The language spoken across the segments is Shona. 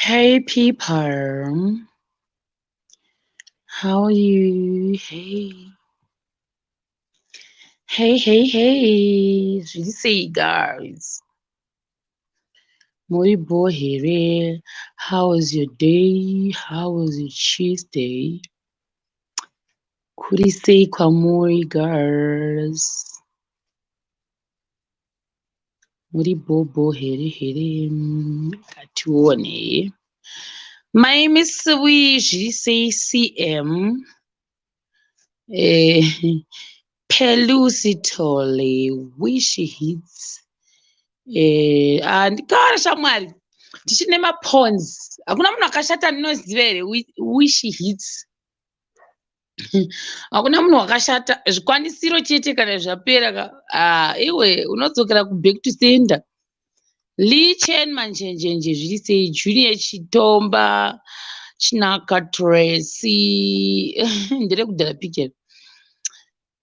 Hey people, how are you? Hey, hey, hey, hey, zviri sei guys? Muri bho here? How was your day? How was your Tuesday? Kuri sei kwamuri guys? Muri bho bho here here? Ngatione. Mai Misiwi zviri sei CM? Eh, Pelusitole Wish Hits. Eh, ah, ndikara shamwari tichine mapons. Hakuna munhu akashata andinoziva here? Wish Hits. Hakuna munhu wakashata, zvikwanisiro chete kana zvapera ka. Ah, iwe unodzokera kuback to sender. Lee Chen Manjenjenje zviri sei? Junior Chitomba Chinaka Tracy nderekudhara picture.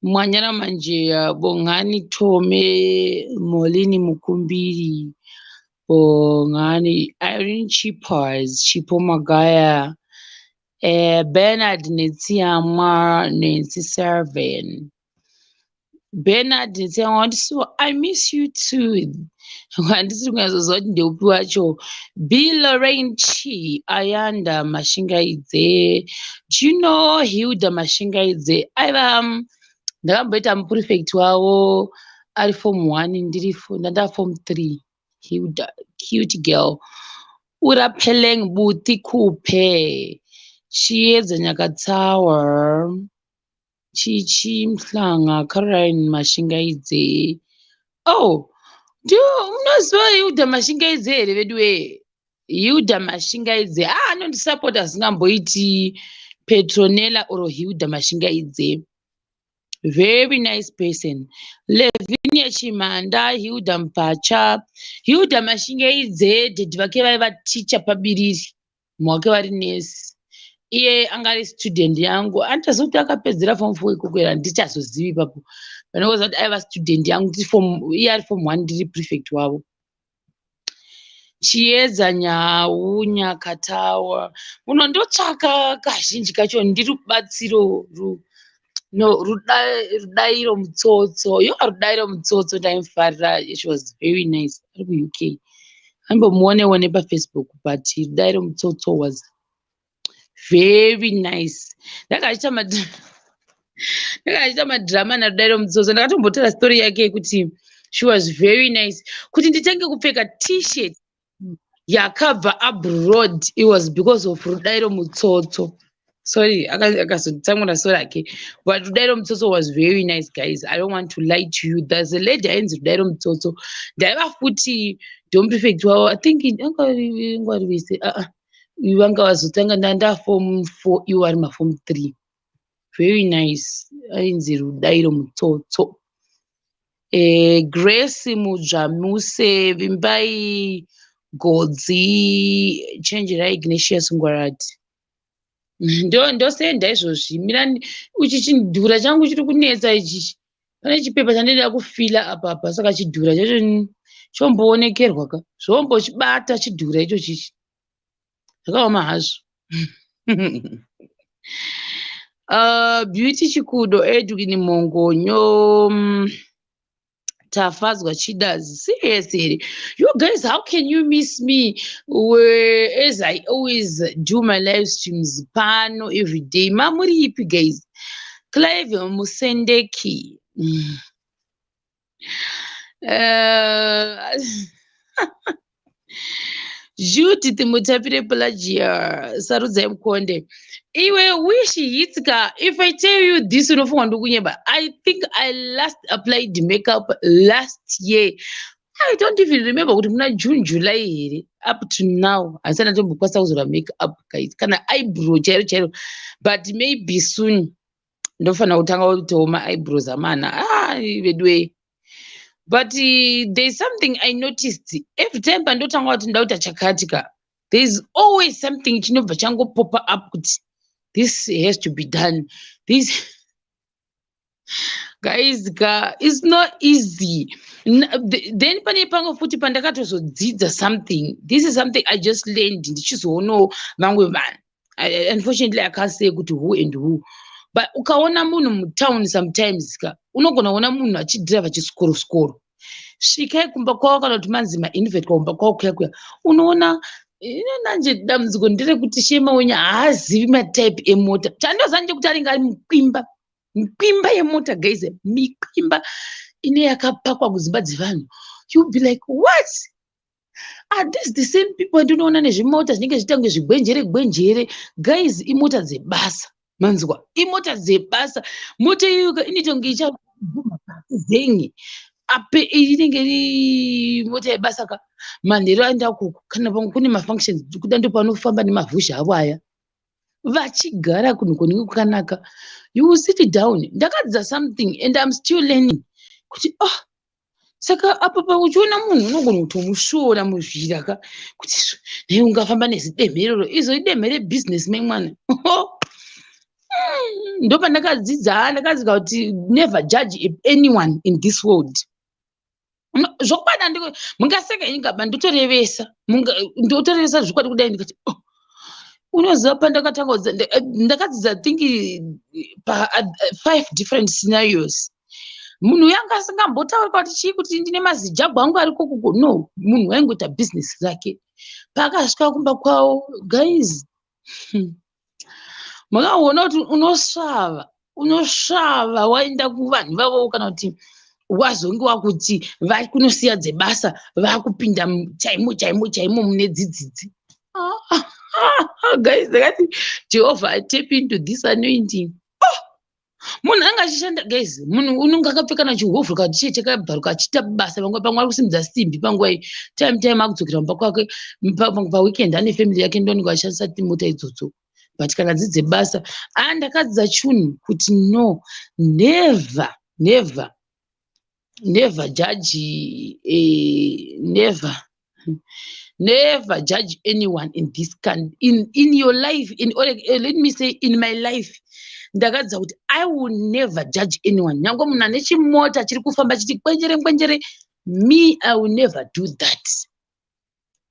Mwanyana Manjeya Bongani Tome Molini Mukumbiri Bongani Irene Chippers Chipo Magaya Bernard Netsiyamwa Nancy Servan Bernard Netsiyamwa so I miss you too. Handisiri kunyatsoziva kuti ndeupi wacho. B Lorraine Chi Ayanda Mashingaidze. Do you know Hilda Mashingaidze? Aiva ndakamboita muprefect wavo ari form 1 ndiri ndanda form 3. Hilda, cute girl. Urapeleng Buti Kupe Chiedza Nyakatsawa Chichi Mhlanga Caroline Mashingaidze. Oh, ndiyo munoziva Hilda Mashingaidze here vedu wee? Hilda Mashingaidze, ah, anondisapota asingamboiti. Petronella or Hilda Mashingaidze, very nice person. Levinia Chimanda Hilda Mpacha. Hilda Mashingaidze, daddy vake vaiva ticha paBiriri, mumwe wake vari nesi. Iye anga ari student yangu. Handichazivi kuti akapedzera form 4 ikoko here, handichazozivi ipapo. Panongoziva kuti aiva student yangu tiri form, iye ari form 1 ndiri prefect wavo. Chiedza Nyau Nyakatawa. Munondotsvaka kazhinji kacho ndiri rubatsiro no Rudairo Mutsotso. Yo, Rudairo Mutsotso ndaimufarira. She was very nice. Ari kuUK. Ambomuonewo nepaFacebook, but Rudairo Mutsotso was very nice. Ndakachiita madhirama naRudairo Mutsotso. Ndakatombotaura story yake yekuti she was very nice. Kuti nditenge kupfeka T-shirt yakabva abroad, it was because of Rudairo Mutsotso. Sorry, akazonditsamwira sorry ake. But Rudairo Mutsotso was very nice, guys. I don't want to lie to you. There's a lady ainzi Rudairo Mutsotso. Ndaiva futi dom prefect wavo. I think anga vari vese. Ah, ah. Vanga vazotanga ndanda form 4, ivo vari maform 3. Very nice. Ainzi Rudairo Mutsotso. Eh, Grace Mudzvamuse, Vimbai Godzi, Chenjerai Ignatius Ngwarati. Ndo ndosenda izvozvi. Mirani, ichi chidhura changu chiri kunetsa ichi. Pane chipepa chandinoda kufila apa apa, saka chidhura chacho chomboonekerwa ka. Zvombochibata chidhura icho chichi. Zvakaoma hazvo. Beauty Chikudo, Edwin Mongonyo, Tafadzwa Chidazi. Serious here? You guys, how can you miss me where, as I always do my live streams pano every day? Mamuri ipi guys? Clive Musendeki. Judith Mutapire Pelagia, Sarudzai Mukonde. Iwe Wish Hits ka, if I tell you this unofunga ndikunyeba. I think I last applied makeup last year. I don't even remember kuti muna June, July here. Up to now handisati ndatombokwanisa kuzora makeup guys, kana eyebrow chairo chairo, but maybe soon ndofanira kutanga kuitawo maeyebrows amana. Ah, veduwe, but there's something I noticed every time pandotanga kuti nda kuita chakati ka, there's always something chinobva changopopa up kuti this has to be done, this. Guys ka, it's not easy. Then pane pamwe futi pandakatozodzidza something. This is something I just learned ndichizoonawo vamwe vanhu. Unfortunately I can't say kuti who and who, but ukaona munhu mutown sometimes ka, unogona kuona munhu achidhiraivha chisikoro-sikoro. Svikai kumba kwavo kana kuti manzi mainvitwa kumba kwavo kuya kuya, unoona inonanje. Dambudziko nderekuti shema wenyu haazivi matype emota. Chandoziva ndechekuti anenge ari mukwimba, mikwimba yemota, guys, mikwimba ine yakapakwa kudzimba dzevanhu. You'll be like, "What are these?" The same people ndinoona nezvimota zvinenge zviita kunge zvigwenjere gwenjere. Guys, imota dzebasa, manzwa? Imota dzebasa. Mota iyoyo inoita kunge ichaguma pasi zengi ape. Inenge iri mota yebasa ka. Manheru aenda ukoko kana pamwe kune mafunctions kuda, ndo panofamba nemavhuzha avo aya, vachigara kunhu kunenge kwakanaka. You will sit down. Ndakadzidza something and I'm still learning kuti, oh, saka apa pa uchiona munhu unogona kutomusvoora muzvira ka kuti nei ungafamba nezidemhe iroro, izo idemhe rebusiness memwana. Ndopandakadzidza, ndakadzidza kuti never judge anyone in this world. Zvokwadi mungaseka ingaba ndotorevesa, ndotorevesa zvokwadi kudai. Ndikati, oh, unoziva pandakatanga ndakadzidza think pa five different scenarios. Munhu yanga asingambotaurika kuti chii, kuti ndine mazijagwa angu ari kokoko. No, munhu waingoita bhizinesi rake. Paakasvika kumba kwavo, guys, makaona kuti unosvava, unosvava waenda kuvanhu vavo kana kuti wazonge wakuti vakunosiya dzebasa, vakupinda chaimo chaimo chaimo mune dzidzidzi. Guys, ndakati, "Jehovha, I tap into this anointing." Oh, munhu anga achishanda, guys. Munhu unonge akapfeka nachihovhuro kana chii chakabvaruka, achiita basa. Pamwe pamwe ari kusimudza simbi panguva iyi. Time time akudzokera mumba kwake paweekend, ane family yake, ndonenge achishandisa mota idzodzo. But kana dzidze basa, a ndakadzidza chunhu kuti no, never, never, never judge, never, never judge anyone in this country, in your life, in or, let me say in my life. Ndakadzidza kuti I will never judge anyone, nyange munhu ane chimota chiri kufamba chiti kwenjere ngwenjere. Me, I will never do that,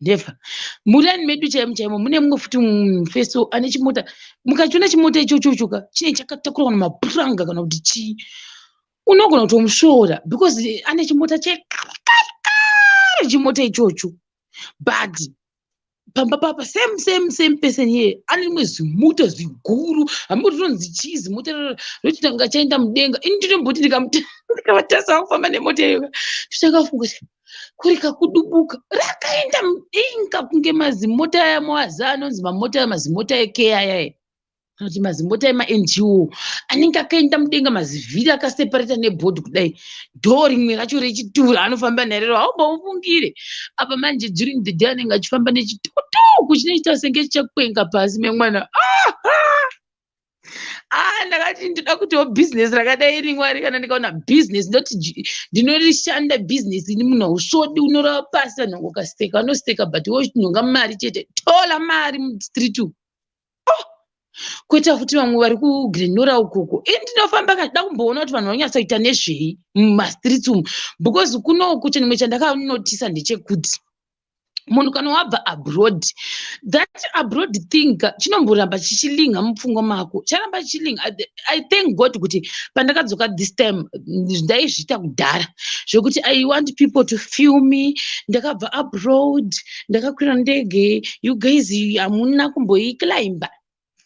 never. Murani medu chaimo chaimo mune mumwe futi mufeso ane chimota. Mukachiona chimota ichochocho ka, chinenge chakatakurwa namapuranga kana kuti chii, unogona kutomusvoora because ane chimota chekare, chimota ichocho. But pamba papa, same same same person here ane rimwe zimota ziguru, hambi rinonzi chii zimota rochita kunga chaenda mudenga. Ini ndinomboti ndikavatasa kufamba nemota iyoyo, ndotanga kufunga kuti kuri kakudubuka rakaenda mudenga kunge mazimota aya mawaza anonzi mamota, mazimota ekeya aya kana kuti mazimota emaNGO anenge akaenda mudenga, mazivhiri akaseparata nebhodhi kudai, ndo rimwe racho rechitura anofamba narero, haumbomufungire. Apa manje during the day anenge achifamba nechitukutuku chinoita senge chichakwenga pasi memwana. Ah, ndakati ndoda kutiwo bhizinesi rakadai iri. Mwari, kana ndikaona bhizinesi ndoti ndinorishanda bhizinesi ini. Munhu hausvodi, unorava pasi, vanhu ukaseka vanoseka, but wochinhonga mari chete, tola mari mustreet umu. Oh, kwoita futi vamwe vari kuGlen Norah ukoko. Ini ndinofamba kachida kumboona kuti vanhu vanonyatsoita nezvei mumastreets umu, because kunoku chinhu chandakanotisa ndechekuti munhu kana wabva abroad, that abroad thing chinomboramba chichilinga mupfungwa mako, charamba chichilinga. I thank God kuti pandakadzoka this time, ndaizviita kudhara zvekuti I want people to feel me. Ndakabva abroad, ndakakwira ndege. You guys hamuna kumboiclimba,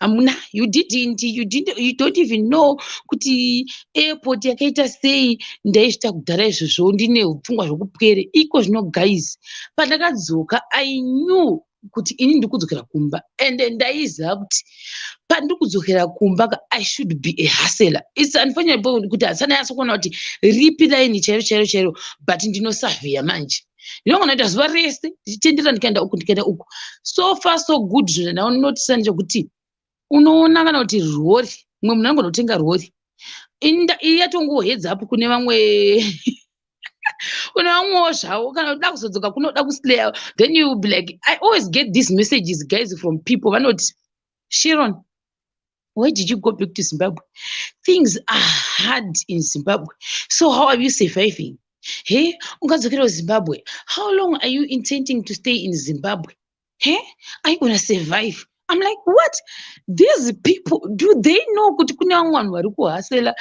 hamuna. You didn't, you didn't, you don't even know kuti airport yakaita sei. Ndaizvita kudhara izvozvo, ndine pfungwa zvokupwere. Iko zvino, guys, pandakadzoka, I knew kuti ini ndiri kudzokera kumba, and ndaiziva kuti pandiri kudzokera kumba I should be a hustler. It's unfortunate kuti handisanyatso kuona kuti ripi line chairo chairo chairo, but ndinosavheya manje. Ndinogona kuita zuva rese ndichitendera, ndikaenda uku, ndikaenda uku. So far so good. Zvinhu zvandainotisa ndechekuti unoona kana kuti rori, mumwe munhu anogona kutenga rori iyi yatongoheads up kune vamwe, kune vamwewo zvavo. Kana uda kuzodzoka kunoda kuslaya, then you will be like, I always get these messages, guys, from people vanoti, "Sharon, Why did you go back to Zimbabwe? Things are hard in Zimbabwe. So how are you surviving? Hey, ungadzokera kuZimbabwe. How long are you intending to stay in Zimbabwe? Hey, are you gonna survive? I'm like, what? These people, do they know kuti kune vamwe vanhu vari kuhustler?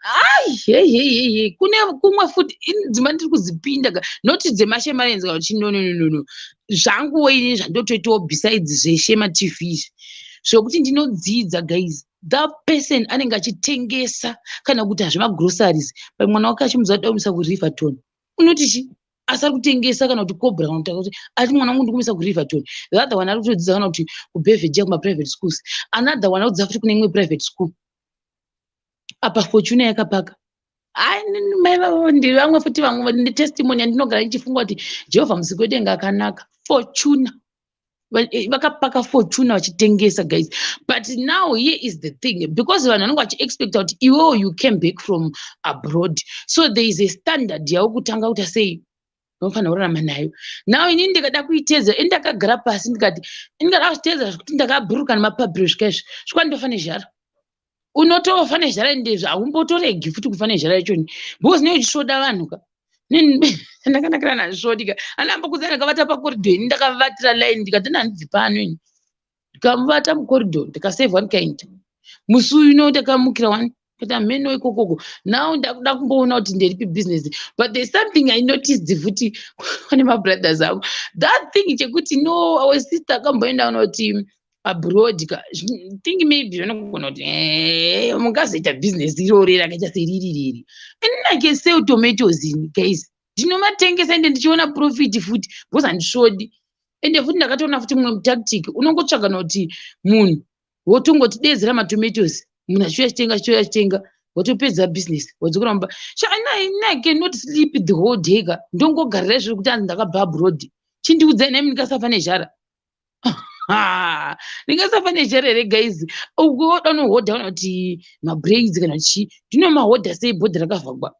Ai, hey, hey, hey, hey. Kune kumwe futi dzimba ndiri kudzipinda ka, not dzemaShemarians kana kuti no, no, no, no, no. Zvanguwo ini zvandotoitawo besides zveShema TV izvi. Zvokuti ndinodzidza, guys. That person anenge achitengesa kana kuti zvemagroceries. But mwana wake achimudza kuti dakumisa kuRiverton. Unoti chi? Asi ari kutengesa kana kuti Cobra kana kuti ati mwana wangu ndikumisa kuRiverton. The other one ari kutodzidza kana kuti kuBelvedere, kumaprivate schools. Another one ari kudzidza futi kune imwe private school. Apa Fortuner yakapaka. Ai, mai vavo ndevamwe futi vamwe netestimony yandinogara ndichifunga kuti Jehovha Musiki wedenga akanaka. Fortuner. Vakapaka Fortuner vachitengesa, guys. But now here is the thing, because vanhu vanenge vachiexpecta kuti iwewo you came back from abroad, so there is a standard yaukutanga kuita sei unofanira kurarama nayo. Now inini ndikada kuitedza, ini ndakagara pasi ndikati ndingada kuzviteedzera zvekuti ndakabhuruka nemapabhiro svika izvi svika nezhara. Unotofa nezhara, ende haumbotoregi futi kufa nezhara yachoni, because nei uchisvoda vanhu ka. Ndakanakira nazvisvodi ka, andambokudza ndakavata pacorridor. Ini ndakavatira line, ndikati handibvi pano ini. Ndikamuvata mucorridor, ndikasevha one kind. Musi uyu ndakamukira one kuti hameno ikokoko. Now ndakuda kumboona kuti nderipi business, but there's something I noticed futi kune mabrothers avo, that thing chekuti no, our sister akamboenda kunoti abroad ka, think maybe vanogona kuti mungazoita business irori rakaita seriri riri. Inini I can sell tomatoes ini, guys. Ndinomatengesa ende ndichiona profit futi, because handisvodi. Ende futi ndakatoona futi mumwe mutactic, unongotsvaga nokuti munhu wotongoti dedzera matomatoes, munhu achiuya achitenga, achiuya achitenga, watopedza business, wadzokera mumba. I cannot sleep the whole day ka, ndongogarira izvozvo kuti anzi ndakabva abroad. Chindiudzai nami, ndingasafa nezhara? Ndingasafa nezhara here, guys? Ugoda unohodha kana kuti mabraids kana chii, ndinomahodha sei bhodhi rakavhagwa?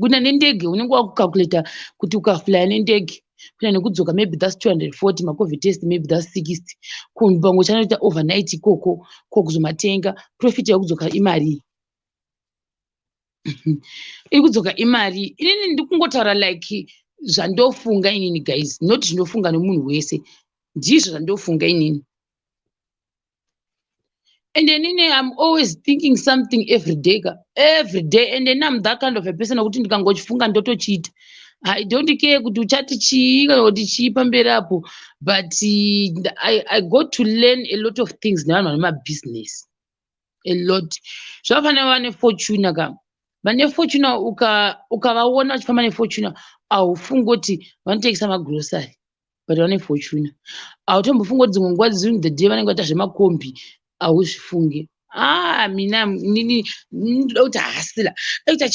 Kuna nendege unenge wakucalculata kuti ukaflya nendege kuenda nekudzoka, maybe that's 240, macovid test maybe that's 60, pamwe uchanoita overnight ikoko, kokuzomatenga, profit yakudzoka imari iri kudzoka imari. Inini ndikungotaura like zvandofunga inini, guys, not zvinofunga nemunhu wese. Ndizvo zvandofunga inini. And inini I'm always thinking something every day ka, every day. And then I'm that kind of a person wekuti ndikangochifunga ndotochiita. I don't care kuti uchati chii kana kuti chii pamberi apo. But I got to learn a lot of things nevanhu vane mabusiness, a lot. Zvakafanira vane Fortuner ka, vane Fortuner, ukavaona vachifamba neFortuner, haufungi kuti vanotengesa magrocery, but vane Fortuner. Hautombofungi kuti dzimwe nguva during the day vanenge vaita zvemakombi, hauzvifungi. Ah, mina nini ndoda kuti hustler aita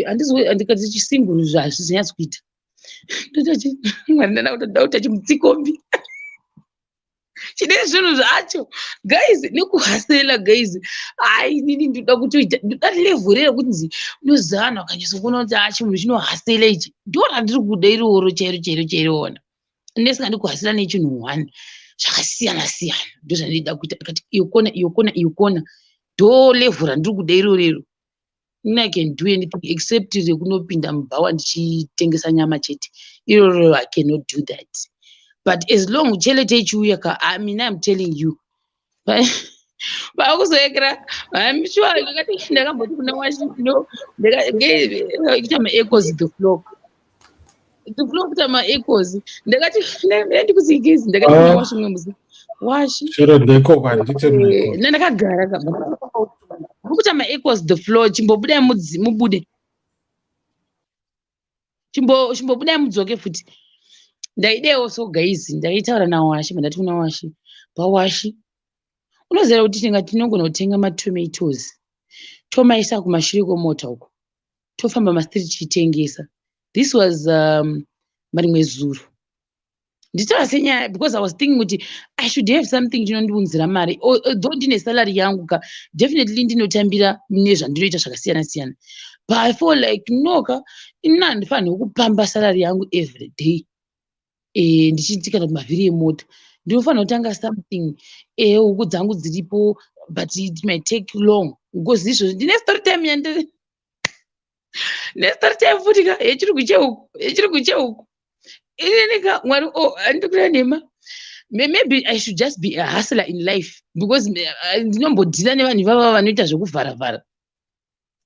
handikati chisinguru, hazvizonyatsi kuita. Ndoda kuita chimutsikombi chine zvinhu zvacho, guys, nekuhustler, guys. Ai, nini ndoda kutoita, ndoda level rekuti unoziva vanhu vakanyatsokuona kuti a chinhu chinohustler ichi. Ndo randiri kuda iroro chairo chairo chairo. Ona, ndisingadi kuhustler nechinhu one, zvakasiyana siyana ndo zvandinoda kuita. Ndikati iyo kona, iyo kona, iyo kona, ndo level randiri kuda irorero. Ini I can do anything except rekunopinda mubhawa ndichitengesa nyama chete. Iroro I cannot do that. But as long chelete ichiuya ka, I mean, I'm telling you, vakuzoekera, I'm sure. Ndakati ndakamboti kuna washino kuita maechoes, the floor, the floor, kuita maechoes. Ndakati ndikuziigezi, ndakati kuna Washi mumwe musi, Washi. Chero ndekoko handite. Nandakagara ka, kuita maechoes, the floor. Chimbobudai mubude, chimbobudai mudzoke futi. Ndaidewo so, guys, ndaitaura naWashi, mandati kuna Washi, paWashi, unoziva kuti tinga tinogona kutenga matomatoes, tomaisa kumashure kwemota uko, tofamba mastreet tichitengesa. This was marimwe zuro nditaura senyaya, because I was thinking kuti I should have something chinondiunzira mari. Though ndine salary yangu ka, definitely ndinotambira nezvandinoita zvakasiyana siyana, but I feel like no ka, ini handifaniri kupamba salary yangu every day, ndichiti kana kuti mavhiri emota. Ndinofanira kutanga something. Huku dzangu dziripo, but it might take long because izvozvi ndine story time yandiri nestory time futi ka yechirungu chehuku, yechirungu chehuku. Inini ka, Mwari o oh, handikura nhema. Maybe I should just be a hustler in life because ndinombodhila nevanhu ivava vanoita zvekuvharavhara.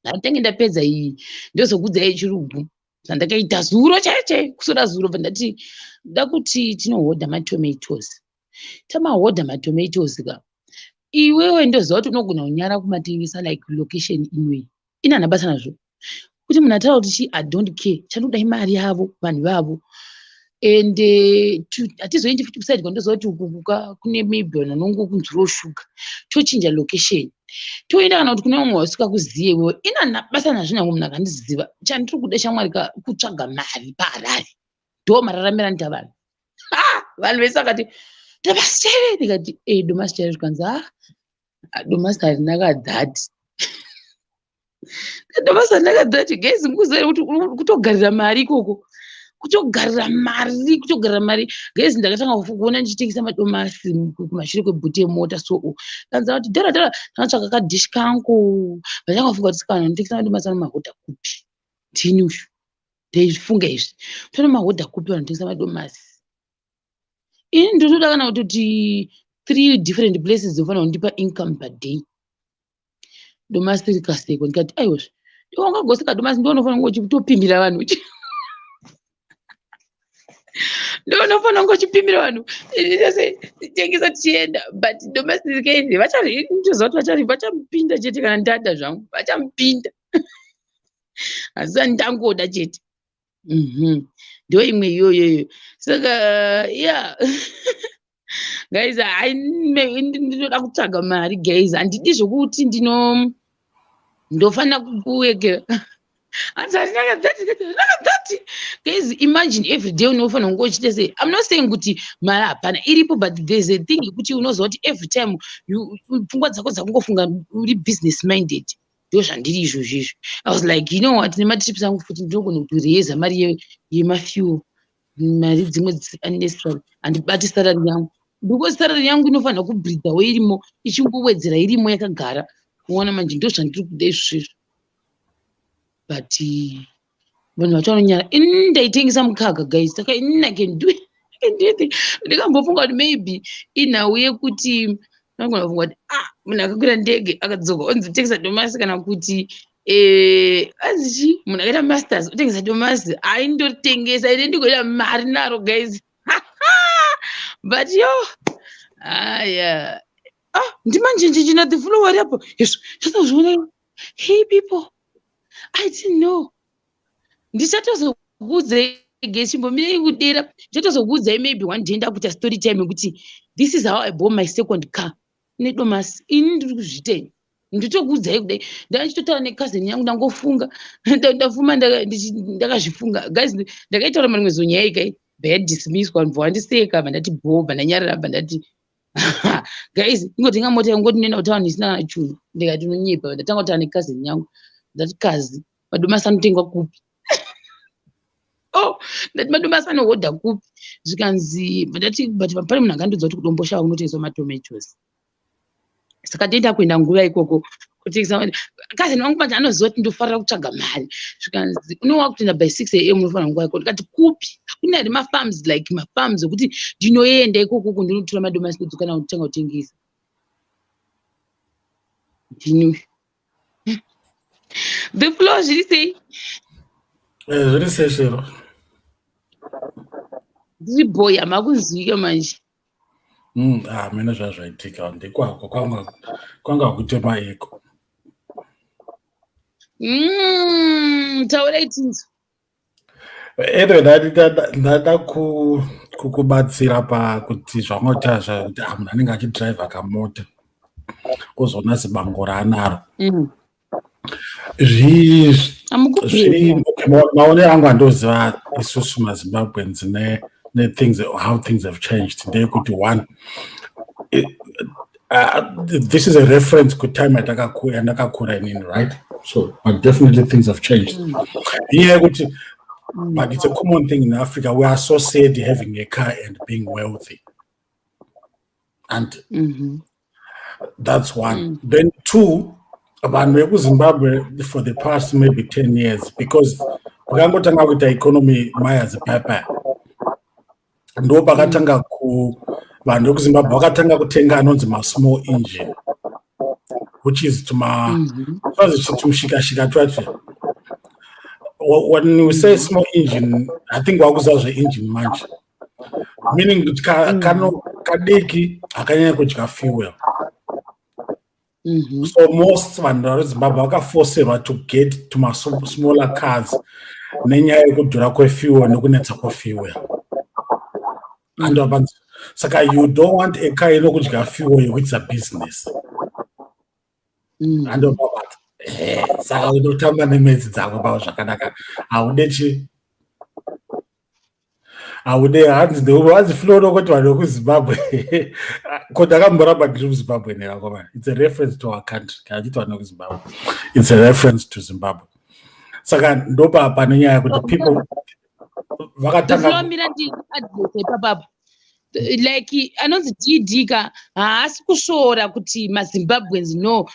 Ndatenge ndapedza iyi, ndozokudzai yechirungu zvandakaita zuro chaiyo chaiyo, kusora zuro. Bva ndati nda kuti tinohodha matomatoes, tamahodha matomatoes ka. Iwewe ndoziva kuti unogona kunyara kumatengesa, like location inoi ina hana basa nazvo kuti munhu ataura kuti chi. I don't care, chandoda imari yavo vanhu vavo. And hatizoendi futi kuside kwandoziva kuti ukukuka kune maybe vanhu vanongokunzwirawo shuga. Tochinja location, toenda kana kuti kune vamwe vasikakuziye iwewe. Ina handina basa nazvo, nyange munhu akandiziva. Chandiri kuda, shamwari, kutsvaga mari paHarare. Ndo mararamiro anoita vanhu. Vanhu vese vakati, "Domasi chaive?" Ndikati, "E, domasi chaive." Zvikanzi, "A, domasi harina kadhati, domasi harina kadhati." Guys, mukuziva kuti kutogarira mari ikoko, kutogarira mari, kutogarira mari. Guys, ndakatanga kuona ndichitengesa madomasi kumashure kwebhuti yemota. So kanza kuti dhara dhara, ndakatsvaka kadhishi kangu. Vachangafunga kuti saka vanhu vanotengesa madomasi vanomahodha kupi? Ndini uyu ndeifunga izvi, tonomahodha kupi vanhu vanotengesa madomasi? Ini ndinotoda kana kutoti three different places dzinofanira kundipa income per day. Domasi rikasekwa, ndikati, "Aiwazve, iwe ungagoseka domasi, ndiwe unofanira kunge uchitopimira vanhu, ndiwe unofanira kunge uchipimira vanhu." Tese tengesa tichienda, but domasi rikaende, ndoziva kuti vachamupinda chete. Kana ndada zvangu, vachamupinda, asi ndangoda chete. Ndo imwe iyoyoyo. Saka yeah guys, ndinoda kutsvaga mari guys, handidi zvokuti ndino ndofanira kuwekera. Hanzi harinakadhati. Guys, imagine every day unofanira kunge uchiita sei? I'm not saying kuti mari hapana, iripo, but there's a thing yekuti unoziva kuti every time pfungwa dzako dzakungofunga uri business minded. Ndo zvandiri izvozvo izvo. I was like, you know what, nematrips angu futi ndinogona kutoreza mari yemafuel, mari dzimwe unnecessary. Handibati salary yangu because salary yangu inofanira kubreathawo irimo, ichingowedzera irimo yakagara. Uona manje, ndo zvandiri kuda izvozvo. But vanhu vacho vanonyara. Ini ndaitengesa mukaka guys, saka inini I can do it. Ndikambofunga kuti maybe inhau yekuti anogona kufunga kuti, ah, munhu akakwira ndege akadzoka onzi tengesa domasi, kana kuti anzi chi, munhu akaita masters otengesa domasi. Aindotengesa ine ndigoita mari naro guys. But yo, aya, ah, ndimanjenjenje the flow ari apo izvo zvazozviona. Hey people, I didn't know. Ndichatozokuudzai gechimbomirei kudera, ndichatozokuudzai maybe one day ndakuita story time yekuti this is how I bought my second car nedomasi. Ini ndiri kuzvitei, nditokuudzai kudai ndachitotaura necousin yangu. Ndangofunga, ndafuma ndakazvifunga guys. Ndakaitaura marimwe zonyaya ikai bva yadismisswa, bva wandiseka, bva ndati bho, bva ndanyarara, bva ndati, "Guys, ingotenga mota yangu, ngoti ndinoenda kutauni isina kana chunhu." Ndikati, "Unonyepa." Ndatanga kutaura necousin yangu, ndati, "Kazi, madomasi anotengwa kupi?" Oh, ndati, "Madomasi anohodha kupi?" Zvikanzi, ndati, "But pane munhu akandiudza kuti kuDomboshava kunotengeswa matomatoes." Saka ndoenda kuenda nguva ikoko kutengesa. Cousin wangu manje anoziva kuti ndofarira kutsvaga mari. Zvikanzi, "Unowa kutoenda by 6 a.m., unofanira nguva ikoko." Ndikati, "Kupi? Hakuna here mafarms, like mafarms ekuti ndinoenda ikokoko, ndinotora madomasi, ndodzoka nawo, ndotanga kutengesa?" Ndini the floor. Zviri sei? Zviri sei, Shero? Ndiri boy, hamakunzwika manje. Ah, mina zvazvaitika ndekwako, kwanga kutema eko. Taurai tinzwa. Anyway, ndada kukubatsira pakuti zvangoita zvakuti, ah, munhu anenge achidhiraivha kamota, kuzoona zibango raanaro. Maonero angu andoziva isusu maZimbabweans nethings, how things have changed, ndeyekuti one, this is a reference kutime yandakakura inini, right? So, but definitely things have changed. Inyaya yekuti, but it's a common thing in Africa, we associate having a car and being wealthy. And that's one. Then two, vanhu vekuZimbabwe for the past maybe 10 years, because pakangotanga kuita economy mayazi paya, ndo pakatanga ku vanhu vekuZimbabwe vakatanga kutenga anonzi masmall engine, which is tuma twazi tumushikashika twacho. When we say small engine, I think wakuziva zveengine manje, meaning kuti kano kadiki, hakanyanya kudya fuel. So most vanhu vari Zimbabwe vakafoserwa to get to smaller cars nenyaya yekudhura kwefuel nekunetsa kwefuel. Andopanzi saka you don't want a car inokudya fuel yekuitisa business. Andopabata. Saka unotamba nemedzi dzako pavo zvakanaka. Haude chi, haude hanzi hanzi Flo kuti vanhu vekuZimbabwe ko ndakamboramba ndiri muZimbabwe nevakomana. It's a reference to our country. Kana chiti vanhu vekuZimbabwe, it's a reference to Zimbabwe. Saka ndopa pane nyaya yekuti people vakatanga Ndoflomira ndiadrese ipapapo, like anonzi DD ka, haasi kusvoora kuti maZimbabweans, no.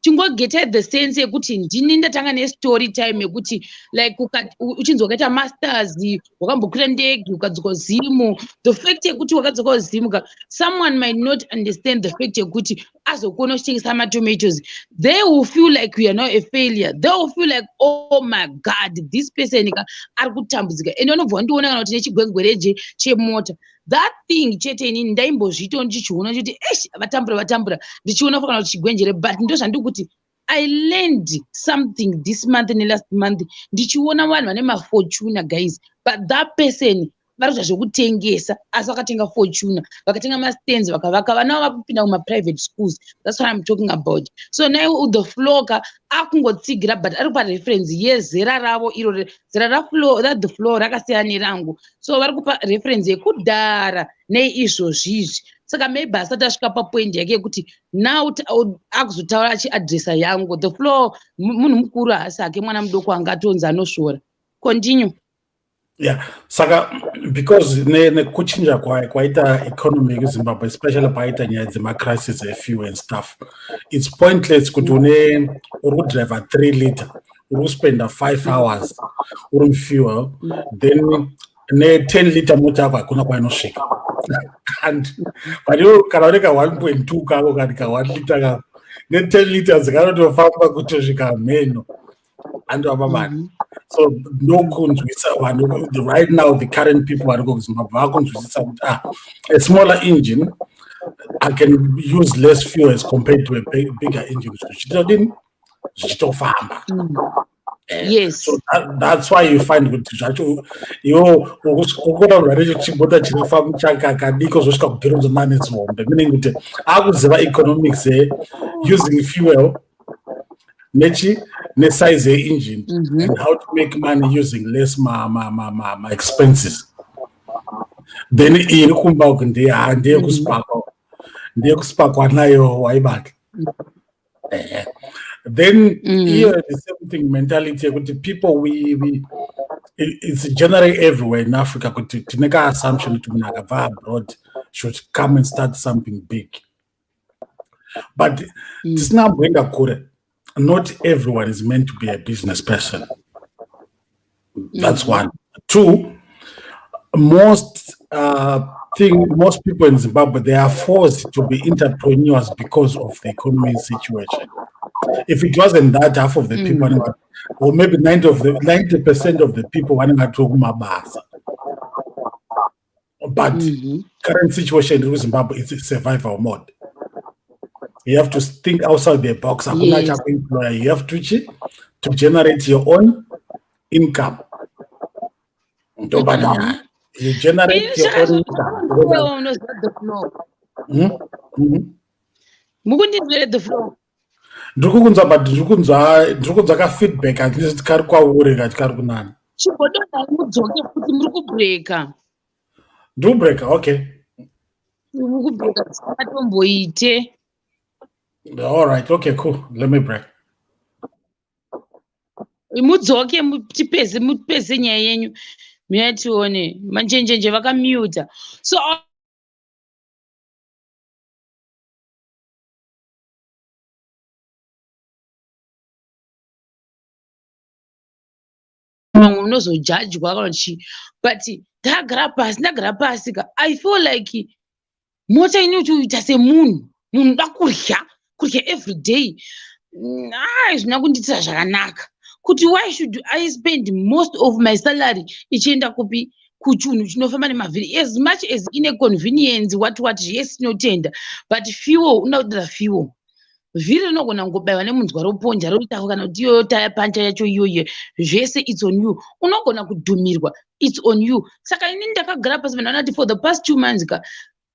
Tingogeta the sense yekuti ndini ndatanga nestory time yekuti like uchinzi wakaita masters, wakambokwira ndege, ukadzoka Zimu. The fact yekuti wakadzoka Zimu ka, someone might not understand the fact yekuti azokuona uchitengesa matomatoes. They will feel like you are now a failure. They will feel like, "Oh my God, this person ka ari kutambudzika." Ende vanobva vandiona kana kuti nechigwengwereje chemota, that thing chete. Inini ndaimbozviitawo ndichichiona chiti esh, vatambura, vatambura, ndichiona kana kuti chigwenjere. But ndo zvandiri kuti I learned something this month nelast month, ndichiona vanhu vane maFortuner, guys, but that person vari kuita zvekutengesa, asi vakatenga Fortuner, vakatenga mastands, vakavaka, vana vava kupinda kumaprivate schools. That's what I'm talking about. So now the flow ka akungotsigira, but ari kupa reference yezera ravo iro. Zera ra the flow rakasiyana nerangu, so vari kupa reference yekudhara neizvozvizvi. Saka maybe asati asvika papoint yake yekuti now akuzotaura achiadresa yangu. The Flow munhu mukuru, haasi hake mwana mudoko angatonzi anosvora. Continue. Yeah, saka because nekuchinja kwaita economy yekuZimbabwe, especially paita nyaya dzemacrisis efuel and stuff, it's pointless kuti une uri kudriva 3 liter, uri kuspenda 5 hours uri mufuel, then ne10 liter mota yako hakuna kwainosvika. And but iwe kana une ka 1.2 kako kana ka 1 liter kako ne10 liters, kanotofamba kutosvika mheno andovamamani. So ndokunzwisa vanhu right now, the current people vari kuZimbabwe vakunzwisisa kuti, ah, a smaller engine, I can use less fuel as compared to a bigger engine, zvichitodini, zvichitofamba. So that's why you find kuti zvacho iwo ukona munhu ane chimota chinofamba chakadiko zosvika kubhironzo manetsihombe, meaning kuti akuziva economics using fuel nechi nesize yeengine and how to make money using less ma expenses. Then iri kumba uku ndeyekuspakwa, ndeyekuspakwa nayo waibata. Then here the same thing, mentality yekuti people we it's generally everywhere in Africa kuti tine ka-assumption kuti munhu akabva abroad should come and start something big, but tisina kumboenda kure, not everyone is meant to be a business person. That's one. Two, most thing, most people in Zimbabwe, they are forced to be entrepreneurs because of the economy situation. If it wasn't that, half of the people or maybe 90 of the 90% of the people vanenge vatori kumabasa, but current situation in Zimbabwe is a survival mode. You have to think outside the box. Hakuna chakuemployer. You have to generate your own income. Ndobana nyaya. You generate your own income because Unoziva the flow. Mhm. Mukundinzwere, the flow? Ndiri kukunzwa, but ndiri kunzwa ka-feedback, at least kari kwauri kati kari kunani. Chimbodonhai mudzoke futi, muri kubreka. Ndiri kubreka, okay. Muri kubreka zvisingatomboite. All right, okay, cool, let me break. Mudzoke mutipeze, mupeze nyaya yenyu. Mira tione, Manjenjenje vakamuta, so Pamwe munozojajwa kana chii, but ndagara pasi, ndagara pasi ka, I feel like mota inotoita semunhu, munhu uda kurya, kurya every day. Zvina kundiitira zvakanaka kuti why should I spend most of my salary ichienda kupi, kuchunhu chinofamba nemavhiri. As much as ine convenience, what what, yes, tinotenda, but fuel unodira fuel, vhiri rinogona kungobayiwa nemunzwa roponja roitako, kana kuti iyoyo taya pancha yacho iyoyo, zvese it's on you. Unogona kudhumirwa, it's on you. Saka inini ndakagara pasi, vanhu vanati for the past 2 months ka,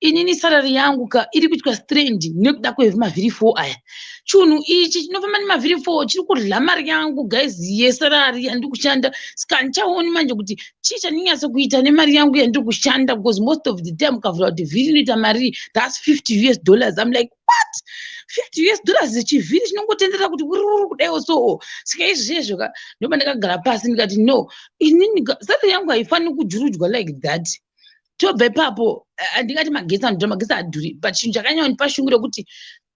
inini salary yangu ka iri kuitwa strained nekuda kwemavhiri 4 aya. Chunhu ichi chinofamba nemavhiri 4 chiri kudya mari yangu, guys, yesalary yandiri kushanda. Saka handichaoni manje kuti chii chandinonyatso kuita nemari yangu yandiri kushanda, because most of the time ukavhura kuti vhiri inoita mari, that's 50 US dollars. I'm like, what, 50 US dollars, chivhiri chinongotenderera kuti wururu kudaiwo? So saka izvezvo ka, ndoba ndakagara pasi ndikati, no, inini salary yangu haifaniri kujurudzwa like that. Tobva ipapo, handingati magetsi anodhura, magetsi adhuri, but chinhu chakanyanya kundipa shungu rekuti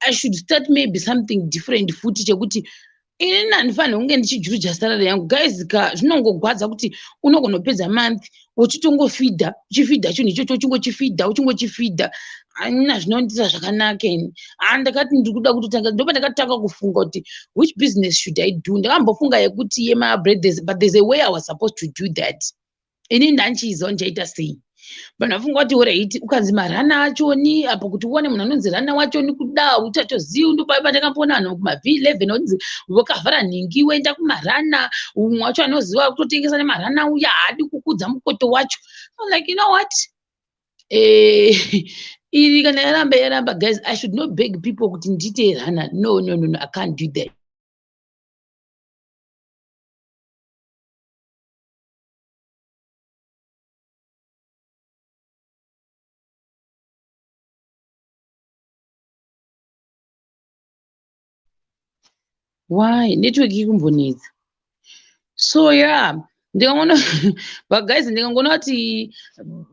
I should start maybe something different futi, chekuti inini handifaniri kunge ndichijuruja salary yangu, guys ka. Zvinongogwadza kuti unogona kupedza month uchitongofidha, uchifidha chinhu ichocho, uchingochifidha, uchingochifidha. Hanina zvinondiitira zvakanaka ini. Ndakati ndiri kuda kutotanga, ndopa ndakatanga kufunga kuti which business should I do. Ndakambofunga yekuti yemabreads, but there's a way I was supposed to do that. Inini ndanchiziva ndichaita sei. Vanhu vafunga kuti alright, ukanzi marana achoni apo, kuti uone munhu anonzi rana wachoni kuda uchatozivi. Ndopaipa ndakamboona vanhu kumaV11 onzi vakavhara nhingi, woenda kumarana, umwe wacho anoziva kutotengesa nemarana uya haadi kukudza mukoto wacho. I'm like, you know what, iri kana yaramba yaramba, guys, I should not beg people kuti ndiite rana. No, no, no, no, I can't do that. Why network iri kumbonetsa? So yeah, ndikaona vaguys, ndikangoona kuti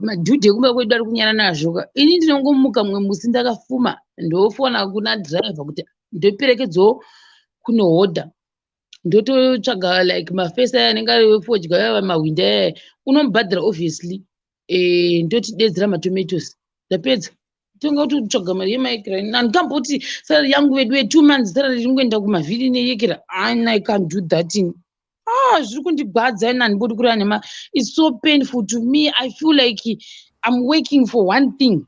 madhudhi ekumba kwedu ari kunyara nazvo ka, ini ndinongomuka mumwe musi ndakafuma, ndofona kuna driver kuti ndoperekedzawo kunohodha, ndototsvaga like mafesi aya anenge ari fodya aya, mahwindi aya, unomubhadhara obviously, ndotidedzera matomatoes, ndapedza. Tonga kutotsvaga mari yemaekera. Handikamboti salary yangu vedu ye2 months, salary iri kungoenda kumavhiri neyekera. I can't do that ini. Ah, zviri kundigwadza ini, handimbodi kureva nhema. It's so painful to me. I feel like I'm working for one thing.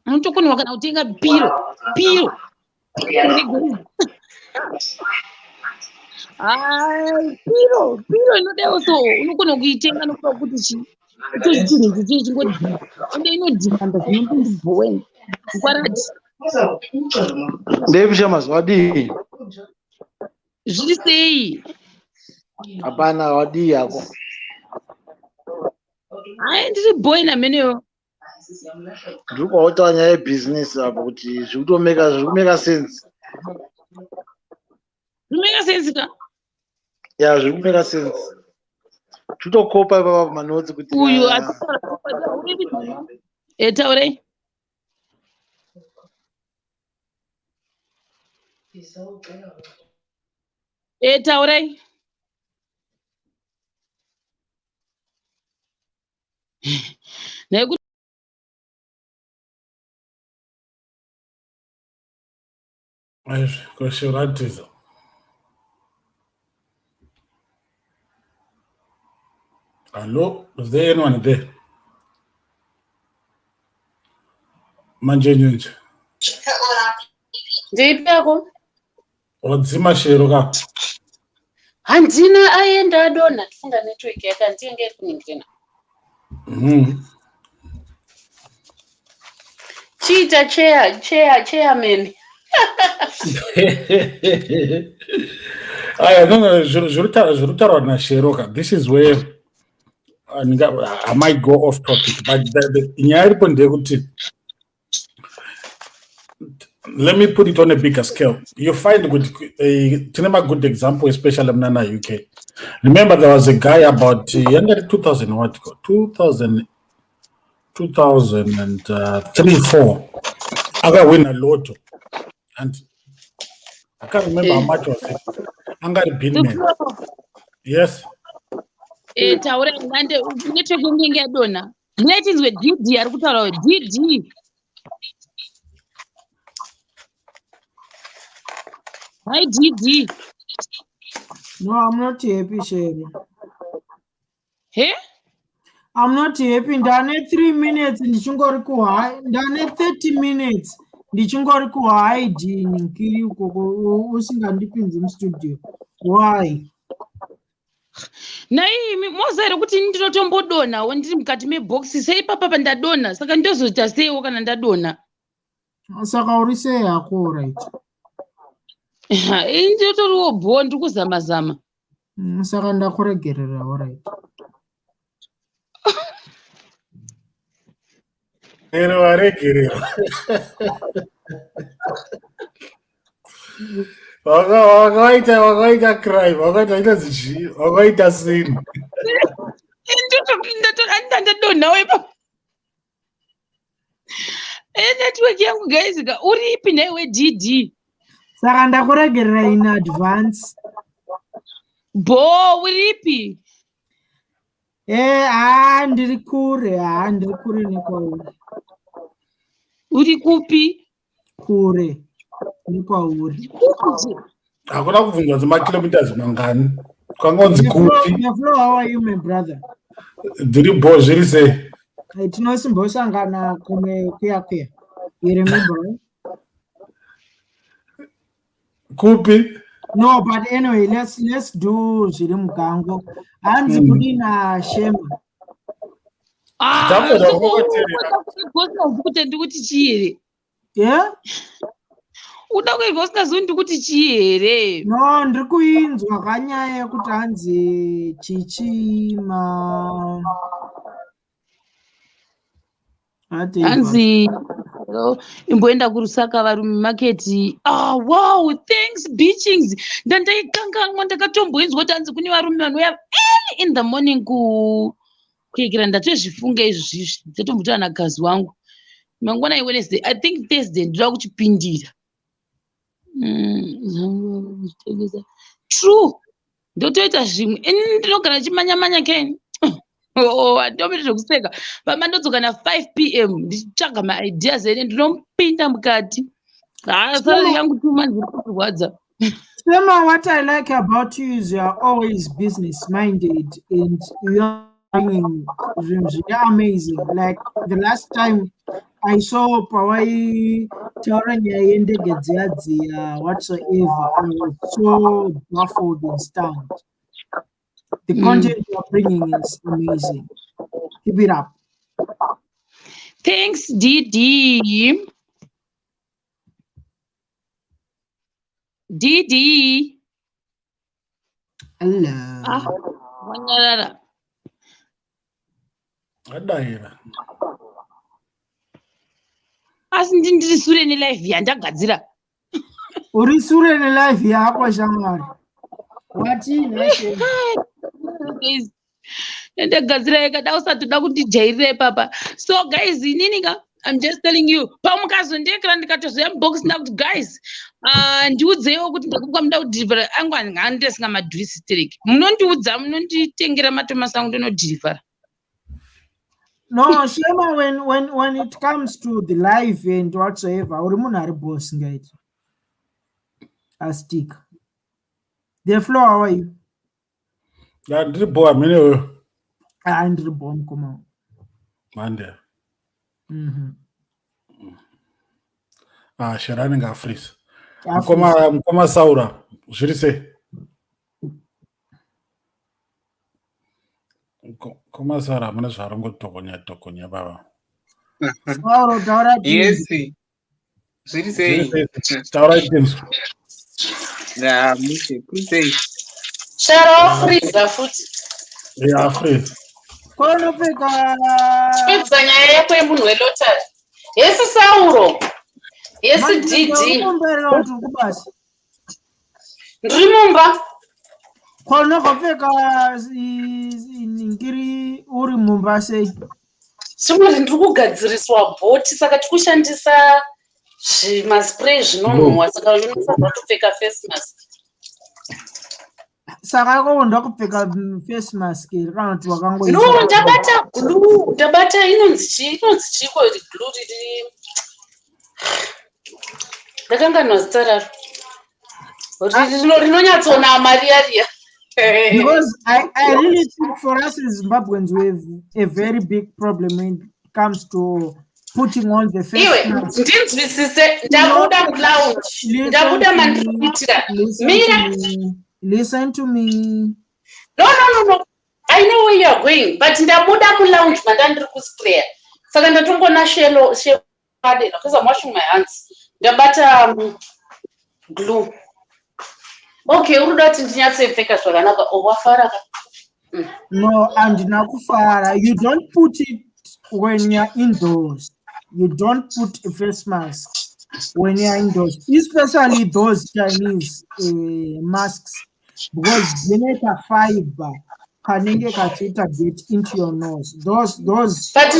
Unotokoniwa kana kutenga piro, piro. Hai, piro, piro inodawo, so unokona kuitenga nokuda kuti chi icho chinhu ichi chingodhima, ende inodhimanda zvinondibhoweni ngwarati. Ndepisha mazuva adii? Zviri sei? Hapana, wadii yako? Hai, ndiri bhoi nameneyo. Ndiri kwautaura nyaya yebhizinesi apo kuti zviri kumeka sense. Zvinomeka sense ka. Ya, zviri kumeka sense. Tikutokopa ipapa manotsi kuti Uyu taurai. Taurai. Nekuti Kweshiratidza. Hello, is there anyone there? Manje nyenje. Ndeipako. Wadzima shero ka. Handina, aenda adonha, tifunga network yake handiyenge iri kuningirina. Chiita chair, chair, chairman. Aya, no, zviri kutaurwa naShero ka. This is where I might go off topic, but nyaya iripo ndeyekuti, let me put it on a bigger scale. You find good, tine ma good example, especially munana UK. Remember there was a guy about yanga 2000 what, 2000 2003 4, akawina lotto and I can't remember how much was it. Angari binman. Yes. Taura ngande network yangu inge yadonha. Mune tinzwe DD ari kutaura DD. Hi DD. No, I'm not happy, Sherry. He? I'm not happy. Ndane 3 minutes ndichingori kuhigh. Ndane 30 minutes ndichingori kuhide nkiri ukoko usingandipinzi mustudio. Why? Nhaimi moziva here kuti ini ndinotombodonhawo ndiri mukati mebox sei papa pandadonha saka ndozoita seiwo kana ndadonha. Saka uri sei hako right? Ini ndinotoriwo bho ndiri kuzama zama. Saka ndakuregerera alright. Ere waregererwa. Wakaita wakaita crime, wakaita inonzi chii? Wakaita sin. Ndadonhawo ipapo. Network yangu guys ka uripi nhaiwe DD? Saka ndakuregerera in advance. Bho uripi? Haa ndiri kure, haa ndiri kure nekwauri. Uri kupi? Kure nekwauri. Kupi? Hakuna kubvunzwa dzemakilometers mangani. Kwangonzi kupi? Neflo, how are you my brother? Ndiri bho zviri sei? Tinosimbosangana kumwe kuya kuya. You remember? Right? Kupi? No, but anyway, let's do zviri mugango. Hanzi kudina Shema. Ah, Ndamboda kungoteerera. kuti ndikuti chii here? Yeah? Uda kuirwa usingazivi ndikuti chii here? No, ndiri kuinzwa kanyaya yekuti hanzi chichi ma Hanzi imboenda kuRusaka varume maketi. Ah, wow, thanks bitchings. Ndandaikanganwa ndakatomboinzwa kuti hanzi kune varume vanouya early in the morning kuekera ndatozvifunga izvozvizvi. Ndatombotaura nagazi wangu. Mangwana iWednesday, I think Thursday ndoda kuchipindira. True. Ndotoita zvimwe. Ini ndinogara chimanya-manya keni. Oh, handitomboiti zvekuseka. Pamba ndodzoka na 5 p.m. ndichitsvaga maideas ene ndinomupinda mukati. Haa, salary yangu 2 months iri kurwadza. Shema, what I like about you is you are always business minded and you are bringing zvinhu zviri amazing. Like the last time I saw pawaitaura nyaya yendege dziya dziya whatsoever, I was so baffled and stunned. The content you are bringing is amazing. Keep it up. Thanks, DD. DD. Hello. Ah, wanyarara. Adaira. Asi ndiri sure nelive yandagadzira. Uri sure nelive yako shamwari. Watii nhai? Guys, yandagadzira yakada usatoda kundijairira ipapa. So guys, inini ka I'm just telling you, pamukazondiekera ndikatozoya mubox ndakuti guys, ndiudzeiwo kuti ndakubwa muda kudhirivhara angu handisingamadhuri stereki. Munondiudza munonditengera matomasi angu ndinodhirivhara. No, Shema, when it comes to the live and whatsoever, uri munhu ari boss ngaiti. Astika. The floor, how are you? Ndiri bho hamenewo. Ah, ndiri bho mukoma. Mande. Ah, Shera anenge afreeze. Mukoma mukoma Saura, zviri sei? Mukoma Saura hamuna zvarongotokonya tokonya baba. Sauro, taura. Yes. Zviri sei? Taura tinzwe. Ya, mushe, kuri sei? Shara wafreeza futi. Yeah, freeze. Konopfeka. Chipedza nyaya yako yemunhu welotari. Yesi Sauro. Yesi DD. Kumberera kuti uri kubasa. Ndiri mumba. Konokopfeka ngiri uri mumba sei? Chimweri ndiri kugadziriswa bhoti saka tikushandisa zvimaspray zvinonhuhwa saka unofanira kutopfeka face mask. Saka kwakonda kupfeka face mask here kana kuti wakangoisa? No, ndabata glue, ndabata inonzi chii, inonzi chiiko iri glue riri, ndakanganwa zita raro. Rinonyatsonama riya riya. Because I really think for us as Zimbabweans, we have a very big problem when it comes to putting on the face Iwe, mask. ndinzwisise, ndabuda mulounge, ndabuda mandiri kuitira. Listen Mira. to me. Listen to me. No, I know where you are going, but ndabuda mulounge mandandiri kuspraya, saka ndatongona shelo shadena because I'm washing my hands. Ndabata glue. Okay, uri kuda kuti ndinyatsopfeka zvakanaka. O, wafara ka? No, handina kufara. You don't put it when you're indoors. You don't put a face mask when you're indoors, especially those Chinese masks, because dzinoita fiber kanenge kachiita get into your nose. Those. But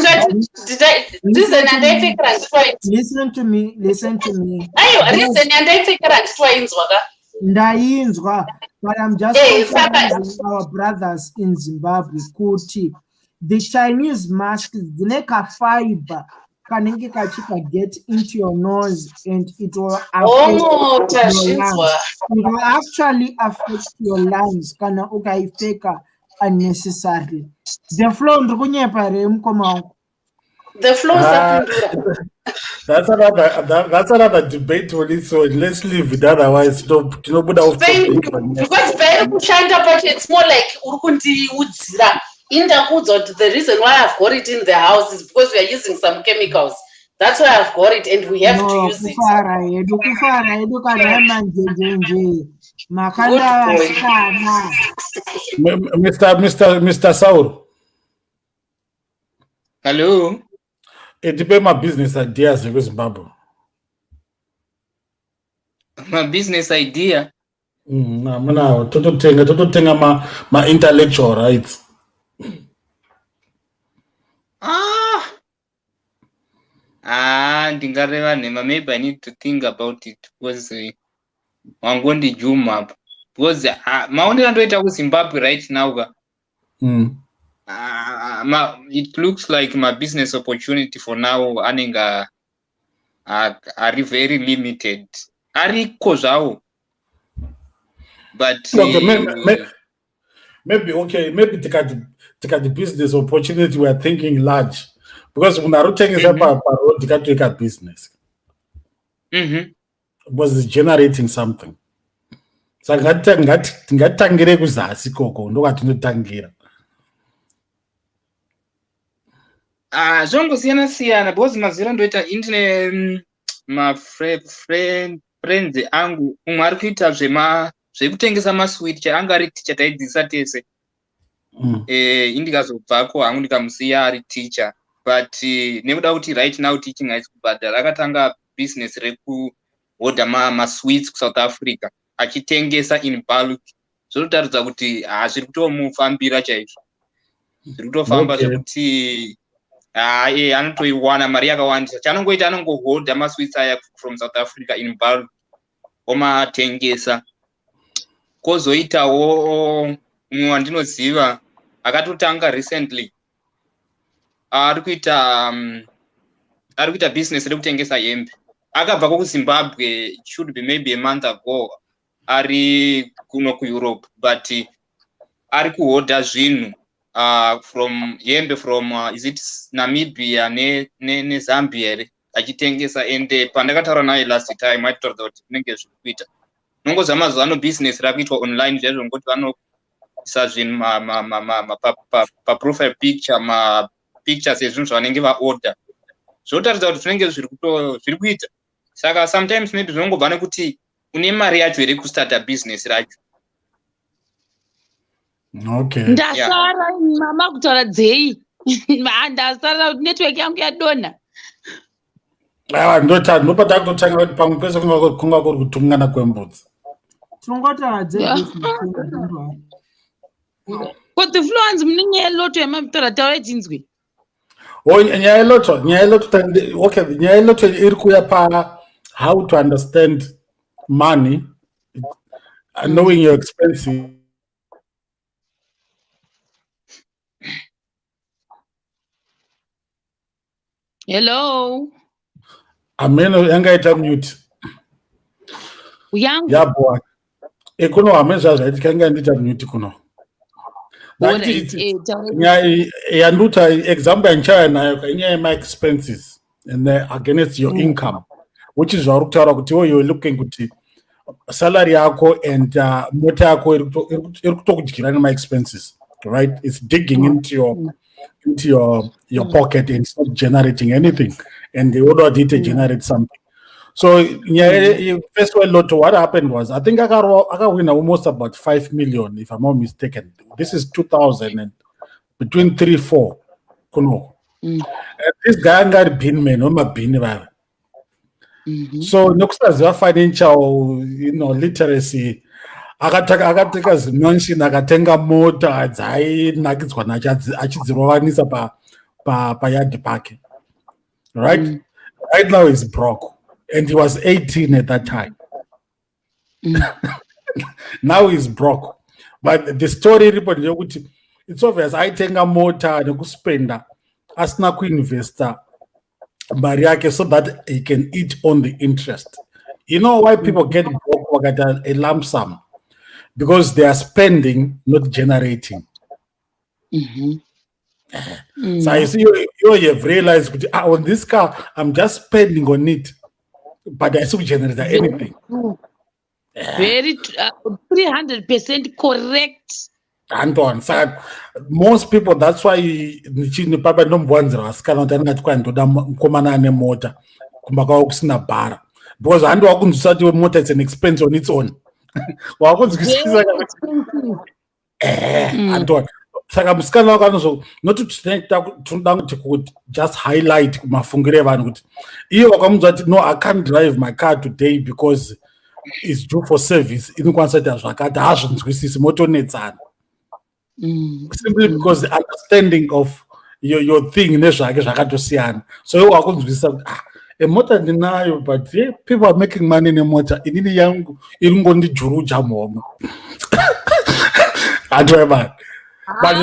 reason yandaipfekera handitwainzwa. Listen to me. Listen to me. Aiwa, reason yandaipfekera handitwainzwa ka. Ndainzwa, but I'm just encouraging our brothers in Zimbabwe kuti the Chinese mask dzine kafiber kanenge kachika get into your nose and it will affect Oh, your tazvinzwa. Lungs. It will actually affect your lungs kana ukaipfeka unnecessarily. The Flow, ndiri kunyepa here, mukoma wangu? The Flow, Ah, sapindura. that's another debate on its own. Let's leave it, otherwise tinobuda off Thank topic. you. Because pairi kushanda pacho, it's more like uri kundiudzira. Indakuudza kuti the reason why I've got it in the house is because we are using some chemicals. That's why I've got it and we have to No, use it. kufara hedu, kufara hedu kana manjenjenje makanda Good boy. vasikana. Mr. Sauro. Hello. Tipe mabusiness ideas ekuZimbabwe. Mabusiness idea? Amunawo, tototenga ma-intellectual rights. Ah, ah, ndingareva nhema. Maybe I need to think about it because wangondijuma apa, because maonero andoita kuZimbabwe right now ka, it looks like my business opportunity for now anenge ari very limited. Ariko zvawo, but Okay, maybe, okay, maybe tikati business opportunity, we are thinking large, because munhu ari kutengesa paroad katoika business because it's generating something. Saka ngatitangire kuzasi ikoko, ndokwatinotangira. Ah, zvongosiyana siyana because maziro andoita, indine mafriends angu, umwe ari kuita zvekutengesa maswiti, chaanga ari ticha, taidzidzisa tese. Indikazobvako hangu, ndikamusiya ari ticha, but nekuda kuti right now teaching haisi kubhadhara, akatanga business rekuhodha masweets kuSouth Africa achitengesa in bulk. Zvototaridza kuti hazviri kutomufambira chaizvo, zviri kutofamba zvekuti haye anotoiwana mari yakawandisa. Chaanongoita, anongohodha masweets aya from South Africa in bulk, omatengesa. Kwozoitawo mumwe wandinoziva akatotanga recently, ari kuita business rekutengesa hembe. Akabva kuZimbabwe, it should be maybe a month ago, ari kuno kuEurope, but ari kuhodha zvinhu from hembe from is it Namibia neZambia here, achitengesa. And pandakataura naye last time, aitotaridza kuti zvinenge zviri kuita. Nongoziva mazuva ano business rakuitwa online zvaizvo, ngokuti vanoisa zvinhu paprofile picture, mapictures ezvinhu zvavanenge vaorder, zvotaridza kuti zvinenge zviri kuita. Saka sometimes maybe zvinongobva nekuti une mari yacho here kustarta business racho. Ndasara mama kutaura dzei. Ndasara, network yangu yadonha. Aiwa, ndopata kutotanga kuti pamwe pese kunga kuri kutungana kwembudzi. Tinongotaura dzebusiness. Ko The Flow, hanzi mune nyaya yeloto yamamutaura, taura tinzwe. O, nyaya yeloto, nyaya yeloto, okay, nyaya yeloto iri kuuya pa how to understand money, knowing your expenses. Hello. Ameno yangaita mute. Yangu. Yaboa ekuno hamene zvazvaitika, inga ndiita mute kuno. Alright, taura. Nyaya yanduta, example yandichauya nayo ka, inyaya yema-expenses and against your income, which is zvauri kutaura kuti iwo you're looking kuti salary yako and mota yako iri kutokudyira nema-expenses, right? It's digging into your pocket and it's not generating anything, and woda kuti ite generate something. So nyaya first world lotto, what happened was, I think akawina almost about 5 million, if I'm not mistaken. This is 2000 and between 3 4 kunoko. And this guy anga ari binman wemabhini vava. So nekusaziva financial literacy, akateka zimansion, akatenga mota dzainakidzwa nacho, achidzirovanisa payadhi pake, right? Right now he's broke, and he was 18 at that time. Now he's broke, but the story iripo ndeyekuti it's obvious aitenga mota nekuspenda asina kuinvesta mari yake so that he can eat on the interest. You know why people get broke vakaita a lump sum? Because they are spending, not generating. So I see you have realized kuti, ah, on this car I'm just spending on it, but I still generate anything. Very 300% correct. Anton, saka most people, that's why ndichini papa ndombowanzira vasikana kuti anenge ati, "Ndoda mukomana ane mota," kumba kwavo kusina bhara, because handi wakunzwisa kuti mota is an expense on its own, wakunzwisisa? Very expensive. Anton, saka musikana wako anozo noti tinoda kuti just highlight mafungiro evanhu kuti iye wakamunzwa kuti, "No, I can't drive my car today because it's due for service," inokwanisa kuita zvakati, haazvinzwisisi, motonetsana simply because the understanding of your thing nezvake zvakatosiyana. So iwe wakunzwisisa kuti, ah, emota ndinayo, but yeah, people are making money nemota, inini yangu iri ngondijuruja muhomwe, handiwaibani? But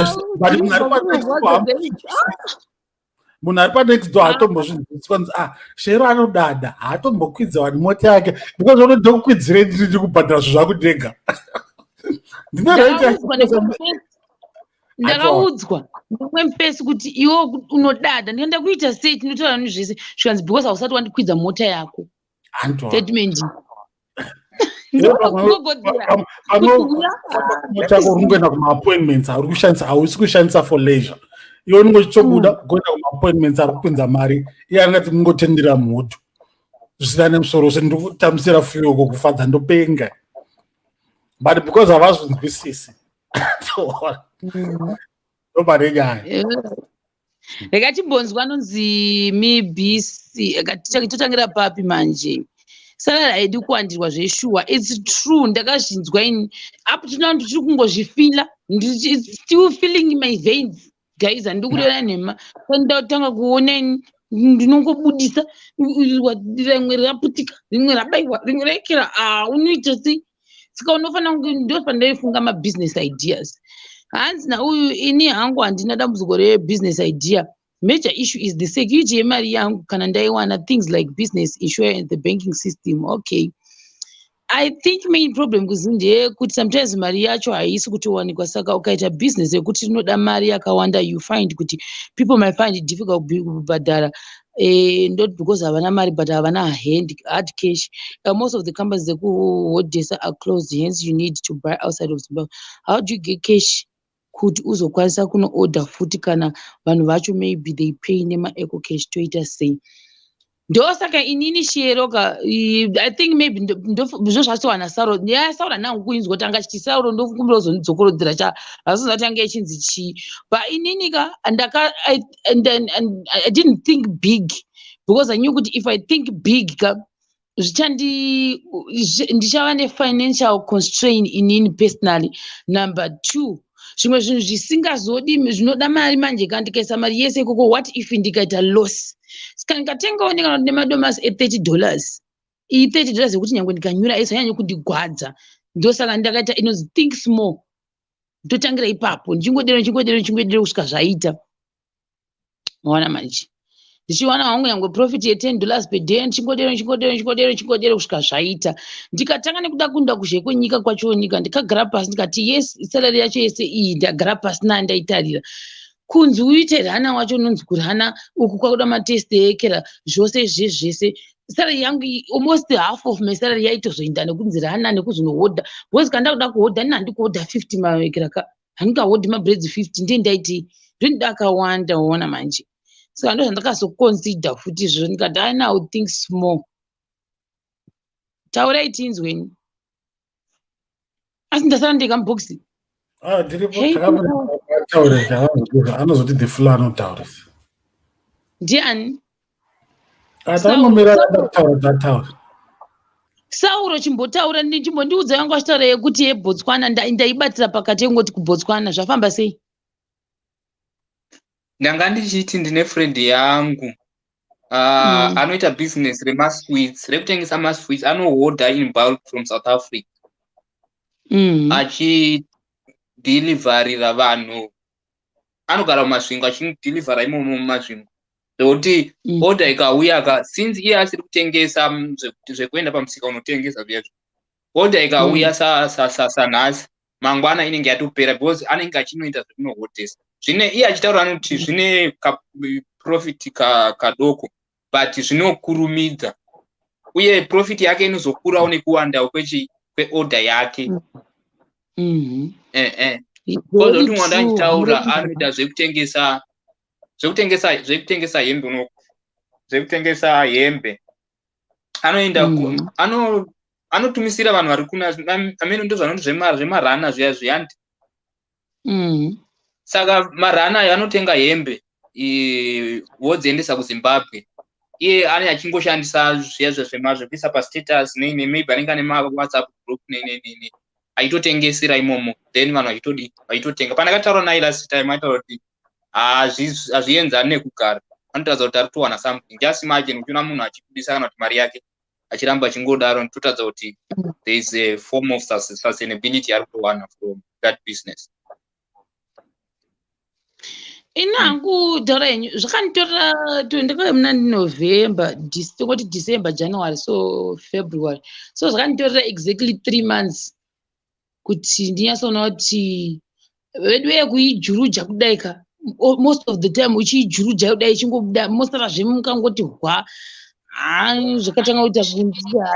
munhu ari panext door haatombozvinzwisisi, kwanzi, ah, Shero anodada, haatombokwidza vanhu mota yake, because unoda kukwidzire, ndiri kubhadhara zvinhu zvangu ndega, ndine right. Ndakaudzwa nemumwe mupesi kuti, "Iwe unodada." Ndikaenda kuita sei? Tinotaura nezvese, zvikanzi, "Because hausati wandikwidza mota yako." Statement. Ndokugogodzera. Mota yako uri kungoenda kumaappointments, hauri kushandisa, hausi kushandisa for leisure. Iwe unenge uchitobuda kuenda kumaappointments, ari kupinza mari, iye angati mungotendera mhutu zvisina nemusoro, se ndikutambisira fuel kukufadza, ndopenga. But because havazvinzwisisi, ndopane nyaya. Rega timbonzwa anonzi mibc. Totangira papi manje? Salary haidi kuwandirwa zveshuwa. It's true, ndakazvinzwa ini. Up to now ndichiri kungozvifila. It's still feeling in my veins, guys. Handidi kureva nhema. Ndatanga kuona ini ndinongobudisa rimwe raputika, rimwe rabayiwa, rimwe raikira. Ah, unoita sei? Saka unofanira kunge, ndopandaifunga mabusiness ideas. Hanzi nauyu, "Ini hangu handina dambudziko rebusiness idea. Major issue is the security yemari yangu kana ndaiwana. Things like business insurance, the banking system." Okay, I think main problem kuzi ndeyekuti sometimes mari yacho haisi kutowanikwa. Saka ukaita business yekuti rinoda mari yakawanda, you find kuti people might find it difficult kubhadhara, not because havana mari, but havana hand hard cash. Most of the companies dzekuhodhesa are closed, hence you need to buy outside of Zimbabwe. How do you get cash kuti uzokwanisa kunoorder futi kana vanhu vacho maybe they pay nemaEcoCash? Toita sei? Ndosaka inini, Shero ka, I think maybe ndo zvatowana Sauro. Nyaya Sauro hanangu kuinzwa kuti anga chiti Sauro, ndokumbira kuzondidzokorodzera cha hasoza kuti anga ichinzi chii. But inini ka, ndaka and I didn't think big because I knew kuti if I think big ka, zvichandi ndichava nefinancial constraint inini personally. Number two, zvimwe zvinhu zvisingazodi zvinoda mari manje ka, ndikaisa mari yese ikoko, what if ndikaita loss? Saka ndikatengawo kana nemadomasi e$30, iyi $30 yekuti nyange ndikanyura aisanyanye kundigwadza. Ndosaka ndakaita inonzi think small, ndotangira ipapo, ndichingodero, ndichingodero, ndichingodero kusvika zvaita. Maona manje? Ndichiwana hangu nyangwe profit ye$10 per day, ndichingodero, ndichingodero, ndichingodero, ndichingodero kusvika zvaita. Ndikatanga nekuda kunda kuzhe kwenyika kwacho nyika. Ndikagara pasi ndikati, yes, salary yacho yese iyi ndagara pasi nayo, ndaitarira kunzi uite runner wacho, unonzi kurunner uku kwakuda matest eEKRA, zvose izvi zvese. Salary yangu, almost half of my salary yaitozoenda nekunzi runner nekuzonohodha, because kana ndakuda kuhodha, ini handi kuhodha 50 maEKRA ka, handingahodhi mabraids 50. Ndiye ndaiti ndinoda akawanda, waona manje. Saka ndo zvandakazoconsider futi izvozvo, ndikati, I now think small. Taurai tinzweni, asi ndasara ndega mubhokisi. Ah, ndiripo. Takamutaurira, anozoti the fula anotaurisa. Ndiani? Takangomira kutaura, tataura. Sauro, chimbotaura, chimbondiudza yangu achitaura yekuti yeBotswana. Ndaibatira pakati yengoti kuBotswana zvafamba sei? Ndanga ndichiti ndine friend yangu anoita business remasweets, rekutengesa masweets. Anohodha in bulk from South Africa, achidhilivharira vanhu. Anogara muMasvingo, achidhilivhara imomo muMasvingo, zvekuti order ikauya ka, since iye asiri kutengesa zvekuenda pamusika unotengesa zviya, order ikauya sanhasi, mangwana inenge yatopera, because anenge achinoita zvekunohodhesa. Zvine iye achitaura, anoti zvine profit kadoko, but zvinokurumidza, uye profit yake inozokurawo nekuwandawo kweorder yake. Kozoti mumwe wandachitaura anoita zvekutengesa hembe uno, zvekutengesa hembe. Anoenda anotumisira vanhu vari kuna amene, ndo zvanoti zvemarunner zviya zviyandi. Saka marunner ayo anotenga hembe, vodziendesa kuZimbabwe. Iye ane achingoshandisa zviya zvekuisa pastatus, maybe anenge ane maWhatsApp group nenene, achitotengesera imomo, then vanhu vachitodi, vachitotenga. Pandakataura naye last time, aitaura kuti hazvienzani nekugara. Anotaridza kuti ari kutowana something. Just imagine uchiona munhu achibudisa kana kuti mari yake achiramba achingodaro, totaridza kuti there is a form of sustainability ari kutowana from that business. Ini hangu, taura henyu, zvakanditorera, ndakauya muna November, tongoti December, January, so February, so zvakanditorera exactly 3 months kuti ndinyatsoona kuti vedu vekuijuruja kudai ka. Most of the time uchiijuruja kudai, ichingobuda, mosara zvemukangoti hwa. Zvakatanga kuita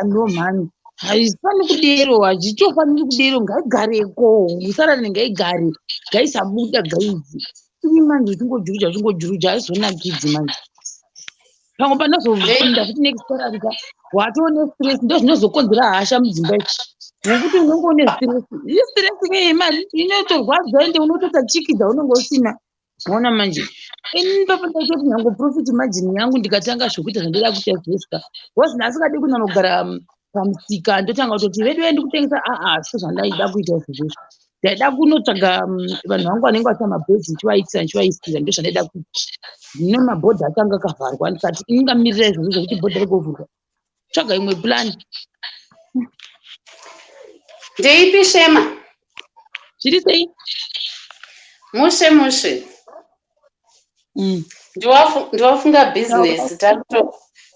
no mhani, haifani kudero, hazvitofaniri kudero, ngaigareko, usarane, ngaigare, ngaisabuda gaizi. 3 months uchingojuruja, uchingojuruja, haizonakidzi manje. Pamwe panozopinda futi next salary ka, watoo nestress. Ndo zvinozokonzera hasha mudzimba ichi, nekuti unenge une stress. Istress ngeyemari, inotorwadza, ende unotoita chiki dzaunenge usina. Maona manje, ini papa ndaitoti nyange profit margin yangu, ndikatanga zvokuita zvandida kuita zvesika, because ndasingadi kunanogara pamusika ndotanga kutoti vedu vendi kutengesa. Aa, so zvandaida kuita izvozvo, ndaida kunotsvaga vanhu vangu vanenge vachiita mabhezi, ndichivaitira, ndichivaisira. Ndo zvandaida kuita. Zvino mabhodha akanga akavharwa, ndikati ingamirira izvozvo zvokuti bhodha rigovhurwa, tsvaga imwe plan. Ndeipi, Shema? Zviri sei? Mushe mushe. Ndiwafunga bhizinesi,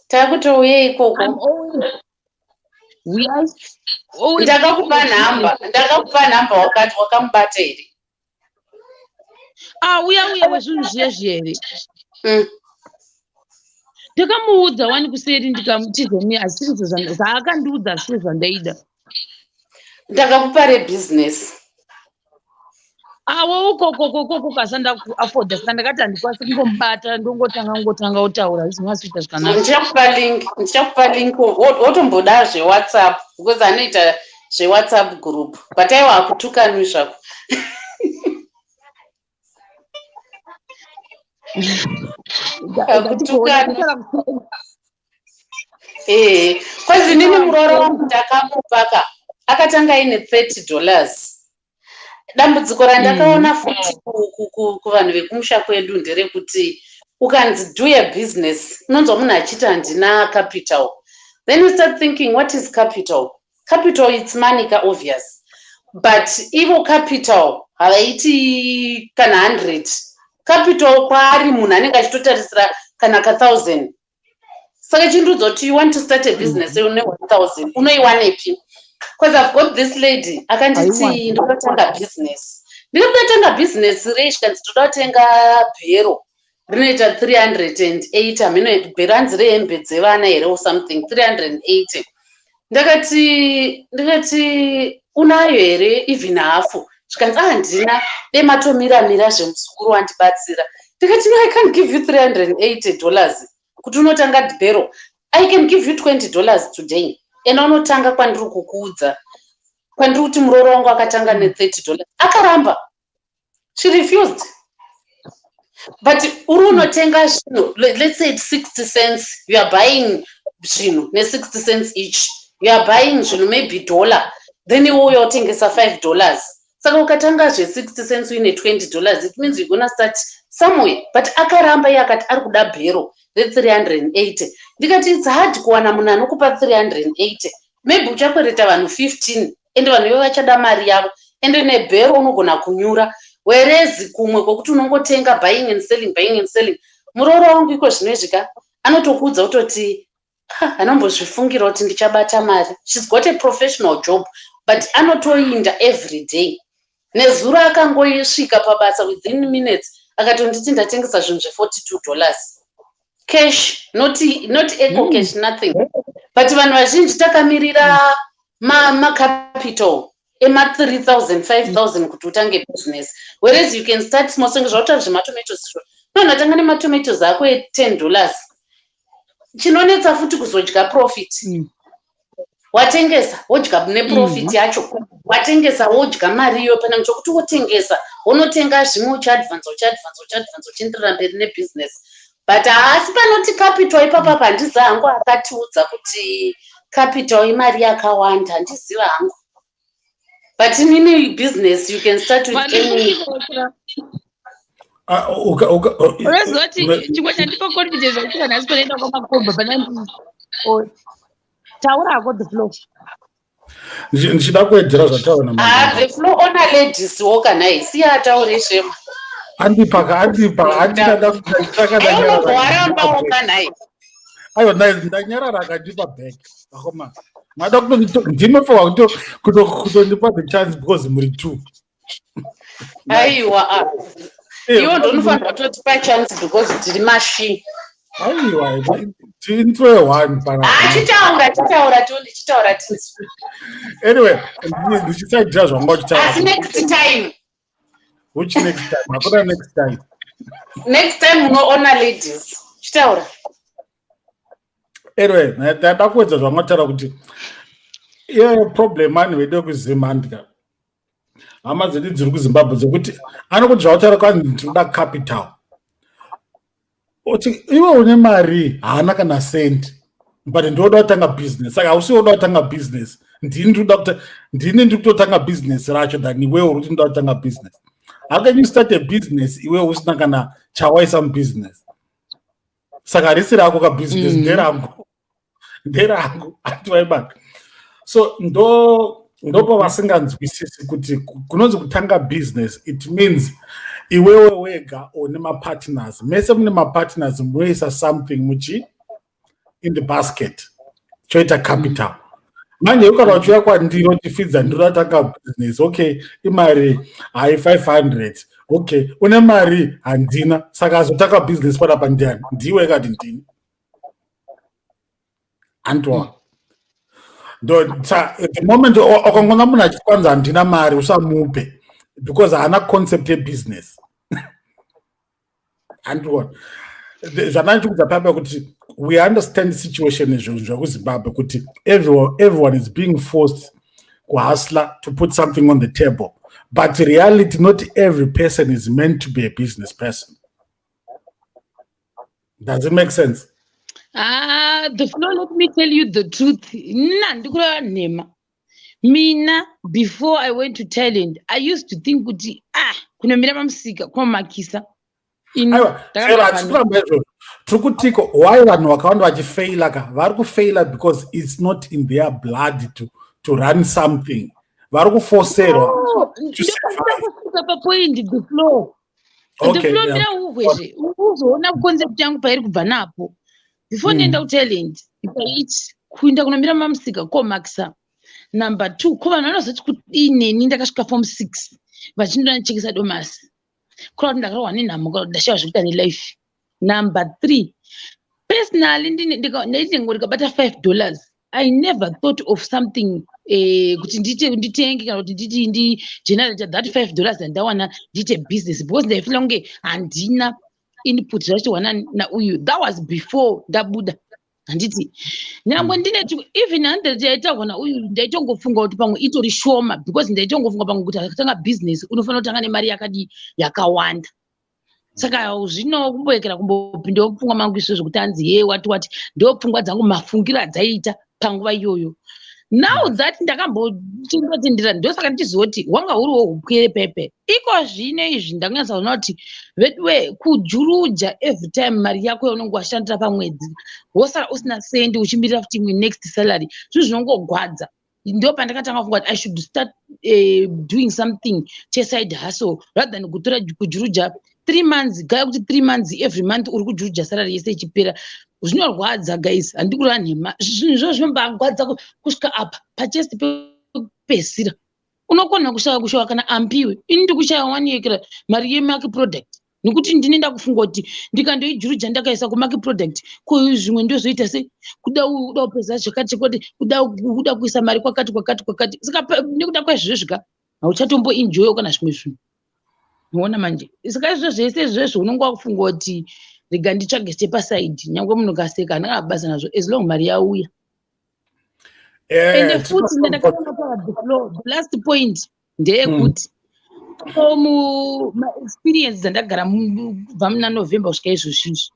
takutouye ikoko. I'm always, we are always. Ndakakupa nhamba, ndakakupa nhamba, wakati wakamubata here? Ah, uya uya wezvinhu zviya zviya here? Mm. Ndakamuudza wani kuseri, ndikamuti zvoni hazisirizvo zvaakandiudza, hazisizvo zvandaida. Ndakakupa rebhizinesi. Awo ukokokokoko kasanda kuafforda, saka ndakati handikwanisi kungomubata, ndongotanga ngotanga kutaura zvisingazi kuita zvakanaka. Ndichakupa link, ndichakupa link, wotomboda zveWhatsApp, because anoita zveWhatsApp group, but aiwa, hakutukanwi zvako. Hakutukani. Ee, cause inini muroora wangu ndakamupa ka, akatanga aine $30. Dambudziko randakaona futi kuvanhu vekumusha kwedu nderekuti ukanzi do a business, unonzwa munhu achiti, "Handina capital." Then you start thinking, what is capital? Capital, it's money ka, obvious, but ivo capital havaiti kana 100. Capital kwaari munhu anenge achitotarisira. Kana ka1000. Saka chindiudza kuti you want to start a business une 1000, unoiwanepi? Because I've got this lady akanditi, Aiwa. "Ndoda kutanga business." Ndinoda kutanga business rei? Zvikanzi, "Toda kutenga bhero rinoita 308." Hameno bhero hanzi rehembe dzevana here or something, 380. Ndikati, "Unayo here even hafu?" Zvikanzi, "Ah, handina, dematomira-mira zvemuzukuru wandibatsira." Ndikati, "No, I can't give you $380 kuti unotanga bhero. I can give you $20 today. Enda unotanga kwandiri kukuudza, kwandiri kuti murooro wangu akatanga ne$30." Akaramba, she refused. But uri unotenga zvinhu, let's say it's 60 cents, you are buying zvinhu ne60 cents each. You are buying zvinhu maybe dollar, then iwe uya utengesa $5. Saka ukatanga zve60 cents uine $20, it means you're gonna start somewhere. But akaramba iye, akati ari kuda bhero re380. Ndikati, "It's hard kuwana munhu anokupa 380. Maybe uchakwereta vanhu 15, ende vanhu ivo vachada mari yavo, ende nebhero unogona kunyura." Whereas kumwe kwokuti unongotenga, buying and selling, buying and selling. Murooro wangu iko zvino ka anotokuudza kutoti, "Ah, anombozvifungira kuti ndichabata mari." She's got a professional job, but anotoinda every day. Nezuro akangosvika pabasa, within minutes akatonditi, "Ndatengesa zvinhu zve$42 cash, not eco cash, nothing." But vanhu vazhinji takamirira macapital ema3000, 5000 kuti utange business, whereas you can start small. Senge zvautaura zvematomatoes izvo, no, ndatanga nematomatoes ako e$10. Chinonetsa futi kuzodya profit. Watengesa, wodya neprofit yacho. Watengesa, wodya mari iyo. Pana chokuti wotengesa, wonotenga zvimwe, uchiadvansa, uchiadvansa, uchiadvansa, uchienderera mberi nebusiness. But haasi panoti capital ipapapa. Handiziva hangu akatiudza kuti capital imari yakawanda, handiziva hangu. But inini, business you can start with any Ah, Unoziva kuti chimwe chandipa confidence zvekuti nhasi panoenda kwamakomba pana, taura hako, the floor. Ndichida kuwedzera zvataura. Ah, the floor ona ladies wo kana siya ataure, Shema. Andipa ka, andipa. Unobva kanhai. Aiwa, ndanyarara, akandipa back. Akoma mada ndinofanwa kutondipa the chance because muri two. Aiwa, ah. Iwo ndonofanirwa kutotipa chance because tiri mashi. Aiwa, intro one pana. Ah, chitaura, chitaura tione, chitaura tinzwe. Anyway, ndichisaidira zvanga uchitaura. Asi next time. Which next time? Hakuna next time. Next time unoona ladies. Chitaura. Anyway, ndada kuwedza zvangataura kuti iyoyo problem ani vedu yekuzimandya, hama dzedu dziri kuZimbabwe, dzekuti anokuti zvataura kwanzi, "Ndinoda capital." Uti, "Iwe une mari?" Haana kana sendi, but ndinoda kutanga business. Saka hausi woda kutanga business, ndini ndinoda, ndini ndiri kutotanga business racho than iwewe uri kuti ndoda kutanga business. How can you start a business iwewe usina kana chawaisa mubusiness? Saka harisi rako kabusiness. Nderangu, nderangu, hatiwaibata. So ndo ndopavasinganzwisisi kuti kunonzi kutanga business, it means iwewe wega une mapartners, mese mune mapartners, munoisa something muchi in the basket, choita capital. Manje ukana uchiuya kwandiri uchifidza, "Ndinoda business." "Okay, imari?" "Hai, 500." "Okay, une mari?" "Handina." Saka azotanga business panapa ndiani? Ndiwe kati ndini antoa ndo. The moment ukangona munhu achikwanza, "Handina mari," usamupe because haana concept yebusiness. Andiona zvandanichikudza papa kuti we understand situation izvozvo zvekuZimbabwe, kuti everyone is being forced kuhustler to put something on the table, but reality, not every person is meant to be a business person. Does it make sense? Ah, the floor, let me tell you the truth. Nna ndikureva nhema. Mina, before I went to Thailand, I used to think kuti, ah, kunomira pamusika kunomakisa. Aiwa, hatisi kuramba izvozvo. Tiri kutiko why vanhu vakawanda vachifeila ka? Vari kufeila because it's not in their blood to run something. Vari kufoserwa. Kusvika papoint, the floor. The flow, mira uhwezve, uzoona concept yangu pairi kubva napo. Before ndienda kuThailand, ikaiti kuenda kunomira mamusika komakisa number two, ko vanhu vanozoti kudini? Ndakasvika form six vachindondichekesa domasi, kureva kuti ndakarohwa nenhamo kana kuti ndashaya zvekuita nelife. Number three, personally ndaiti ndikabata $5, I never thought of something kuti ndiite, nditenge kana kuti nditi ndigenerate that $5 yandawana, ndiite business, because ndaifila kunge handina input zvachiwana nauyu. That was before ndabuda, handiti? Nyangwe ndine even 100 yaitaurwa nauyu, ndaitongofunga kuti pamwe itori shoma, because ndaitongofunga pamwe kuti akatanga business unofanira kutanga nemari yakadii, yakawanda. Saka zvino kumboekera kumbopindawo mupfungwa mangu izvozvo kuti anzi ye wati wati, ndo pfungwa dzangu, mafungiro adzaiita panguva iyoyo. Now that ndakambotendera, ndosaka ndichizoti hwanga huriwo hupwere pepe. Iko zvino izvi ndakanyatsa kuona kuti veduwe, kujuruja every time mari yako yaunenge washandira pamwedzi, wosara usina sendi, uchimirira futi imwe next salary, zvinhu zvinongogwadza. Ndo pandakatanga kufunga kuti I should start doing something cheside hustle rather than kutora kujuruja 3 months gaya, kuti 3 months every month uri kujuruja salary yese ichipera. Zvinorwadza guys, handi kureva nhema. Zvinhu izvozvo zvinombagwadza kusvika apa pachest pekupedzisira unokona kushaya, kushaya kana ambiwe. Ini ndikushaya one yekera mari yemaki product, nekuti ndinoenda kufunga kuti ndikandoijuruja ndakaisa kumaki product, ko zvimwe ndozoita sei? Kuda kuda kupedza zvakati chekuti kuda kuisa mari kwakati kwakati kwakati. Saka nekuda kwezvizvo ka, hauchatomboenjoyo kana zvimwe zvinhu, unoona manje. Saka izvo zvese izvozvo unonge wakufunga kuti rega nditsvage chepaside. Nyangwe munhu kaseka, handina basa nazvo as long mari yauya. Ende futi ndakaona the flow. The last point ndeyekuti maexperience dzandagara kubva muna November kusvika izvozvizvi,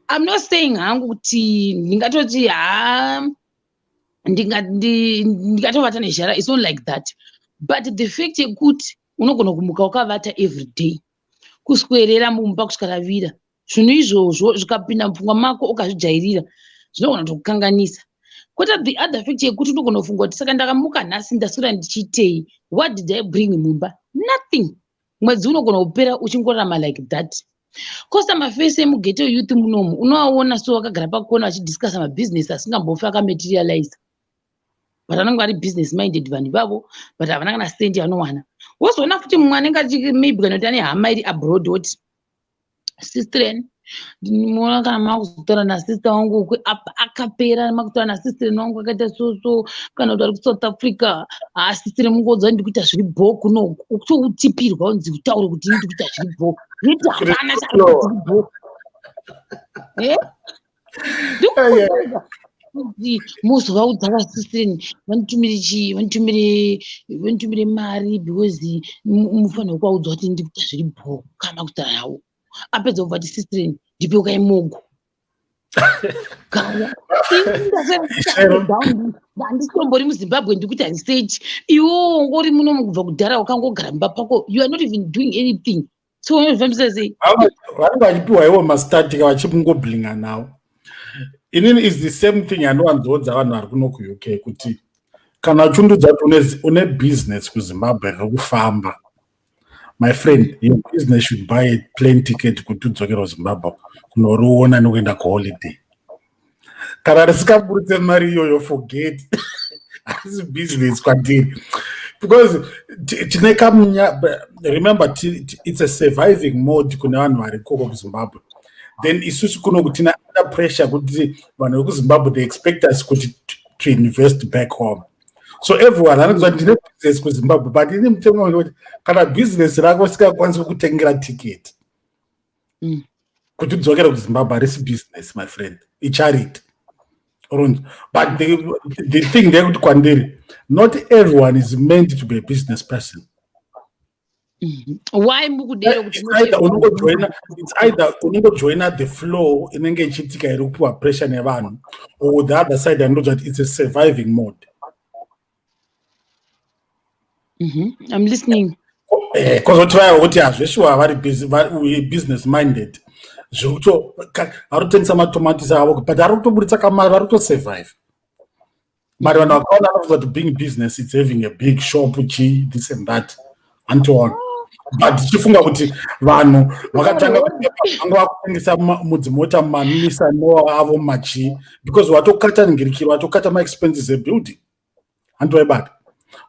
I'm not saying hangu kuti ndingatoti ha, ndingatovata nezhara. It's not like that, but the fact yekuti unogona kumuka ukavata every day, kuswerera mumba kusvika ravira, zvinhu izvozvo zvikapinda mupfungwa mako ukazvijairira, zvinogona kutokukanganisa. Kwete the other fact yekuti unogona kufunga kuti saka ndakamuka nhasi, ndaswera ndichiitei? What did I bring mumba? Nothing. Mwedzi unogona kupera uchingorarama like that. Kosa mafesi emughetto youth munomu unoaona so vakagara pakona vachidiscussa mabhizinesi asingambofi akamaterialize, but anenge vari business minded vanhu ivavo, but havana kana sendi yavanowana. Wozoona futi mumwe anenge achi maybe kana kuti ane hama iri abroad, woti sistren, muona kana makuzotaura nasister wangu akapera, makutaura nasisteren wangu akaita so so, kana kuti ari kuSouth Africa, hasisteren mungoudza ndi kuita zviri bho kuno, kutoutipirwa unzi utaure kuti ndi kuita zviri bho, yeti hapana chaari bho. Kuti muzovaudza vasisireni vanditumire chii, vanditumire mari, because mufanira kuvaudza kuti ndi kuita zviri bho. Kana kutaura navo, apedza kubva ti, "Sistireni, ndipe kaimogo." Gaya, handisitombori muZimbabwe, ndikuita research. Iwewo ungori munomu kubva kudhara, wakangogara mumba pako, you are not even doing anything, so unozvifambisa sei? Vanenge vachipiwa iwo mastatika, vachingoblinga nawo. Inini is the same thing yandowanzoudza vanhu vari kuno kuUK kuti kana uchindudza kuti une business kuZimbabwe riri kufamba, my friend, your business should buy a plane ticket kuti udzokere kuZimbabwe kunoriona nekuenda kuholiday. Kana risingaburitse mari iyoyo, forget, harisi business kwandiri, because tine kamunya. Remember, it's a surviving mode kune vanhu vari ikoko kuZimbabwe. Then isusu kunoku tina under pressure kuti vanhu vekuZimbabwe, they expect us kuti to invest back home. So everyone anonzwa ndine business kuZimbabwe, but ine mutemo wekuti kana business rako risingakwanisi kukutengera ticket kuti udzokere kuZimbabwe, harisi business, my friend, icharity. But the thing ndeyekuti kwandiri, not everyone is meant to be a business person. Why mukudero kuti It's either unongojoina the flow inenge ichiitika iri kupiwa pressure nevanhu, or the other side andoza kuti it's a surviving mode. I'm listening. Kozoti vaya vokuti hazveshuwa vari business minded, zvekuto vari kutengesa matomatisi avo, but ari kutoburitsa kamari, vari kutosurvive. But vanhu vakaona vanofunga kuti being business, it's having a big shop, chi this and that and so on. But tichifunga kuti vanhu vakatanga vanga vakutengesa mudzimota, mumaNissan Noah avo, mumachii, because watokata ngirikiro, watokata maexpenses ebuilding. Hanti waibata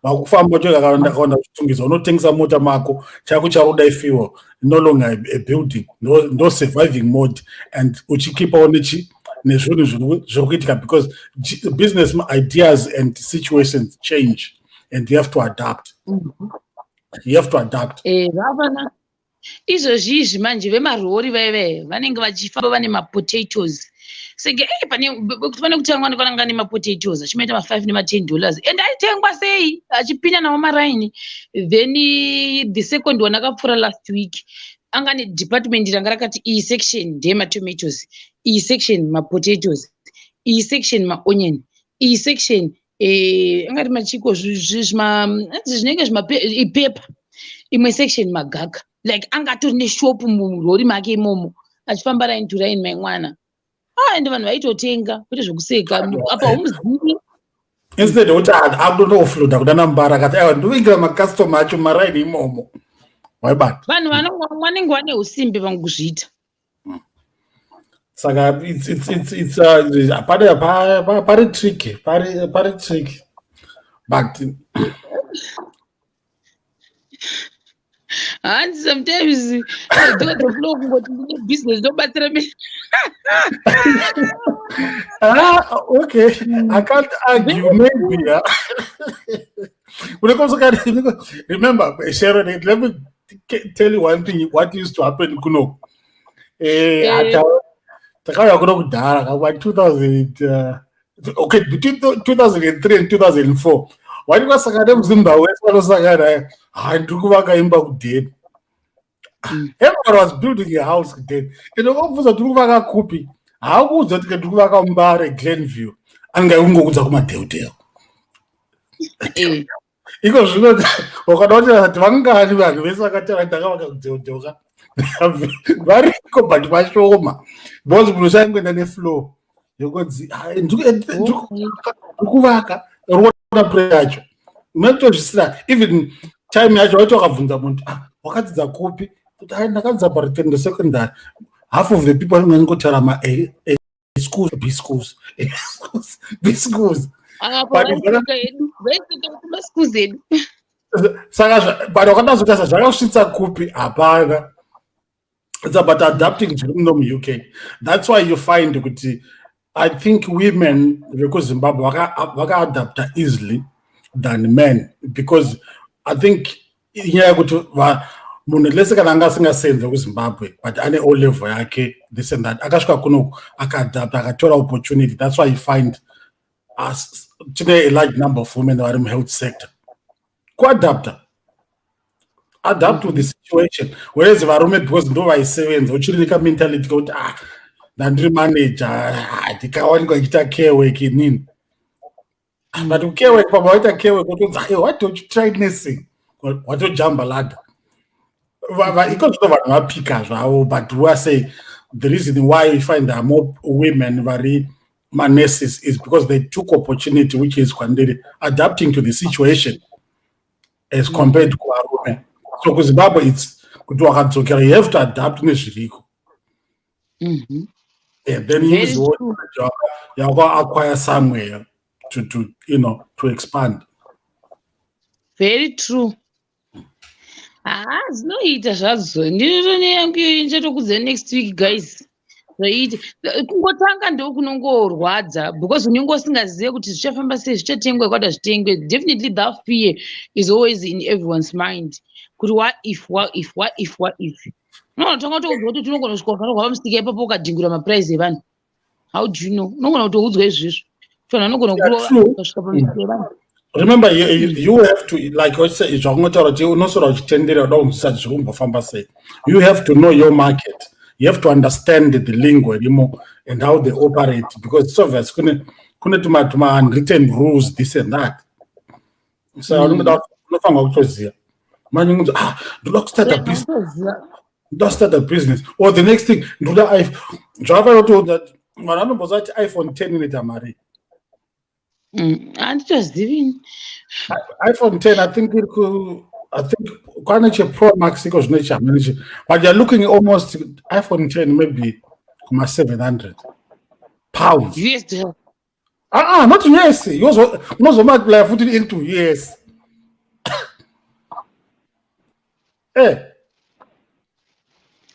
wakufamba utoakawanda kawanda kuchitungisa, unotengesa mota mako, chako chakuda ifuel, no longer a building, no surviving mode, and uchikipawo nechi nezvinhu zviri kuitika, because business ideas and situations change and you have to adapt. You have to adapt. Zvafana izvozvi izvi manje, vemarori vaive vanenge vachifamba vane mapotatoes senge pane kutangwa nekananga nemapotatoes achimaita ma5 nema10 dollars, and aitengwa sei achipinda nawo maraini. Then the second one akapfuura last week anga nedepartment ranga rakati iyi section ndeyematomatoes, iyi section mapotatoes, iyi section maonion, iyi section angati machiko zvinenge ipepa, imwe section magaka. Like anga atori neshopu murori make imomo, achifamba line to line maimwana. Ah, ende vanhu vaitotenga, kwete zvokuseka apa humuzivi. Instead yekuti akutonoofloada kuda nambara, akati aiwa, ndovingira makastoma acho maraini imomo, waibata. Vanhu vanenge vane usimbe vanguzviita. Saka it's pari tricky, pari tricky, but Hanzi sometimes I go the flow, kungoti ndine business ndobatsira me. Ah, okay, I can't argue. Maybe, yeah. Remember, Sharon, let me tell you one thing, what used to happen kuno. Takauya kuno kudhara ka 2000, okay, between 2003 and 2004, wati kwasangana nemuZimbabwe wese vanosangana, hai, ndiri kuvaka imba kudheni. Everyone was building a house kudheni, and ukabvunza kuti uri kuvaka kupi, haakuudza kuti ndiri kuvaka Mbare Glenview, anenge aikungokudza kumadheudheu. Iko zvino wakada kuti vangani vanhu vese vakataura ndakavaka kudheudheuka variko, but vashoma, because munhu usaingoenda neflow yokunzi ndiri kuvaka, ruona pre yacho unotozvisira. Even time yacho waiti wakabvunza munhu, ah, wakadzidza kupi, kuti ai, ndakadzidza paRutendo Secondary, half of the people vanenge vangotaura ma A, A schools, B schools, A schools, B schools. Apa But vaiseka edu, vaiseka kumaschools edu. Saka but wakadazotarisa zvakasvitsa kupi, hapana. It's about adapting zviri muno muUK. That's why you find kuti I think women vekuZimbabwe vakaadapta easily than men, because I think inyaya yekuti munhu lese kana anga asingasenze kuZimbabwe but ane O level yake, this and that, akasvika kuno akaadapta, akatora opportunity. That's why you find us tine a large number of women vari muhealth sector, kuadapta, adapt to the situation, whereas varume, because ndo vaisevenza, uchiri nekamentality kekuti, ah, ndandiri manager, ah, ndikawanikwa ichiita care work inini. But care work, pamba waita care work, wotonzi, "Hey, why don't you try nursing?" Watojamba ladder. Iko zvino vanhu vapika zvavo, but we are saying the reason why you find there are more women vari manurses is because they took opportunity, which is kwandiri adapting to the situation as compared kuvarume. So kuZimbabwe it's kuti wakadzokera, you have to adapt nezviriko. Yeah, then Very use what true. yawaka acquire somewhere to expand. Very true. Haa, zvinoita zvadzo. Ndinoto neyangu iyoyo, ndichatokudza next week, guys. Zvaita kungotanga ndokunongorwadza, because unenge usingazive kuti zvichafamba sei, zvichatengwa kwada zvitengwe. Definitely that fear is always in everyone's mind, kuti what if, what if, what if, what if. Unogona kutanga kutoudzwa kuti unogona kusvika ukarohwa pamusika ipapo, ukadhingura maprice evanhu. How do you know? Unogona kutoudzwa izvizvo kuti vanhu vanogona Yeah, true. kurova ukasvika pamusika evanhu. Remember, you have to, like what say, zvaungotaura kuti unoswera uchitendera, uda kunzwisisa kuti zviri kumbofamba sei. You have to know your market, you have to understand the lingo irimo and how they operate, because it's obvious kune tuma unwritten rules, this and that. So unofanirwa kutoziva manje unzi, ah, ndoda kustart a business, Unotoziva. ndoda start a business, or the next thing ndoda iPhone. Zvakafanira kuti vanhu vanomboziva kuti iPhone 10 inoita mari. Handitozivi. iPhone 10, I think iri ku I think kwane chePro Max iko zvino ichi hamene, but you're looking almost iPhone 10 maybe kuma £700. US dollar? Ah, ah, not US. Unozomultiply futi into US.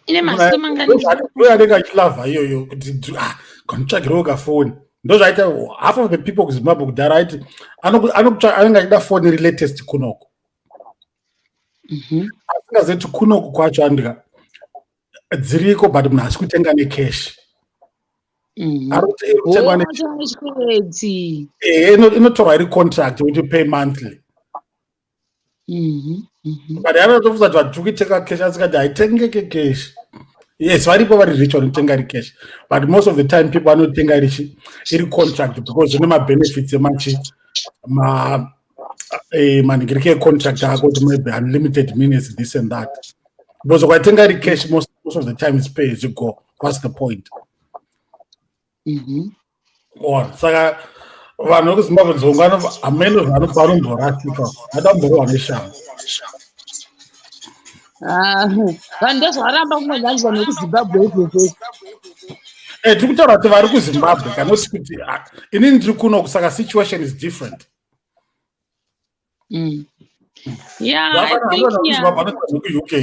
Ine maziso mangani? Ndoyanenge achilavha iyoyo kuti, ah, kanotsvagirewo kafoni. Ndozvaita half of the people kuZimbabwe kudhara, aiti anenge achida foni iri latest kunoko, asingazeti kunoku kwacho andika dziriko, but munhu asi kutenga necash. Ari kuti iri kutengwa Oh, chikwereti. Inotorwa iri contract kuti pay monthly. But anotofunza kuti vanhu kuitenga cash, asikati haitengeke cash. Yes, varipo vari rich vanotenga iri cash, but most of the time people vanotenga iri contract because zvine mabenefits emachi ma manhingirike econtract ako, kuti maybe unlimited minutes, this and that, because ukaitenga iri cash, most of the time it's pay as you go. What's the point? Ona, saka vanhu vekuZimbabwe nzongo hamene vanomborasika, vadamborohwa neshamba. Ah, vanhu ndozvavaramba kumwe nzanzi, vanhu vekuZimbabwe izvozvo. Tiri kutaura kuti vari kuZimbabwe, kanoti kuti, ah, inini ndiri kuno, saka situation is different. Yeah, I think, yeah. KuUK,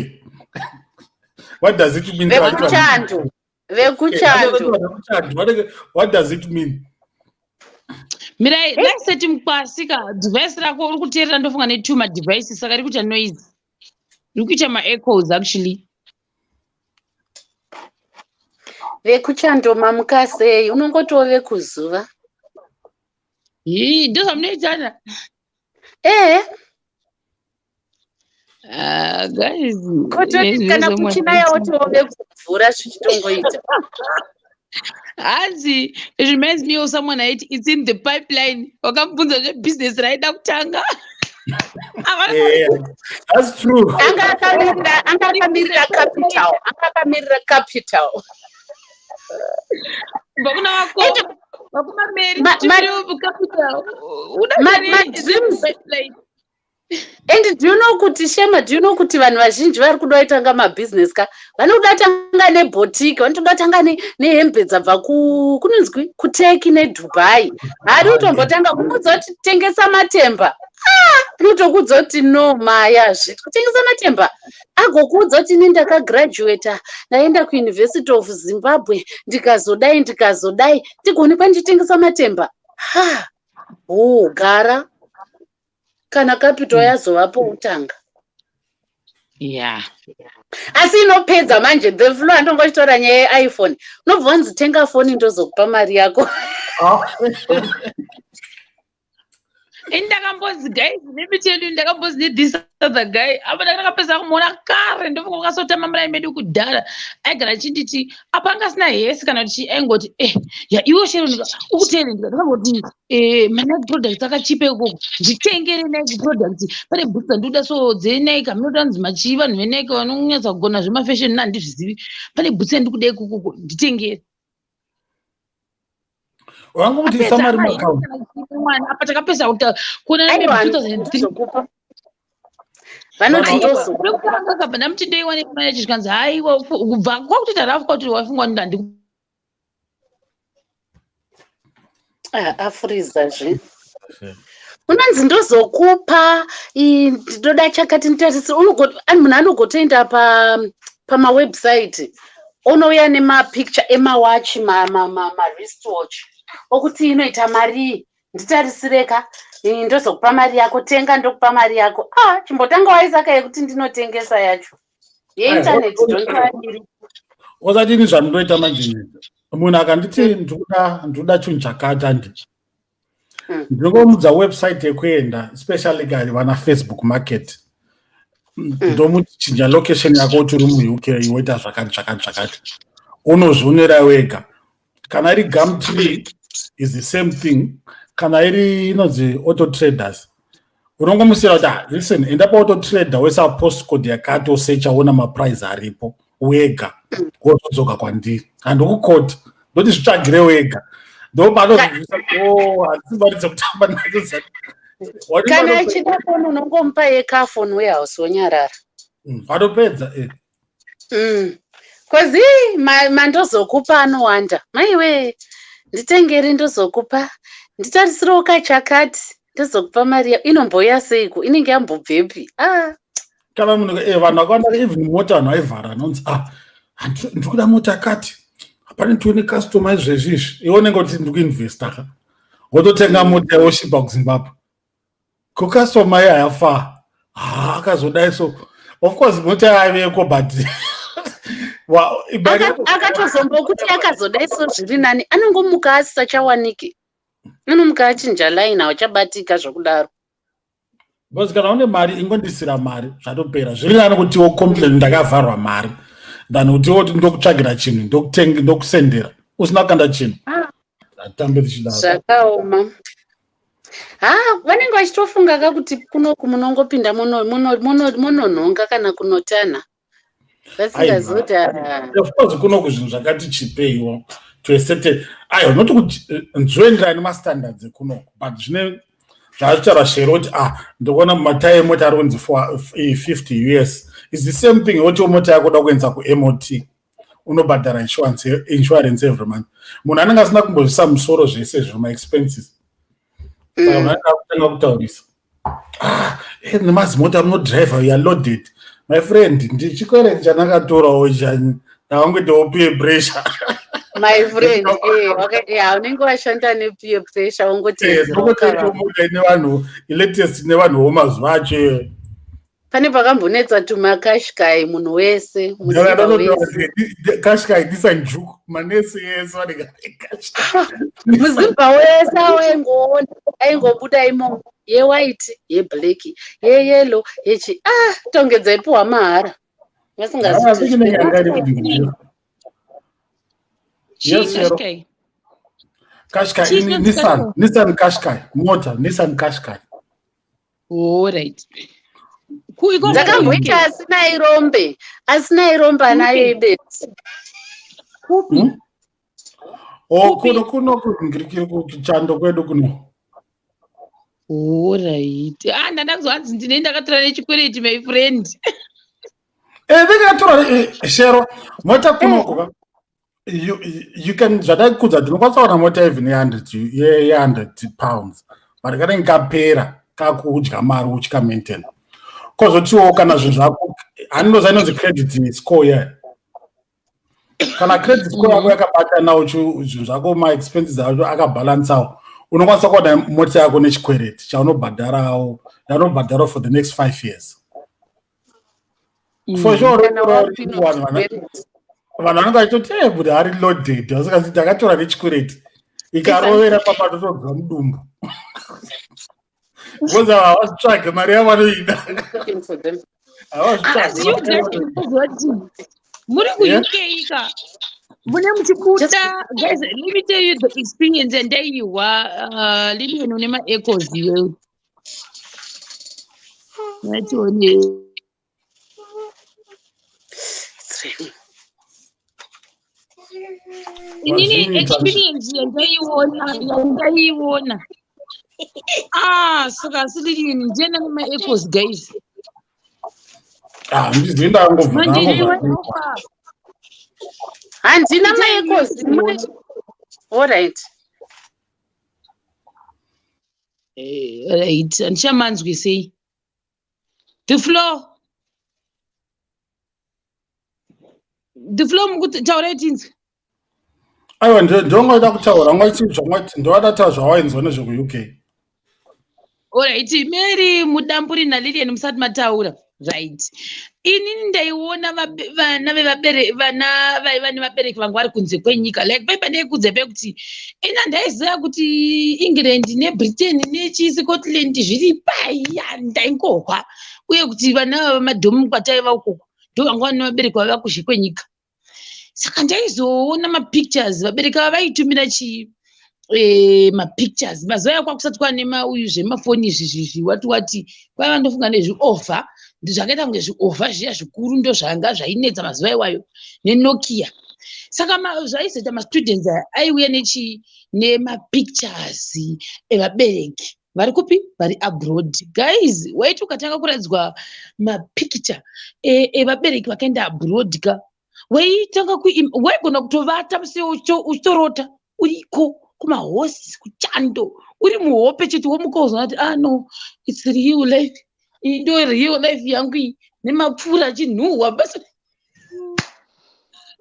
what does it mean? Vekuchando, vekuchando. What does it mean? Mirai, laiseti mukwasi ka device rako uri kuteerera, ndofunga netwo madevices, saka riri kuita noise, riri kuita maechoes actually. Vekuchando, mamuka sei? Unongotiwo vekuzuva. Ii, ndozvamunoitana? Ee. Ah, guys. Kutoti kana kuchinaya wotiwo vekumvura, zvichitongoita. Hanzi it reminds me of someone aiti, "It's in the pipeline." Wakamubvunza zvebusiness raida kutanga. Yeah, that's true. Anga akamirira capital, anga akamirira capital. Kubva kuna vako vakumameri capital. Ma dreams. And do you know kuti, Shema, do you know kuti vanhu vazhinji vari kuda kutanga mabhizinesi ka, vanoda kutanga neboutique, vanotoda kutanga nehembe dzabva kunonzwi kuTurkey neDubai. Haadi kutombotanga kumudza kuti tengesa matemba. Ah, anotokudza kuti no, maya, zviti kutengesa matemba, agokuudza kuti ini ndakagraduata, ndaenda kuUniversity of Zimbabwe, ndikazodai, ndikazodai, ndigoonekwa ndichitengesa matemba. Ha, o gara kana capital yazovapo utanga. Asi inopedza manje the flow. Andongochitora nyaya yeIPhone, unobva wanzi tenga foni, ndozokupa mari yako. Ah. Ini ndakambonzi, guys, let me tell you, ndakambonzi nethis other guy apa, ndakapedza kumuona kare, ndofunga kwakasotama murai medu kudhara. Aigara achinditi, apa anga asina hesi kana kuti aingoti, ya iwe Shero, ukuteere. Ndikangoti, maNike products akachipa ikoko, nditengere Nike products. Pane bhutsu dzandinoda so dzeNike, hamunoda nzi machii, vanhu veNike vanonyatsa kugona zvemafashion, nandizvizivi. Pane bhutsu yandikuda ikokoko, nditengere. Wangu kuti Apedza samari apa maccount. Mwana apa takapedza kuta kuona. Aiwa, 2003. ndozokupa, vanoti ndozokupa. Rekutanga kabva ndamuti ndoiwane mari yacho, zvikanzi haiwa, kubva kwakutoita rafu kwakuti wafunga kuti handi. Ah, afurizazve. Unonzi ndozokupa, ndinoda chakati, nditarise. Munhu anogotoenda pamawebsite, onouya nemapicture emawachi, mawristwatch, okuti inoita marii, nditarisireka, ndozokupa mari yako, tenga, ndokupa mari yako. Ah, chimbotanga waisaka yekuti ndinotengesa yacho yeinternet, don't worry. Usati ini zvandinoita manje, munhu akanditi ndikuda chinhu chakati, andi ndinongomudza website yekuenda, especially kari vana Facebook Market. Ndomuti chinja location yako kuti uri muUK, woita zvakati zvakati zvakati, unozvionera wega. Kana iri Gumtree is the same thing, kana iri inonzi Auto Traders, unongomusiyira kuti, "Ah, listen, enda paAuto Trader, woisa postcode yakati, wosecha, ona maprice aripo wega, wozodzoka kwandiri." Handikukoti, ndoti zvitsvagire wega. Ndopanozvisa, o handisi mari dzekutamba nadzo. Kana achida foni, unongomupa yeCarphone Warehouse, wonyarara. Vatopedza eh. 'Cause mandozokupa anowanda. Maiwe, nditengeri, ndozokupa, nditarisirawo kachakati, ndozokupa mari inombouya seiko, inenge yambobvepi? Ah. Kana munhu vanhu vakawanda, even mota, vanhu vaivhara anonzi, "Ah, ndiri kuda mota yakati, hapane tione customer izvezvi izvi." Iwe unenge kuti, "Ndiri kuinvesta ka." Wototenga mota, yoshipa kuZimbabwe, ko customer iye hayafa. Ha, akazodai. So of course mota yaiveko, but Akatozombokuti akazodai, so zviri nani anongomuka asisachawaniki, anomuka achinja line, hauchabatika zvokudaro. Because kana une mari, ingondisira mari, zvatopera. Zviri nani kuti wocomplain, "Ndakavharwa mari," than kuti woti, "Ndokutsvagira chinhu, ndokusendera," usina kukanda chinhu. Hatambe tichidaro. Zvakaoma. Ha, vanenge vachitofunga ka kuti kunoku munongopinda munonhonga kana kunotana, vasingazivi kuti ah, Of course kunoku zvinhu zvakati chipeiwo to a certain, aiwa, not kuti nzoenderana nemastandards ekunoku, but zvine zvazvitaura Shero kuti, ah, ndikuona matai emota ari kunzi 50 US is the same thing. Wotiwo mota yako uda kuendesa kuMOT, unobhadhara insurance every month. Munhu anenge asina kumbozvisa musoro zvese izvo, maexpenses. Saka munhu anenge akutanga kutaurisa, "Ah, nemazimota munodhiraivha, you are loaded, my friend." Ndichikwereti chandakatorawo chani, ndakangoitawo peer pressure. My friend, unenge washanda nepeer pressure, wongotedzera. Ndokotoita mota ine vanhu, ilatest, nevanhu vomazuva acho iyoyo. Pane pakambonetsa tumaQashqai, munhu wese, mudzimba wese. Qashqai, Nissan Juke, manesi ese vanenge Qashqai. Muzimba wese awaingoona aingobuda imomo, yewhite, yeblack, yeyellow, yechi, ah, tonge dzaipiwa mahara. Ah, inenge yanga iri kuti Yes, Chii? Shero. Qashqai? Qashqai. Chii chinonzi Nissan. Qashqai? Nissan Qashqai mota, Nissan Qashqai. Alright. Kuiko Dzakamboita asina irombe, asina irombe anayo ibetsi. Kupi? Hmm? O Kupi? Kuno kungirikiri, kuchando kwedu kuno. Alright. Ah, ndanda kuzwanzi ndine ndakatora nechikwereti, my friend. Ndingatora, Shero, mota kunoko ka. You can, zvataikudza, tinokwanisa kuwana mota even ye100 pounds, but kanenge kapera kakudya mari uchikamaintain. Kwozotiwo kana zvinhu zvako, handinoziva inonzi credit score yeah. Kana credit score yako yakabatana, zvinhu zvako, maexpenses acho akabhalansawo, unokwanisa kuwana mota yako nechikwereti chaunobhadharawo, yaunobhadharawo for the next 5 years for sure. Kana wapinwa chikwereti. Vanhu vanenge vachitoti, "E, buda ari loaded," vasingazi ndakatora nechikwereti, ikarovera papatotobva mudumbu, because ava havazvitsvage mari yavanoida. Looking for them. Asi you guys munoziva kuti muri kuUK ka, mune muchibuda. Guys, let me tell you the experience yandaiwa. Lilian, une maecos iwewe, ngatione. It's raining. Inini Wazviita. experience yandaiona, ah, saka asi Lilian ndiana nemaecos, guys. Ah, ndizivi, ndangobva Manje ndangobva. Handina maecos. Alright. Right, handichamanzwi sei. The floor, the floor, mukutaurai tinzwi. Aiwa, ndongoida kutaura ngwaiti ndovada taura zvawainzwa nezvekuUK. Alright, Mary Mudamburi naLilian, musati mataura. Right, inini ndaiona vana vana vaiva nevabereki vangu vari kunze kwenyika, like paipa ndaikudza pekuti ina ndaiziva kuti England neBritain nechiScotland zviri pai, ndaingohwa, uye kuti vana vamadhomu kwataiva ukoko ndo vanga vane vabereki vaiva kuzhe kwenyika. Saka ndaizoona mapictures, vabereki ava vaitumira chii, mapictures. Mazuva aya kwakusati kwane mauyu zvemafoni izvi zvizvi, wati wati, kwaiva ndofunga nezviovha zvakaita kunge zviovha zviya zvikuru, ndo zvanga zvainetsa mazuva iwayo, neNokia. Saka zvaizoita mastudents aya aiuya nechii, nemapictures evabereki. Vari kupi? Vari abroad. Guys, waiti ukatanga kuratidzwa mapikicha evabereki vakaenda abroad ka, waitanga waigona kutovata musi uchitorota uriko kumahosi kuchando, uri muhope chete, womuka uzoona kuti, "Ah no, it's real life. Iyi ndo real life yangu iyi," nemapfuura achinhuhwa basi.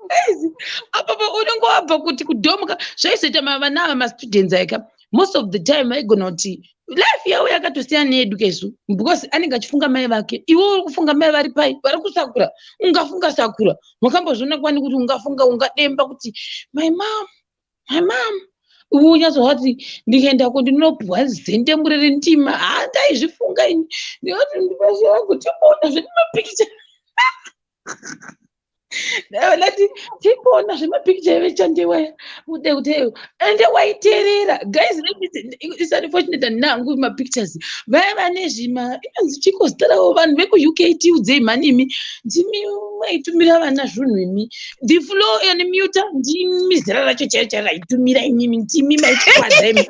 Guys, apapo unenge wabva kuti kudhomuka zvaizoita vana ava, mastudents aika, most of the time vaigona kuti life yavo yakatosiyana neyedu kesu, because anenge achifunga mai vake. Iwe uri kufunga mai vari pai? Vari kusakura. Ungafunga sakura? Makambozviona kwani kuti ungafunga, ungademba kuti, "My mom, my mom"? Iwe unyatsowa kuti ndikaendako ndinopuhwa zendemure rendima. Handaizvifunga ini, ndikati ndipashe vangu timboona zvemapikicha. Ndati timboona zvemapikicha evechandewaya ude kuti ende waiteerera. Guys, it's unfortunate handina mapictures. Vaya vane zvima inonzi chiko zita ravo? Vanhu vekuUK, tiudzei mhani imi, ndimi maitumira vana zvinhu imi. The flow animuta, ndimi zera racho chaiyo chaiyo raitumira imimi, ndimi maitikwadza imi.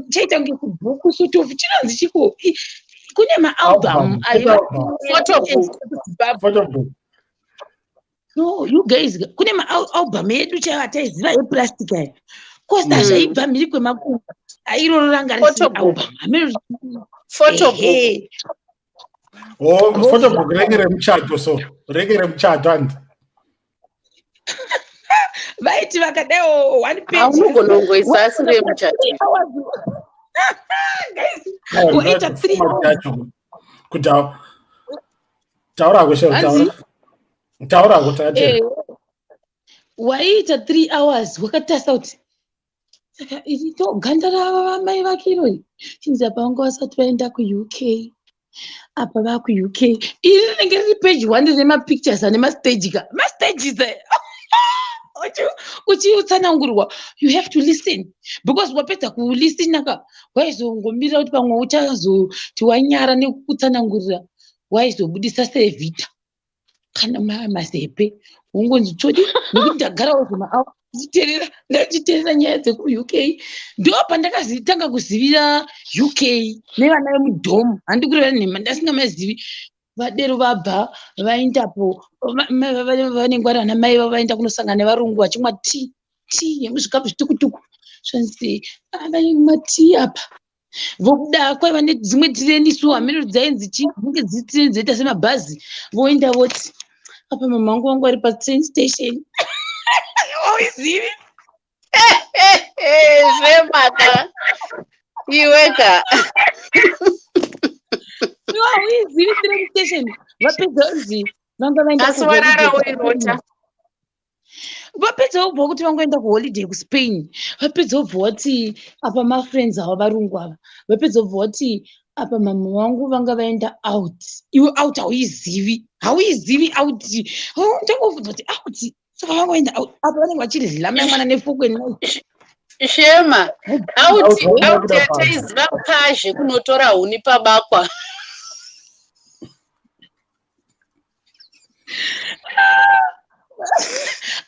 Chaita kunge kubhuku sort of, chinonzi chiko? Kune maalbum. Photobook. No, you guys, kune maalbum edu chaivo ataiziva eplastic aya, kosta zvaibva mhiri kwemakungwa. Airoro ranga risiri album. Photobook. Oh, photobook renge remuchato, so renge remuchato andi. Vaiti vakadaiwo one page. Haunogona kungoisa asiri yemuchato. Waita 3 hours. Kuti taurako, shero, taura, taurako tate. Waiita 3 hours wakatarisa kuti saka iri to ganda ravamai vake irori chinzi apa vanga vasati vaenda kuUK, apa vakuUK. Iri rinenge riri page one rine mapictures ane mastage ka, mastages aya uchiutsanangurwa. You have to listen, because wapedza kulisina ka, waizongomirira kuti pamwe uchazoti wanyara nekutsanangurira, waizobudisa sevhita kana mazepe, wongonzi tsvodi, nekuti ndagarawo zvemaawa ndichiteerera, ndachiteerera nyaya dzekuUK. Ndo pandakazitanga kuzivira UK nevana vemudhomu. Handi kureva nhema, ndasingamazivi. Vadero vabva vaendapo, vanenge vari vana mai vavo, vaenda kunosangana nevarungu vachimwa tea, tea yemuzvikapu zvitukutuku. Zvanzi vaimwa tea apa, vobuda, kwaiva nedzimwe tireni su, hameno dzainzi chii, dzinenge dziri tireni dzoita semabhazi. Voenda voti apa mama vangu vangu vari patrain station. Wauizivi? Zvemaka iweka. Hauizivi train station? Vapedza onzi vanga vaenda Asi warara kuholiday. Uirota. Vapedza vobva kuti vangoenda kuholiday kuSpain. Vapedza vobva vati apa mafriends ava varungu ava. Vapedza vobva vati apa mama vangu vanga vaenda out. Iwe out hauizivi, hauizivi out. Ndangobvunza kuti out, saka vangoenda out apa vanenge vachirya mai mwana nefokwe. Shema, out. Out, out. out. Yataiziva pazhe kunotora huni pabakwa.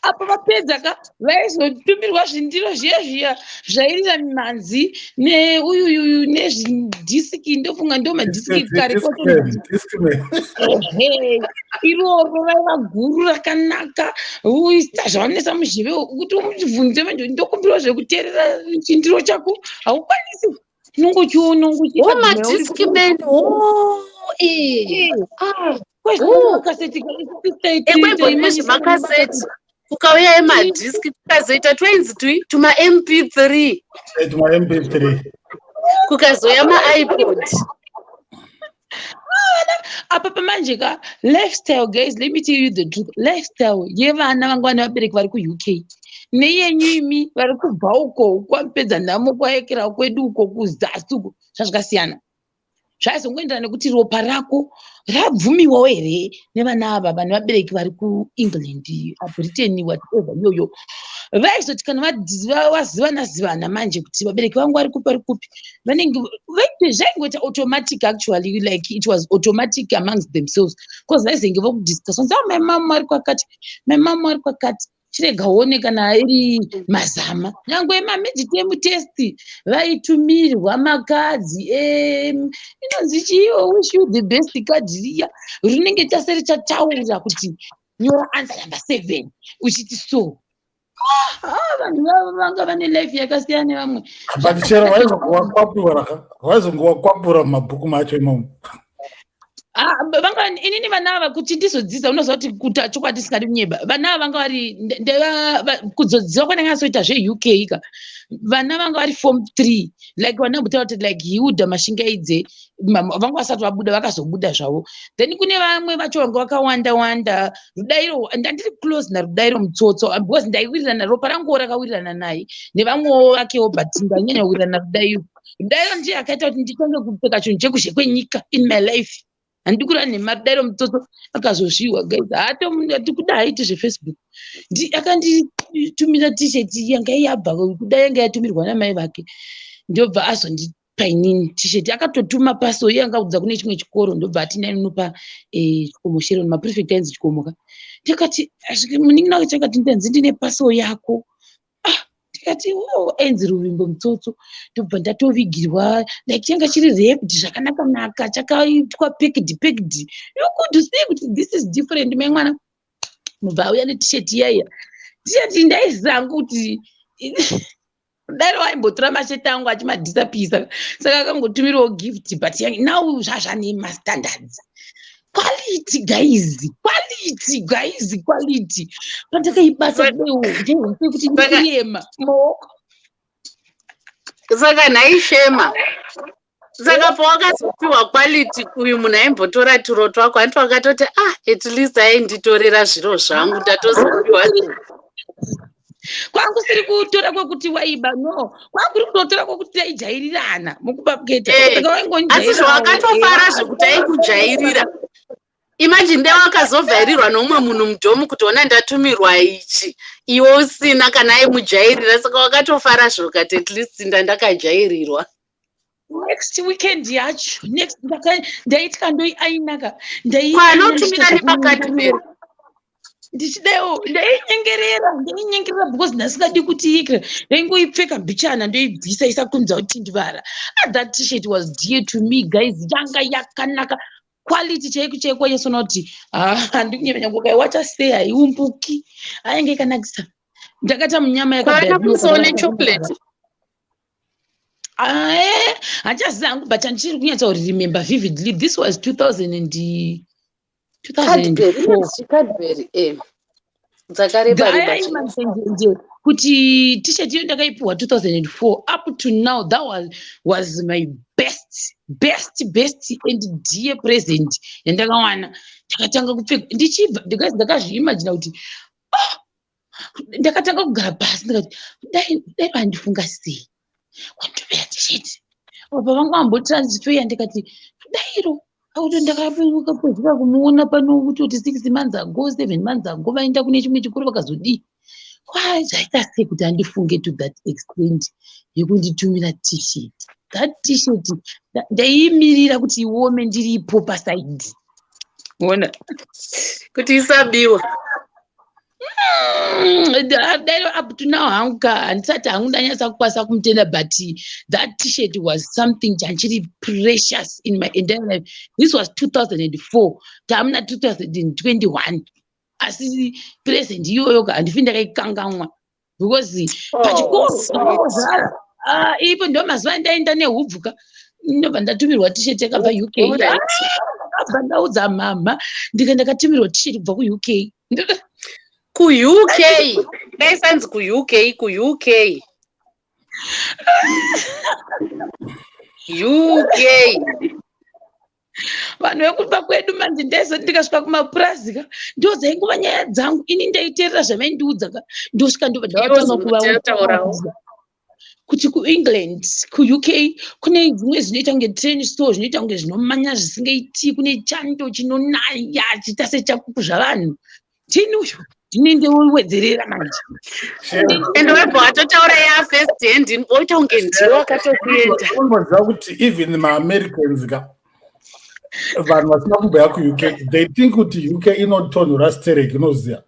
Apa vapedza ka, vaizotumirwa zvindiro zviya zviya zvairira mimhanzi neuyuyuyu nezvidhisiki. Ndofunga ndo madhisiki kare. Discman. Ehe, iroro raiva guru rakanaka, uisa zvavanesa muzhive kuti umubvunze manje, "Ndokumbirawo zvekuteerera chindiro chako." Haukwanisi, unongochiona. Wo madiscman wo. Makaseti. Ekwaibva zvemakaseti, kukauya emadhiski, kukazoita twainzi tui tuma-MP3. Tuma MP3. Kukazoya maipod. Apa pamanje ka, lifestyle, guys, let me tell you the truth, lifestyle yevana vanga vane vabereki vari kuUK neyenyu imi vari kubva uko kwapedza nhamo kwaekera kwedu uko kuzasi uko zvazvakasiyana. Zvaizongoenderana nekuti ropa rako rabvumiwawo here nevana ava vane vabereki vari kuEngland, Britain, whatever iyoyo. Vaizoti kana wazivana zivana manje kuti vabereki vangu vari kupi, vari kupi, vanenge zvaingoita automatic actually, like it was automatic amongst themselves, because vaizenge vokudiscuss vanzi, "Ah, my mum ari kwakati, my mum ari kwakati." Chirega uone kana iri mazama. Nyangwe mamidterm test vaitumirwa makadzi inonzi chiiwo "Wish you the best" kadhi riya rinenge tase richataura kuti nyora answer number 7 uchiti so. Ah, vanhu vanga vane life yakasiyana nevamwe. But chero vaizongowakwapura mumabhuku macho imomo. Ah, vanga inini vana ava kuti ndizodzidza, unoziva kuti kuta chokwadi singadi kunyeba, vana ava vanga vari kuzodziva kwandanga zveUK ka, vana vanga vari form 3, like vana mbotaura kuti like Hilda Mashingaidze, vanga vasati vabuda, vakazobuda zvavo. Then kune vamwe vacho vanga vakawanda wanda. Rudairo, ndandiri close naRudairo Mutsotso because ndaiwirirana, ropa ranguwo rakawirirana naye nevamwewo vakewo, but ndanyanya kuwirirana naRudairo. Rudairo ndiye akaita kuti nditange kupfeka chinhu chekuzhe kwenyika in my life. Handidi kureva nhema. Rudairo Mutsotso akazozviwa, guys, haatikuda haiti zveFacebook. Akanditumira T-shirt yanga yabva kuda, yanga yatumirwa namai vake, ndobva azondipa inini T-shirt. Akatotuma paso iye anga kune chimwe chikoro, ndobva ati ndainopa Chikomo Sheron, maprefect ainzi Chikomo ka. Ndikati munin'ina wake chakati ndanzi ndine paso yako. Ah, ndikati o ainzi Ruvimbo Mutsotso. Ndobva ndatovigirwa, like changa chiri wrapped zvakanaka naka, chakaitwa packed packed, you could see kuti this is different. Mai mwana mubva auya neT-shirt iyaiya. T-shirt ndaiziva hangu kuti dai waimbotora masheti angu achimadisapisa, saka akangotumirawo gift, but now zvazvane mastandards, quality guys, quality guys, quality. Pandakaibata kudaiwo ndaiziva kuti ndikuyema maoko. Saka nhai Shema, saka pawakazopiwa quality, uyu munhu aimbotora turo twako, hanti wakatoti, "Ah, at least ainditorera zviro zvangu, ndatozopiwa"? Kwangu siri kutora kwekuti waiba, no, kwakuri kutotora kwekuti taijairirana mukuba kuita. Saka waingonjairirawo. Asi zvawakatofara zvekuti aikujairira. Imagine dai wakazovhairirwa nomumwe munhu mudhomu kuti, "Ona, ndatumirwa ichi," iwe usina kana aimujairira. Saka wakatofara zvokati, "At least ndandakajairirwa." Next weekend yacho, next ndaitya ndoiainaka. Kwanotumira nepaCadbury. Ndichidawo ndainyengerera, ndainyengerera because ndasingadi kuti ikre, ndaingoipfeka mbichana, ndoibvisa isakunza kutindivara. Ah, that T-shirt was dear to me, guys. Yanga yakanaka, quality chaiko chaiko, yesona kuti handikunyema, nyange ukaiwacha sei haiumbuki, ainge ikanakisa. Ndakaita munyama. Yakabva kuisawo nechocolate. Handichaziva hangu, but handichiri kunyatsa kuremember vividly. This was 2000 and 2004. Cadbury dzakareba reba. Gaya imanjenjenje kuti T-shirt iyo ndakaipiwa 2004, up to now that was my best best best and dear present yandakawana. Ndakatanga kupfeka ndichibva ndikazi ndakazviimagina kuti, oh, ndakatanga kugara pasi ndikati dai dai vandifunga sei kwanditumira T-shirt apa vanga vambotransfer. Ndikati dairo akuti ndakapedzera kumuona pano kutoti 6 months ago, 7 months ago, vaenda kune chimwe chikoro, vakazodii, kwai zvaita sei kuti andifunge to that extent yekunditumira T-shirt? That T-shirt ndaiimirira kuti iome ndiripo pasaidi, ona. Kuti isabiwa. Dai up to now hangu ka handisati hangu ndanyatsa kukwanisa kumutenda, but that T-shirt was something chanchiri precious in my entire life. This was 2004, tamuna 2021, asi present iyoyo ka handifi ndakaikangamwa because pachikoro Sweet. Ah, ipo ndo mazuva andaenda nehubvu ka, ndobva ndatumirwa T-shirt yakabva UK. Ndakabva ndaudza mama, ndika ndakatumirwa T-shirt kubva kuUK. KuUK, daisanzi kuUK, kuUK, UK. Vanhu vekumba kwedu manje, ndaizoti ndikasvika kumapurazi ka, ndo dzaingova nyaya dzangu. Ini ndaiteerera zvavaindiudza ka, ndosvika ndobva ndavatanga Iwo kuvaudza kuti kuEngland, kuUK kune zvimwe zvinoita kunge train store, zvinoita kunge zvinomanya zvisingaiti, kune chando chinonaya chiita sechapupu zvavanhu. Ndini uyu ndini ndowedzerera manje. Ende webva watotaura yafirst hand, oita kunge ndiwe wakatokuenda. Unoziva kuti even maAmericans ka, vanhu vasina kumboya kuUK, they think kuti UK inotonhora sterek. Unoziva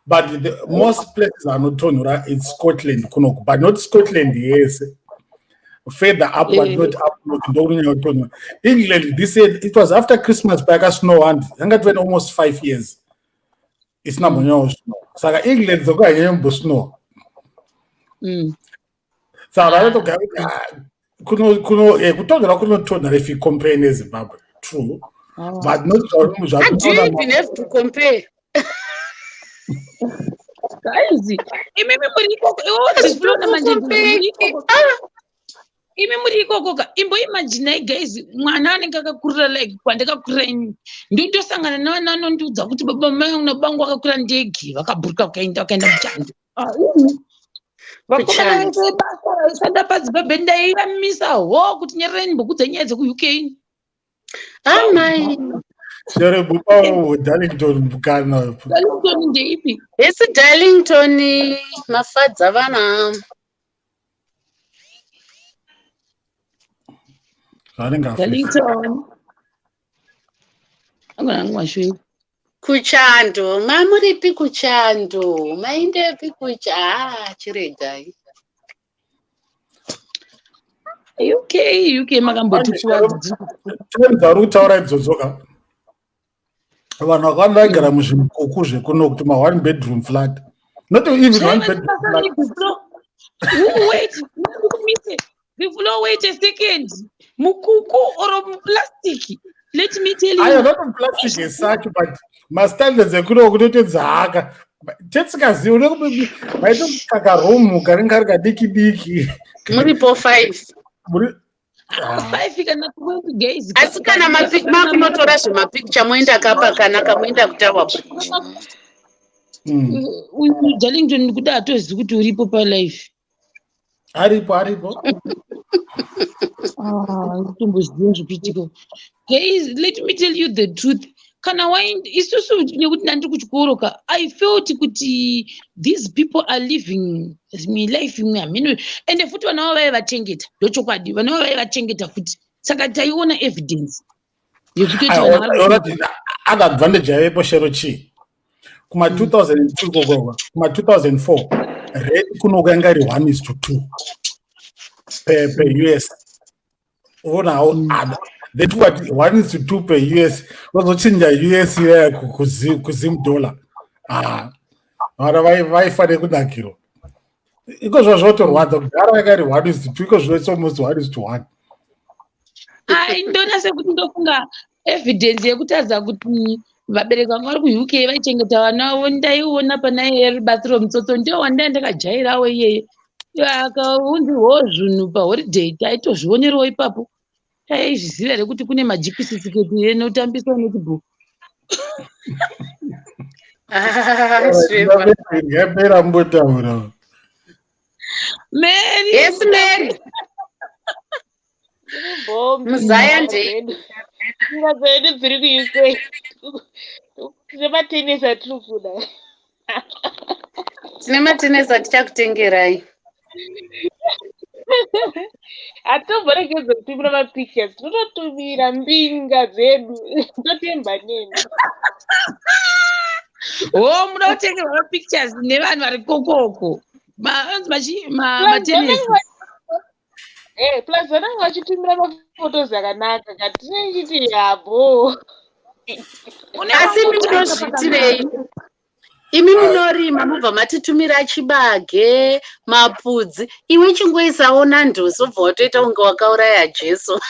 But the most places anotonhora, it's Scotland kunoku, but not Scotland yese, further upward. Not up north, ndokunyanya kutonhora. England this year, it was after Christmas payakasnow, and yanga tive almost 5 years isina mbonyanyawo snow. Saka England dzokanyanya mbosnow. Saka vanotogara kuti, ah, kuno kutonhora kunotonhora if you compare neZimbabwe, true, but not Ah, do you even have to compare? Guys, imimi muri ikoko, iwewo Flona manje, muri ikoko. Imi muri ikoko ka, imboimaginai guys, mwana anenge akakurira like kwandakakurira ini, ndotosangana nevana anondiudza kuti baba, mai vangu nabangu vakakwira ndege, vakabhuruka, vakaenda muchando. Ah, imi. Vakomana Kuchando. vese basa vaishanda paZimbabwe, ndaivamisa ho kuti nyararani, mbokudza nyaya dzekuUK. Amai. Shere bupa Darlington mukana. Darlington ndeipi? Esi Darlington, mafadza vana. Zvaanenge afisa. Darlington angona angu mashure. Kuchando, mamuripi kuchando? Maindepi kucha? Ah, chiregai. UK, UK makambotikuvadza. Time dzauri kutaura idzodzo ka, vanhu vakawanda vaigara muzvimikuku zvekuno, kuti ma-one bedroom flat, not even one bedroom flat. Wait, ndikumise before, wait a second, mukuku or muplastic, let me tell Aiwa, you. Not in plastic as such, but mastandards ekuno kutotodzaka tetsikazivi vaitokaka room kanenge kari kadiki diki. Muripo five. Ah. Five kana 20 guys. Asi kana makunotora zvemapicture, moenda kapa kanaka, moenda kuTower Bridge. Uyu Darlington kuda hatozivi kuti uripo palife. Aripo, aripo. Kutomboziva zvikuitika. Guys, let me tell you the truth, kana waindi isusu, nekuti ndandiri kuchikoro ka, I felt kuti these people are living imwe life, imwe hameno. Ende futi vana vavo vaivachengeta, ndochokwadi, vana vavo vaivachengeta futi, saka taiona evidence yekutoti vanhu vari Alright, other advantage yaivepo, Shero, chii? Kuma 2002 kokoko, kuma 2004, rate kunoku yanga iri 1 is to 2 per US. Uonawo other then what, 1 is to 2 per US, vazochinja US iya kuZim dollar. Ah, vana vaifanire kunakirwa. Iko zvotorwadza, kudhara yanga iri 1 is to 2, iko zvino it's almost 1 is to 1. Ai, ndona sekuti ndofunga evidence yekutaridza kuti vabereki vangu vari kuUK vaichengeta vana vavo, ndaiona pana iye Rubatsiro Mutsotso, ndiwo wandai ndakajairawo iyeye, akaunzirwawo zvinhu paholiday, taitozvionerawo ipapo. Taizviziva here kuti kune majipisisiketi enotambiswa netball? Ah, Shema. Yapera mbotaura. Mary. Yes, Mary. Bombi. Muzaya ndei? Mbinga dzedu dziri kuUK, tine matenesi atiri kuda. Tine matenesi atichakutengerai. Hatitomboregedze kutumira mapictures, tinototumira mbinga dzedu, totemba nemi. O, muda kutengerwa mapictures nevanhu vari kokoko, anonzi matenesi. Plus vanenge vachitumira maphotos akanaka, katinenge yabo. Asi munozviitirei imi? Munorima, mubva matitumira chibage, mapudzi. Iwe chingoisawo Nando's, wobva watoita kunge wakauraya Jesu.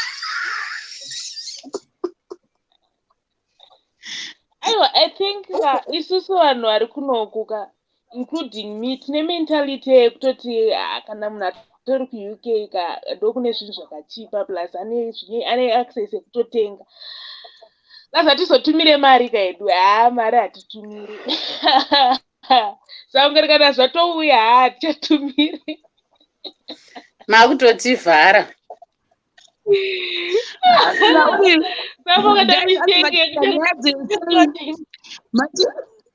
Aiwa, I think ka isusu vanhu vari kunoku ka, including me, tine mentality yekutoti, ah, kana munhu atori kuUK ka, ndokune zvinhu zvakachipa, plus ane access yekutotenga, plus hatizotumire mari kaedu. Haa, mari hatitumiri, saka ungati kana zvatouya, haa, hatichatumiri. Makutotivhara. Saka ukada mistake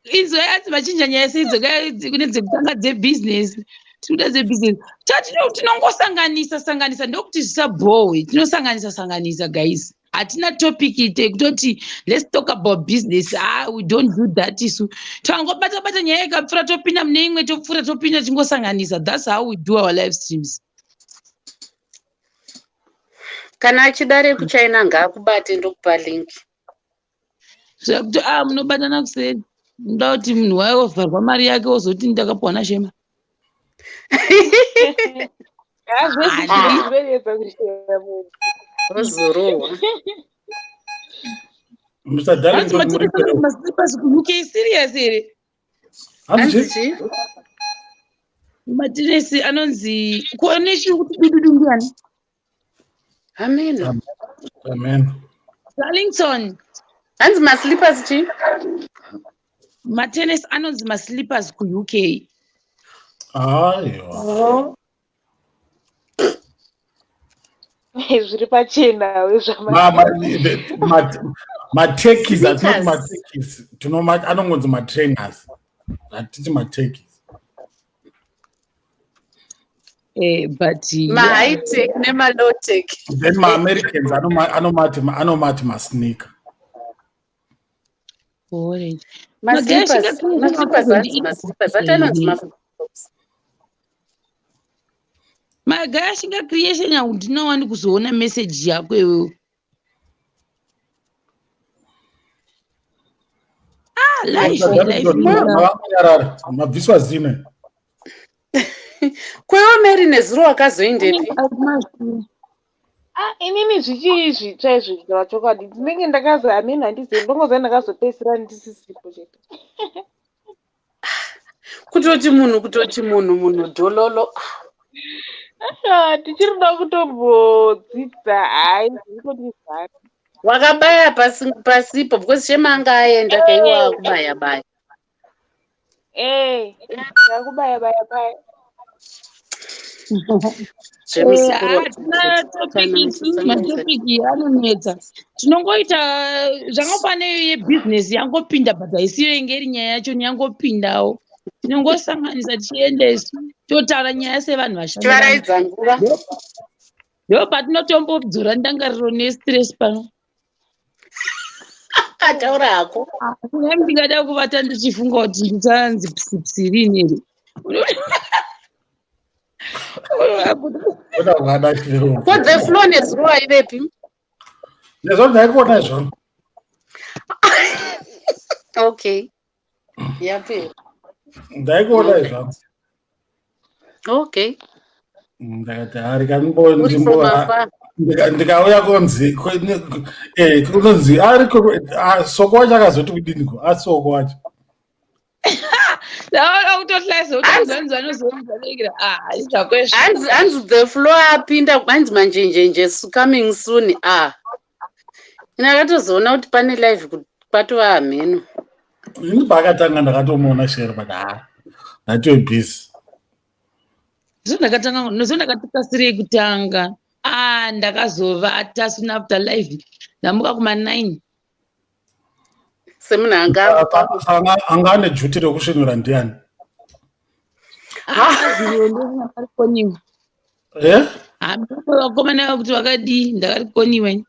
Izwe ati vachinja nyaya seidzo, kune dzekutanga dzebhizinesi, tinoda dzebhizinesi, tinongosanganisa sanganisa, ndokuti zvisabhowe, tinosanganisa sanganisa guys. Hatina topic yekutoti let's talk about business. Ah, we don't do that isu. Tangobata bata nyaya ikapfuura topinda mune imwe topfuura topinda tingosanganisa. That's how we do our live streams. Kana achida rekuchina ngaakubate ndokupa link. Zvekuti ah munobatana kuseri. Ndoda kuti munhu waye ovharwa mari yake ozoti ndakapuwa naShema. Ozorohwa. Mr. Darlington muri kure. Maslippers kuUK serious here? Hanzi chii? Matiresi anonzi kuone chiri kuti dududu ndiani? Amen. Amen. Darlington. Hanzi maslippers chii? Matenesi anonzi maslippers kuUK. Aiwa. Zviri pachena Matekis atinoti matekis tinoma anongonzi matrainers. Hatiti matekis. But Ma-high tech nema-low tech. Then ma-Americans anomati anomati masneaker. Alright. Maslippers, maslippers hanzi maslippers acho anonzi maflips. Magashinga creation handinawani kuzoona message yako iwewe. Ah, life, life. Mavanyarara, mabviswa zino. Kwewo Mary nezuro wakazoendepi? Ah, inini zvichii zvitsva izvi kutaura chokwadi ndinenge ndakazi hameno handizivi ndongoziva ndakazopedzisira ndisisipo chete. Kutoti munhu kutoti munhu munhu dhololo. Ah, tichiri kuda kutombodzidza hayi zvirikondizvara. Wakabaya pasi pasipo because Shema anga aenda kaiwa akubaya baya. Eh, ndakubaya baya baya. Zvemuzukuru Hatina topic isu, matopiki anonetsa. Tinongoita zvangofana yebhizinesi yangopinda but haisiyo inge iri nyaya yacho yangopindawo. Tinongosanganisa tichienda isu totaura nyaya sevanhu vashanda. Chivaraidza nguva. Ndo patinotombodzora ndangariro nestress pano. Ataura hako. Kunyange ndingada kuvata ndichifunga kuti ndichanzi psi rini here. Kuda kuada chero. Ko the floor nezuro aivepi? Nezvo ndaikuona izvona. Okay. Yapera. Ndaikuona izvona. Okay. Ndakati hari kanimbo Uri ndimbo from afar. ndikauya konzi kunonzi ari soko wacho akazoti kudini ko asoko wacho. Ndaona kutohlaisa kuti vanhu vanozonzanekera. Ah, izvakwezvo. Hanzi hanzi the floor apinda hanzi manjenjenje coming soon. Ah. Ina akatozoona kuti pane live kwatova hameno. Ini paakatanga ndakatomuona shero but ha ndatove busy. Ndakatanga nozo ndakatikasirei kutanga. Ah, ndakazovata soon after live. Ndamuka kuma 9. Semunhu anga Anga ane duty rekusvinura ndiani? Ah, ndakarikoniwa. Eh? Hameno vakomana vakuti vakadii ndakarikoniwa ini.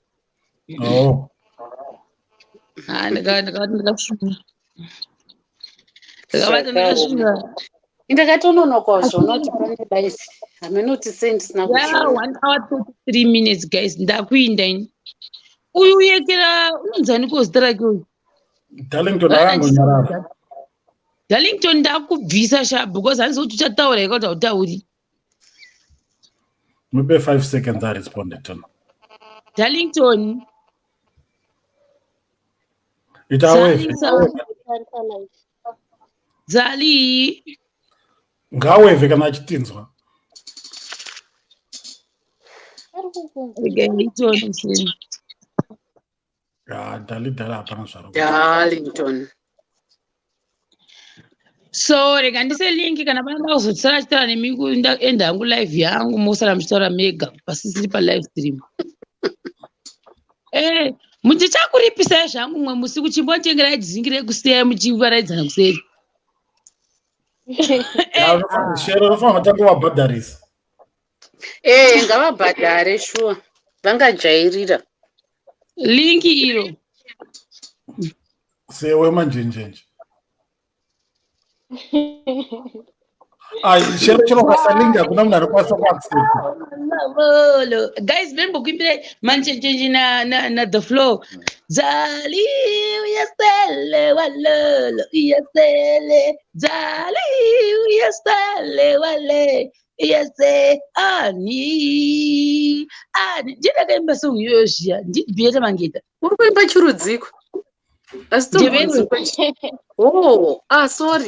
Oh. Ah, ndakati ndakasvinura. Ndakavata ndakasvinura. Ndakatononoka kuzviona kuti pane live. Hameno kuti sei ndisina Yeah, kuzviona. 1 hour 33 minutes guys. Ndakuinda ini. Uyu yekera unonzani ko zita rake uyu? Darlington akangonyarara. Darlington ndakubvisa sha because hanzi kuti uchataura here kuti hautauri. Mupe 5 seconds aresponde tona. Darlington. Ita wave. Darlington. Zali. Ngaweve kana achitinzwa. Darlington. Ah, Dali Dali hapana zvaro. Darlington. So rega ndise link kana panoda kuzotisara achitaura nemi enda hangu live yangu mosara muchitaura mega pasisiri palive stream. Eh, muchichakuripisai zvangu mumwe musi kuchimbotengerai dzingi rekusiya muchivaraidzana kuseri. Shero unofanira kutanga wabhadharisa. Eh, ngavabhadhare sure. Vangajairira. Link iro. Sewe manjenjenje. Ai, chero chero ukasalingi hakuna munhu anokwanisa kuaccepta. Lovolo. Guys, membokuimbirai manjenjenje na, na, na the floor. Dzali uyasele walolo uyasele dzali uyasele wale uyase ani ani ndiye ndakaimba song iyoyo zviya ndibhiyeta mangeta Uri kuimba chirudziko? Asi Ndevero. Oh, ah sorry.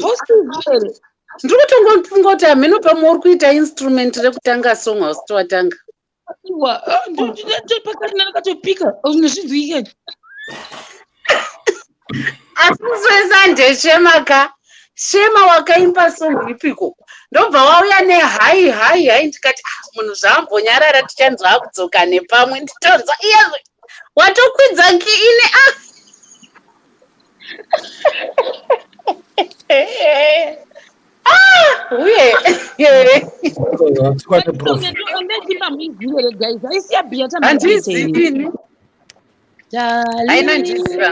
Ndiri kutongofunga kuti hameno pamwe uri kuita instrument rekutanga song hausati watanga. Pakati ndakatopika unozvinzwika. Asi musi ndechema ka. Shema wakaimba song ipiko. Ndobva wauya nehai hai hai ndikati ah, munhu zvaambonyarara tichanzwa akudzoka nepamwe nditonzwa iyezve watokwidza kiine ah. Ah, uye handizivi ini haina ndiziva.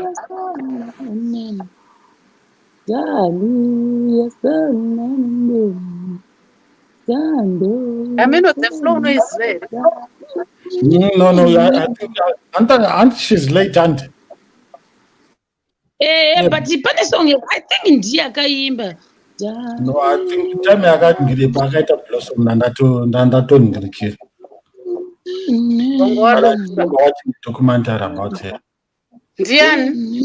Hameno the flow unoiziva here? No, no, I think Aunt, she's late, aunt. Eh, but pane song I think ndiye akaimba. No, I think time yakangire paakaita Blossom ndandatoningirikira. Watching documentary about her. Ndiani?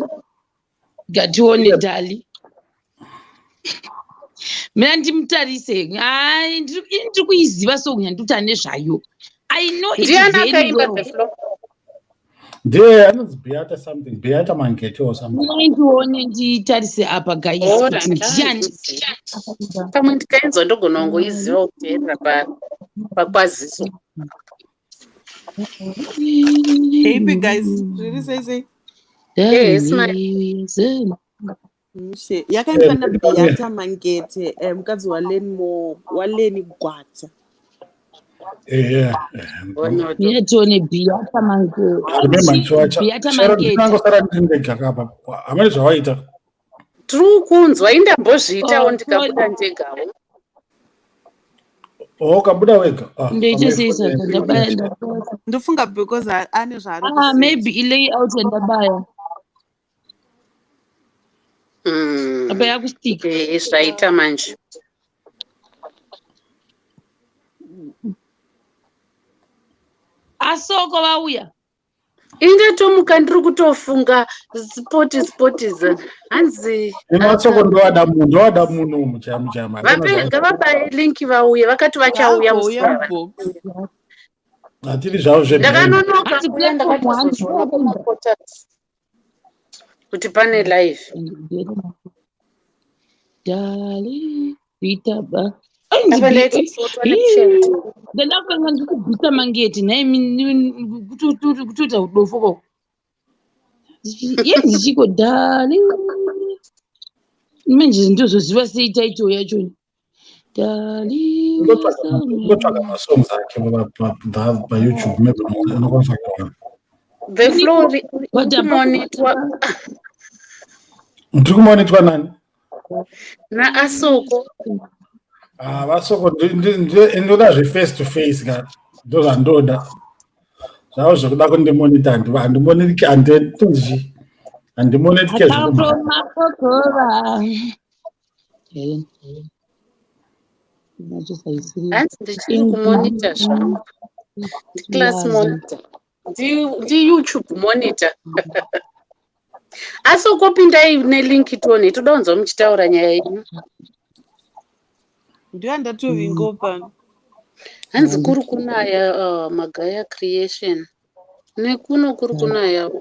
Ngatione Dali. Mina ndimutarise. Hayi, ndiri kuiziva song yandikuti ane zvayo. I know it Ndiani very akaimba well. the flow? Ndiye anonzi Beata something, Beata Mangete or something. Mina ndione nditarise apa guys Ora, kuti ndiani. ndandiziva. Pamwe ndikainzwa ndogona kungoiziva kuteerera pakwaziso. Hey guys, zviri sei sei? Yes, my. Mushe. Yakaimba naBeata Mangete, mukadzi waLenmore, waLeni Gwata. Yeah. Mina tione Beata Mangete. Remember ndichiwacha. Beata Sharon Mangete. ndinangosara ndiri ndega kapa. Hamene zvawaita. Tiri kunzwa indambozviitawo Oh, ndikabuda ndegawo. Oh, ukabuda wega. Ah, Ndoita sei saka ndabaya ndabaya. Ndofunga because ane zvaari Ah, kusearch. maybe ilayout yandabaya. Apa yakustika. Eh, zvaita manje. Asoko vauya. Indatomuka ndiri kutofunga spoti spoti hanzi Masoko ndowada munhu, ndowada munhu muchama muchama. Ngavabaye linki vauye vakati vachauya Vagouya musi mubox. Hatiri zvavo zvebrain. Ndakanonoka Hanzi kuuya platform one ndakatozozviona kumaquarters kuti pane live. Dali Rita ba. Apa ndaitosotwa nekushanda. Ndandakanga ndiri kubvisa mangeti nhai kutoita udofo ko. Yenzi chiko dali. Manje ndozoziva sei title yacho. Dali. Ungotsvaga masongs ake paYouTube maybe unokwanisa kuona. The flow uri kumonitwa Ndiri kumonitwa nani? naAsoko. Ah, vasoko ndoda zveface to face ka ndozvandoda. Zvavo zvekuda kundimonita handimonitike handinzi handimonitike zvekumhanya. Makokora. Hanzi ndichiri kumonita zvangu. Ndiclass monitor. NdiYouTube monitor. Asoko pindai nelink tione toda kunzwa muchitaura nyaya yenyu. Ndiyo andatovingawo pano. Hanzi kuri kunaya Magaya Creation. Nekuno kuri kunaya.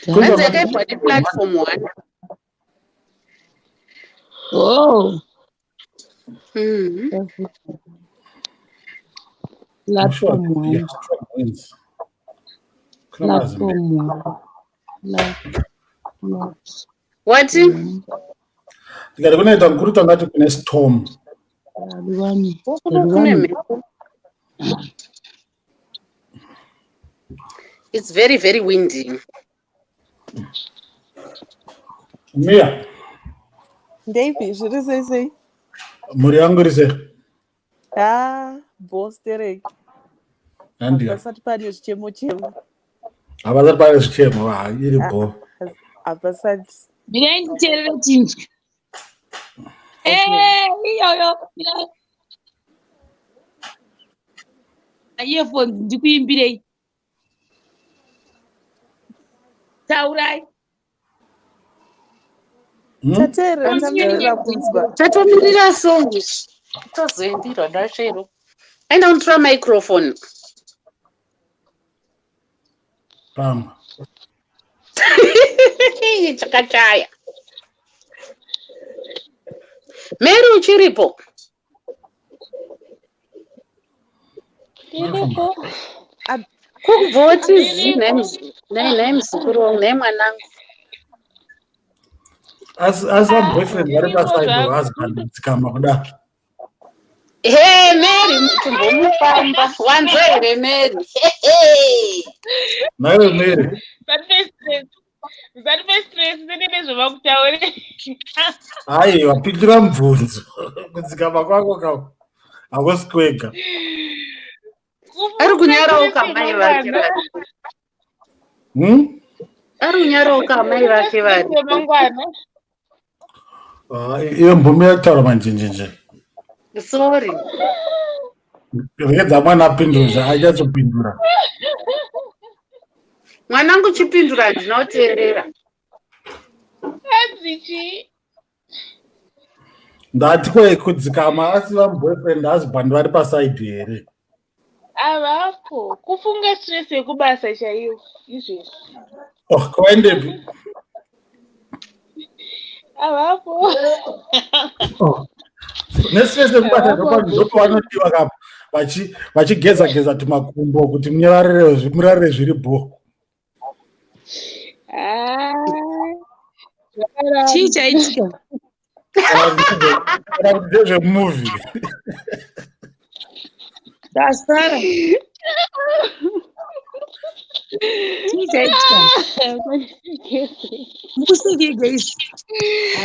Hanzi yakaimbwa neplatform one. Oh. Mhm. I'm sure Platform one. yeah, strong wins. Kuna mazimbe. Platform one. Platform Wati? Ndikati kunoita mukuru tangati kune storm. one. Kuno kune mhepo. It's very very windy. Mia. Ndeipi zviri sei sei? Mhuri yangu iri sei? Ah, boss Derek. Handiya. Hapasati pane zvichemo chemo. Hapasati pane zvichemo, ah, iri bho. Hapasati. Mirai nditeerere tinzwe. Eh, iyoyo. Mirai. Earphones ndikuimbirei. Taurai. Tateerera tamirira kunzwa. Tatomirira song tozoimbirwa ndashero. Aenda unotora microphone. Pamwe. Chakachaya. Mary uchiripo? Ndiripo. Kubva wati zi nhai muzukuru wangu nhai mwanangu. Asi asi boyfriend vari paside or husband dzikama kudaro. He Mary timbomufamba wanzwa here Mary? Nhaiwe Mary. Usatipe stress sine nezvavakutaure. Aiwa pindura mubvunzo. Kudzikama kwako kako hakusi kwega. Ari kunyarawo kamai vake vari. Ari kunyarawo kamai vake vari. Mangwana. Ah, iyo mbumi yataura manjenjenje. Sorry. Regedza mwana apindure anyatsopindura. Mwanangu chipindura handina kuteerera. Hanzi chii? Ndati kwe kudzikama asi vaboyfriend husband vari pasaidi here? Avapo. Kufunga stress yekubasa chaiyo izvezvi. Oh, kwaendepi? Avapo. Oh. Nestress yekubasa ndopavanodiwa kapa vachigeza geza tumakumbo kuti murarire zviri bho. Ah, Chii chaitika? Kana kuti ndezvemuvi. Ndasara. Chii chaitika? Mukusekei guys?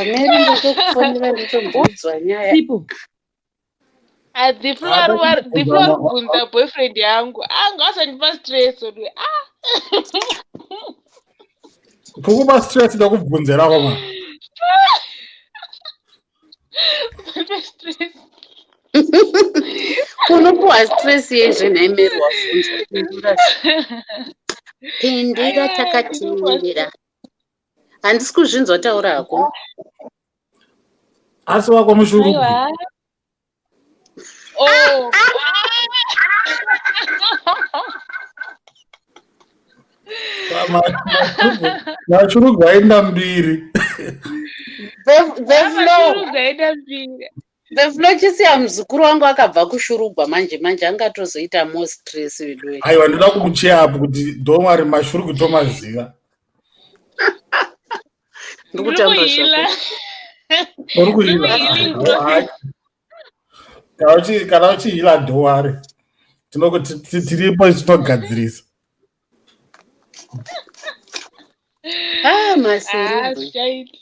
Ameri ndotokufonera ndotombodzwa nyaya. People. Dziflo kubvunza boyfriend yangu. Anga asandipa stress odwe. Ah. Kukupa stress ndokubvunzera koma. Usandipa stress. Unopuwa stress yezve nhai Mary wabvunzwa. Pindura. Pindura takateerera. Handisi kuzvinzwa taura hako. Asi wako mushurugu. Aiwa. Oh. Mashurugu aenda mbiri. The flow. Mashurugwi aenda mbiri. The flow chisiya muzukuru wangu akabva kushurugwa manje manje angatozoita more stress veduwe. Aiwa ndoda kumucheya apo kuti don't worry mashurugu tomaziva. Ndikutamba Ndiri zvako. Uri kuhila. Ndiri kuhealing process. Kana uchihila don't worry. Tinoti tiripo tinogadzirisa. Ah, Ah, masurugwi. zvichaita.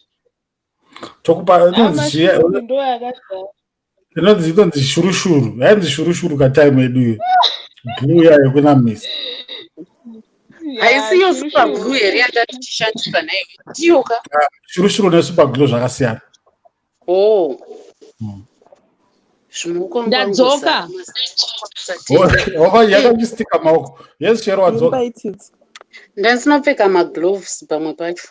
Tokupa Ah, inonzi chiya mashurugwi ndo akazara. inonzi shurushuru. Yainzi shurushuru katime yedu iyo. Glue yayo kunamisa. Haisi iyo super glue here yanda tichishandisa nayo. Ndiyo ka. Shurushuru nesuper glue zvakasiyana. Oh. Zvimuko Ndadzoka. Wava yakachistika maoko. Yes, Shero wadzoka. Imbaitidzi. Ndandinopfeka magloves pamwe pacho.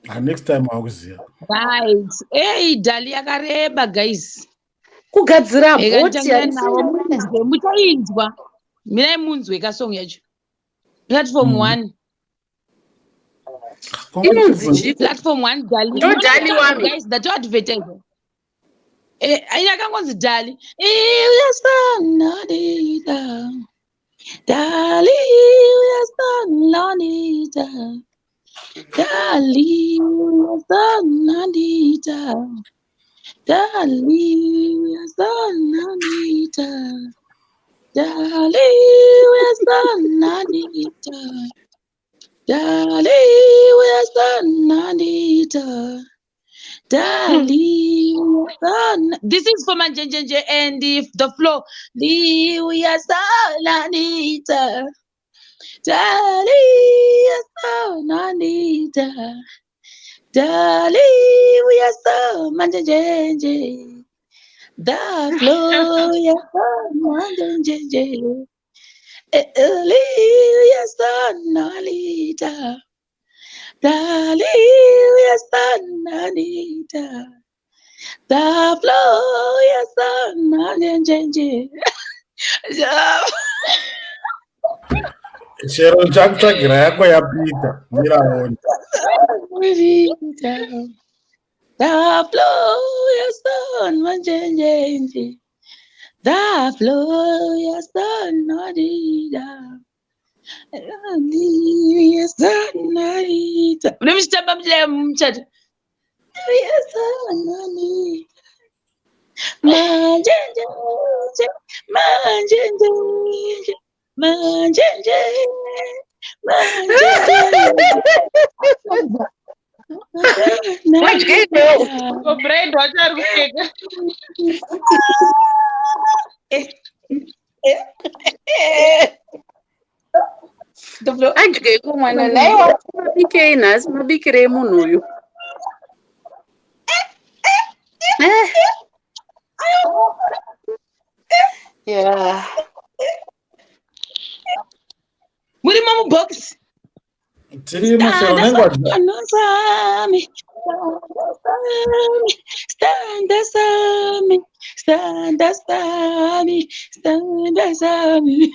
Ah, next time wakuziva. Right. Hey, Dali yakareba guys. Kugadzira Eka bhoti nditangana nawo munzwe muchainzwa. Mirai munzwe kasong yacho. Platform 1. Inonzi chii? Platform 1 Dali. Ndo Dali wami. Guys, ndato advertise. Eh, aina kangonzi Dali. Uyasanadida. Dali uyasanadida. Dali uyasanadida. Dali uyasanadida. Dali uyasananita. Dali uyasananita. Dali uyasana. This is for Manjenjenje and the flow. Li uyasananita. Dali uyasananita. Dali uyasa manjenjenje. The flow uyasa manjenjenje. Eli uyasanalita. Dali uyasanalita. The flow uyasananjenjenje. Chero ndichakutsvagira yako yapita miraona. The flow yason manjenjenje. The flow yason nadida. Yason nadida. Mune muchitamba muchidai muchato. Yason nadida. Manjenjenje, manjenjenje, manjenje, manjenjenje. Wadyeiwo. Ko Brian wacho ari kuseka. Adyeiko mwana naye wacho mabikei nhasi mabikirei munhu uyu. Eh. Yeah. Murimo mubhokisi. Tirimo chero unenge wadya. Sami, standa sami, standa sami, standa sami.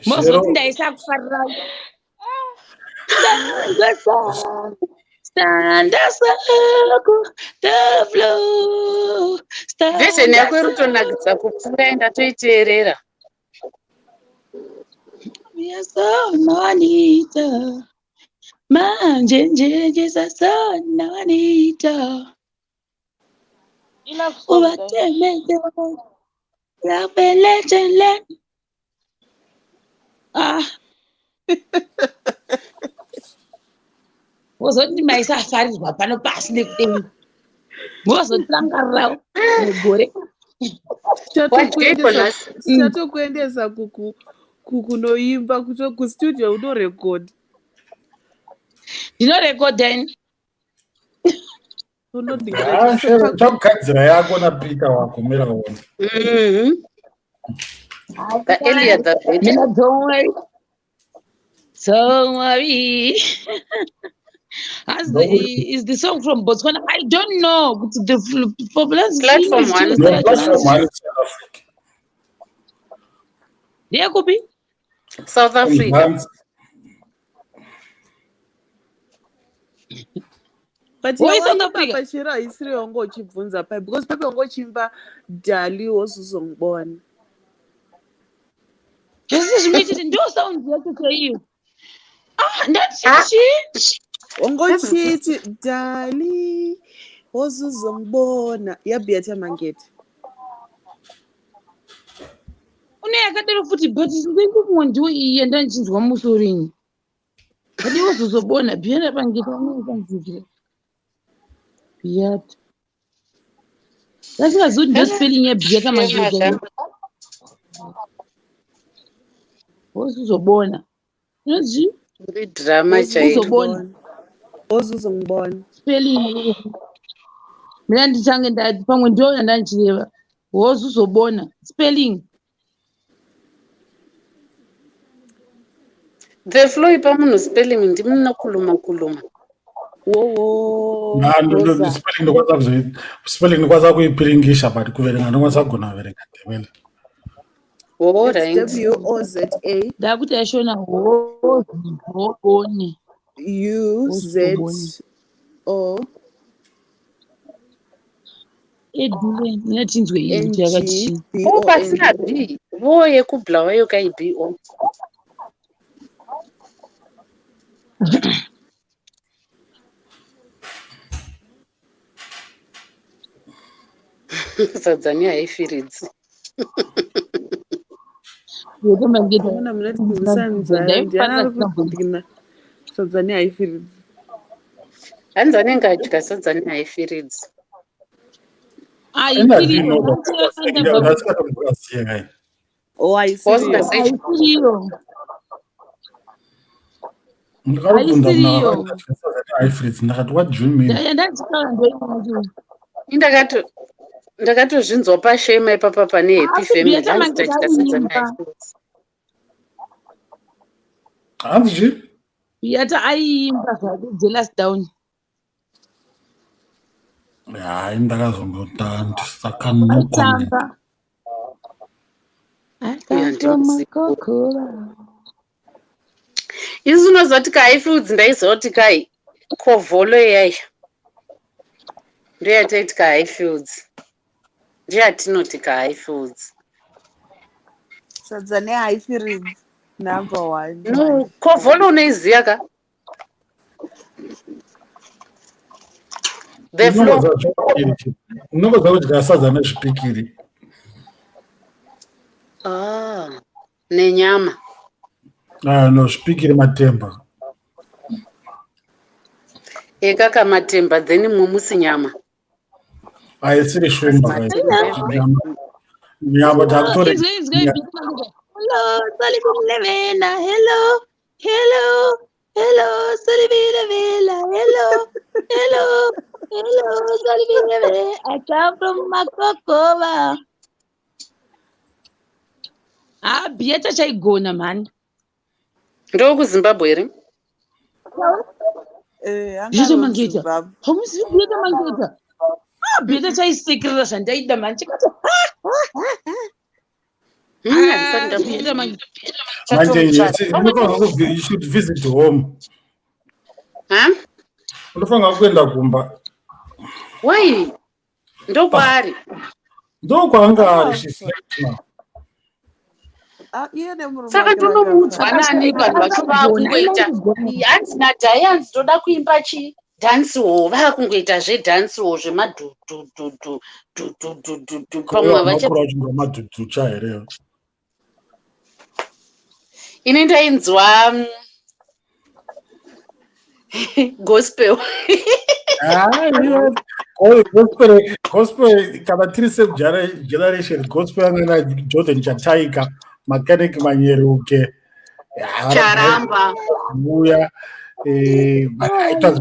Mozoti ndaisakufarira. Standa sami, standa sako, the flow. Version yako iri kutonakidza kupfuura ndatoiteerera. Yasananita. Manjenjenje sasananita. Enough song guys. Ubatemete labeletele. Ah. Wozoti maisafarirwa pano pasi nekudenga. Mozotirangarirawo negore. Wadyeiko nhasi. Tichatokuendesa kunoimba kustudio unorekodha. Ndinorekodha ini. Ah, Shero ndichakugadzira yako naPeter wako miraona. The earlier the better. Mina don't worry. Don't worry. Is the song from Botswana? I don't know. But the Platform one. No, platform one is South Africa. Ndeyekupi? South Africa. Mzansi. But Why South yawaimba Africa? pachero haisiri wanga uchibvunza pai because pepe wanga uchiimba dali wozozongibona. Zvese zvinoititi ndo sound yacho chaiyo. Ah, ndati chii? Wanga uchiti dali wozozongibona yaBeata Mangete. Une yakadaro futi but ndinenge ndiwo iyi yandandichinzwa musoro ini. Kadi wozozobona Beata Mangete anokanzikira. Beata. Ndasingazivi kuti ndo spelling yaBeata Mangete. Wozozobona. Inonzi Iri drama chairo. Uzobona. Wozozongibona. Spelling. Mina ndichange ndati pamwe ndiyo yandandichireva. Wozozobona. Spelling. The flow ipa munhu spelling ndimunokuluma kuluma. Wowo. Ah, Rosa. spelling ndokwanisa spelling ndokwanisa kuipiringisha but kuverenga ndokwanisa kugona kuverenga Ndebele. All It's right. W O Z A Ndakuti yashona wozozobone. U Z O Edhuwe mina tinzwe iyi N kuti yakati G chii. B O O pasina N. B. Vo yekubulawayo kai B O. Sadza nehaifiridzi. Amuna munoti musanzara ndiani ari kudya sadza nehaifiridzi? Hanzi anenge adya sadza nehaifiridzi. Oh, haisiriyo. Haisiriyo. Ndakabvunza Haisiriyo. haifridzi, ndakati, "What do you mean?" Ndakato ndakatozvinzwa pashema ipapa pane Happy Asi Family. Beata Hanzi Mangeta tadya sadza aiimba. nehaifiridzi. Hanzi chii? Beata aiimba zvake, Jealous Down. Hayi, ndakazongota ndisaka, no comment. Aitamba. I come from Makokora. Isu unozoti kaHighfields, ndaiziva kuti kai kovholo iyai ndoyataiti kaHighfields, ndoyatinoti kaHighfields. Sadza nehaifiridzi number one. No, kovholo unoiziva ka, the floor. Unongoziva kudya sadza nezvipikiri. Ah, nenyama. Ah, no, zvipikiri matemba. Ekaka matemba, then mumusi nyama. Haisiri shumba. Matemba. Nyama takutore. Izwe, izwe, Beata Mangeta. Hello, Salibulevela. Hello, hello, hello, Salibulevela. Hello, hello, hello, Salibulevela. I come from Makokova. Ah, Beata chaigona mhani. NdokuZimbabwe here? Eh, anga Beata ari Mangeta. kuZimbabwe. Hamuzivi Beata Mangeta? Ah, Beata chaisekerera zvandaida mhani. Chikati Handisati ah, Beata Mangeta. Manje ndatomutsvaka. unofanira ku, you should visit home. Ha? Unofanira kuenda kumba. Wai ndokwaari? Ndokwaanga ari, she's left now. Ah, iye nemurume Saka wake tonomuudzwa vakafa. nani? Vanhu vacho vakungoita, hanzi nadhai, hanzi toda kuimba chi dancehall, vakungoita zvedancehall zvemadhudhudhudhu dhudhudhudhu, pamwe vacha. Makuru acho ngamadhudhucha here? Ini ndainzwa gospel. Ah, gospel, gospel kana tiri same generation, gospel yanana Jordan Chataika, Mechanic Manyeruke, Charamba. Muya, but it was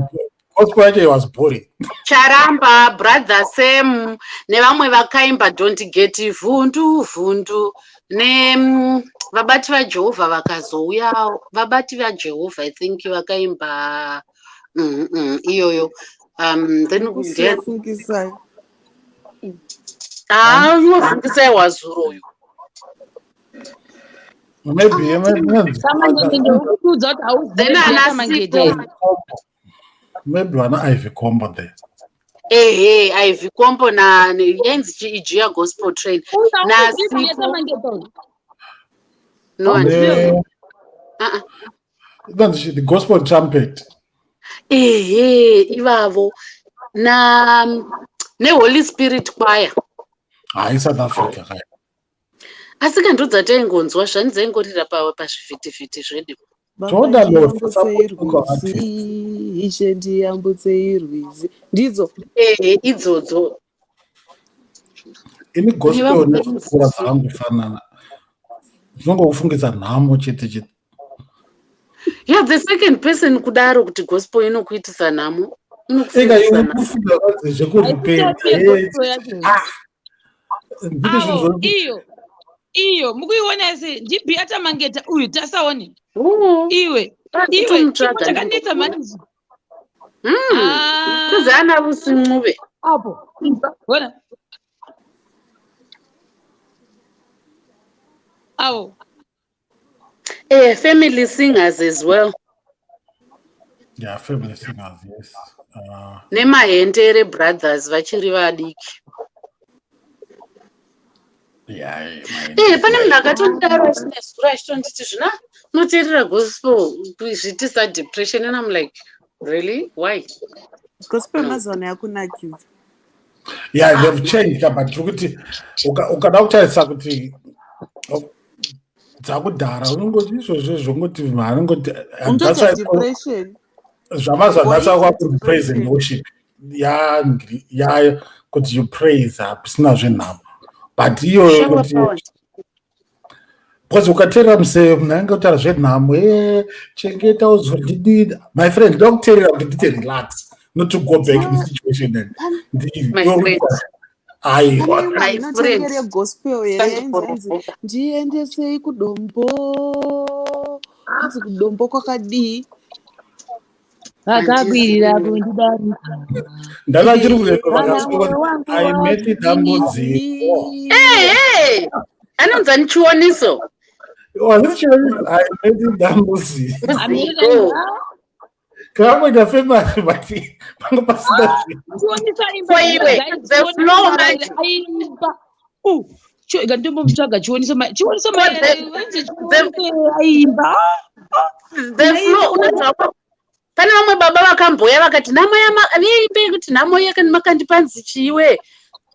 gospel yacho was boring. Charamba, Brother Sam nevamwe vakaimba "Don't Get Vhundu Vhundu" ne Vabati vaJehovha vakazouya. Vabati vaJehovha, I think vakaimba iyoyo, then Kusiya Fungisai. Ah, unofungisai wazuro uyu. Maybe Samangete, urikuudza kuti hauzivi Then Beata ana Mangeta Sipo. here? Maybe vana Ivy Combo there. Ehe, Ivy Combo na yainzi Ijiya Gospel Train. Uyu hauzivi Nasipo. Beata Mangeta uyu? No, Ne- uh-uh. Inonzi the Gospel Trumpet. Ehe, ivavo na neHoly Spirit Choir. Hayi, South Africa kai. Asi ka ndodzataingonzwa zvani dzaingorira pazvivhitivhiti zvedu. Toda Lord, Ndiyambutsei support local artist. rwizi, Ishe ndiyambutsei rwizi, ndidzo. Ehe, idzodzo. Ini gospel Nevamwe nekukura dzakangofanana, dzinongokufungidza nhamo chete chete. Yeah, the second person kudaro kuti gospel inokuitisa nhamo. Ega Inokufungisa nhamo. ikufunga kwanzi zvekuripenda. Haisi gospel yacho. Nditi Awo, zvinhu iyo iyo mukuiona se ndiBeata Mangeta uyu, tasaone. Oo, Iwe, iwe, chipo kutomutsvaga. chakanetsa mhani. Ah. Kuzi ana Vusincube. Apo ona awo. Family Singers as well. Yeah, Family Singers, yes. NemaHentere Brothers vachiri vadiki. Yeah. Pane munhu akatondidaro achinezuro achitonditi zvina unoteerera gospel zviitisa depression, and I'm like, "Really? Why?" Gospel No. mazuva ano yakunakidza. Yeah, they've changed, but tiri kuti ukada kutarisa kuti dzakudhara unongoti izvozvo zvongoti vanongoti Unotoita depression. Zvamazvanatsa Voice kwakunzi praise and depression. worship ya kuti you praise, hapisina zvenhamo, but iyoyo Shower kuti power. Because ukateerera museve, munhu anenge kutaura zvenhamo, e chengeta uzondidii, my friend, ndoda kuteerera kuti ndite relax, not to go back in situation and My friend. Aiwa. Pane imwe My inotenge friend. regospel here, yainzi hanzi Sandiporovoka. ndiendesei kudombo, hanzi kudombo kwakadii? Vakakwirira kundidarika. Ndanga chiri kureva Kana vakasvika mwoyo wangu aimeti dambudziko. Hey, anonzani Chiwoniso. Aimeti dambudziko. Ziko. Kavangoita famous, but panga pasina zvinhu. Chiwoniso aimba. Ko iwe, Guys, the Chiwoniso flow Maraira manje. aimba. Ndombomutsvaga Chiwoniso Chiwoniso Ko Maraira, vanzi Chiwoniso aimba. The flow unonzwa pane vamwe baba vakamboya vakati nhamo yaimbe kuti nhamo makandipanzi chiwe.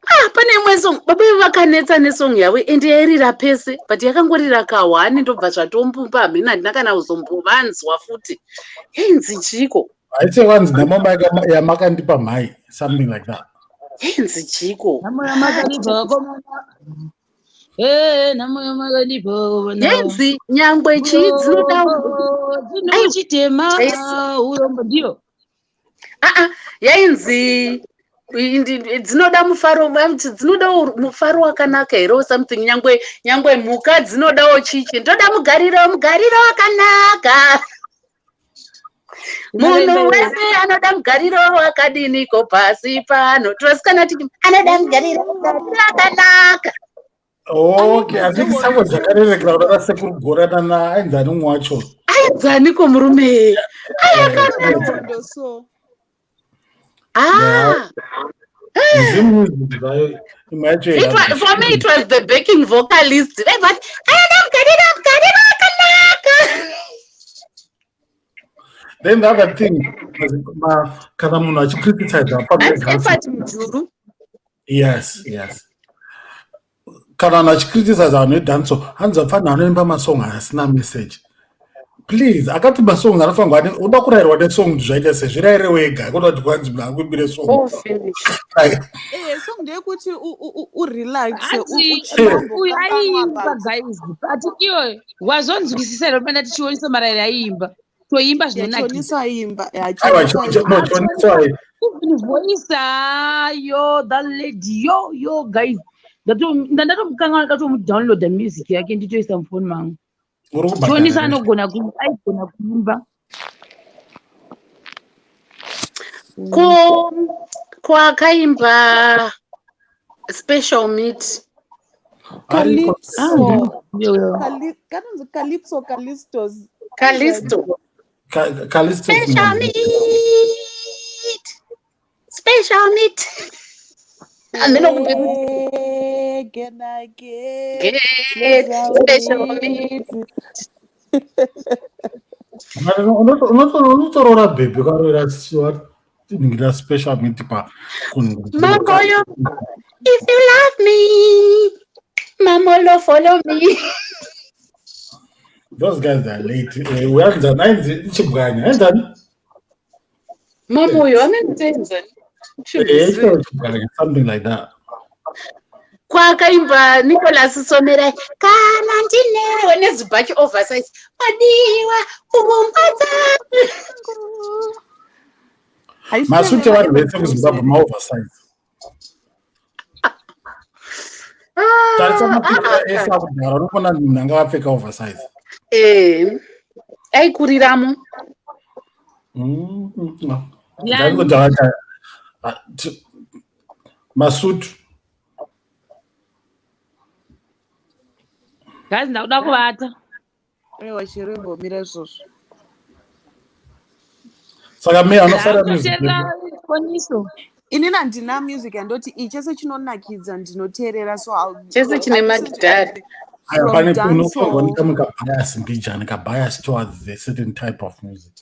Ah, pane imwe song baba ivo vakanetsa nesong yavo, ende yairira pese, but yakangorira kahwani, ndobva zvatombumba, hamene, handina kana kuzombovanzwa futi. Yainzi chiko? Haise vanzi nhamo yamakandipa mhai, something like that. Yainzi chiko? Nhamo yamakanipa vakomana. Eh, nhamo yamakanipa vakomana. Yainzi nyangwe chii dzinoda Dzinochitema Jesu. urombo ndiyo. Aa, yainzi dzinoda mufaro, vanzi dzinoda mufaro wakanaka here or something, nyangwe mhuka dzinodawo chichi, ndoda mugariro wakanaka, munhu wese anoda mugariro wakadiniko pasi pano, tinosikana titi anoda mugariro wakanaka. Okay, I think sango dzakarerekera kuda sekuru Gorana na ainzani umwe wacho. Ainzaniko murume? Hondo so. Ah. Zim music zvayo, imwe yacho For me it was the backing vocalist. Vaibva anoda mugariro wakanaka. Then the other thing was, kana munhu achicriticize That's Effort Mujuru. Yes, kana vanhu vachicriticize vanhu vedancehall, hanzi vapfanha vanoimba masong asina message. Please, akati masongs anofanirwa uda kurayirwa nesong kuti zvaita sei, zvirayire wega, kuda kuti kwanzi munhu akuimbire song. Oh, finish. Eh, song ndeyekuti urelaxe. Hanzi uyu aiimba, guys, but iwe wazonzwisisa here pana tiChiwoniso Maraira aiimba, toimba zvinonakidza? Chioniso aimba. Aiwa, no, Chioniso Even voice ayo, that lady, yo yo, guys, ndatomukanganwa, ndatomudownloada music yake, nditoisa mufoni mangu. Uri Chioniso kubhadhara. anogona aigona kuimba. Ko akaimba Special Meat? Ariko. Calypso. Yo. Kanonzi Calypso, Calistos. Calisto. Callisto. Special Meat, Special Meat, hameno kumbe. Again, again. Get special meat. Unotorora bhebhi ukaroora ningira Special Meat pa Magoyo, if you love me, Mamolo, follow me. Those guys are late. Uyanzani ainzi Chibwanya, ainzani? Mamoyo amenzenza. Chibwanya, something like that. Kwakaimba Nicholas Somerai, kana ndinewe, nezibhachi oversize, wadiwa pfungwa dzangu. Masuti evanhu vese kuZimbabwe maoversize. Tarisa mapicha ese akudhara, unokona munhu anga apfeka oversize. Eh, aikuriramo. Ndaingoti masutu. Guys, ndakuda kuvata. Aiwa, chirimbomira izvozvo. Saka me anofarira music. Ndakutoteerera Chioniso. Inini handina music yandoti iyi, chese chinonakidza ndinoteerera, so Chese chine I'll listen to magitari. everything. Aya, From pane dancehall. unofanirwa nekamwe kabias mbijana, kabias towards a certain type of music.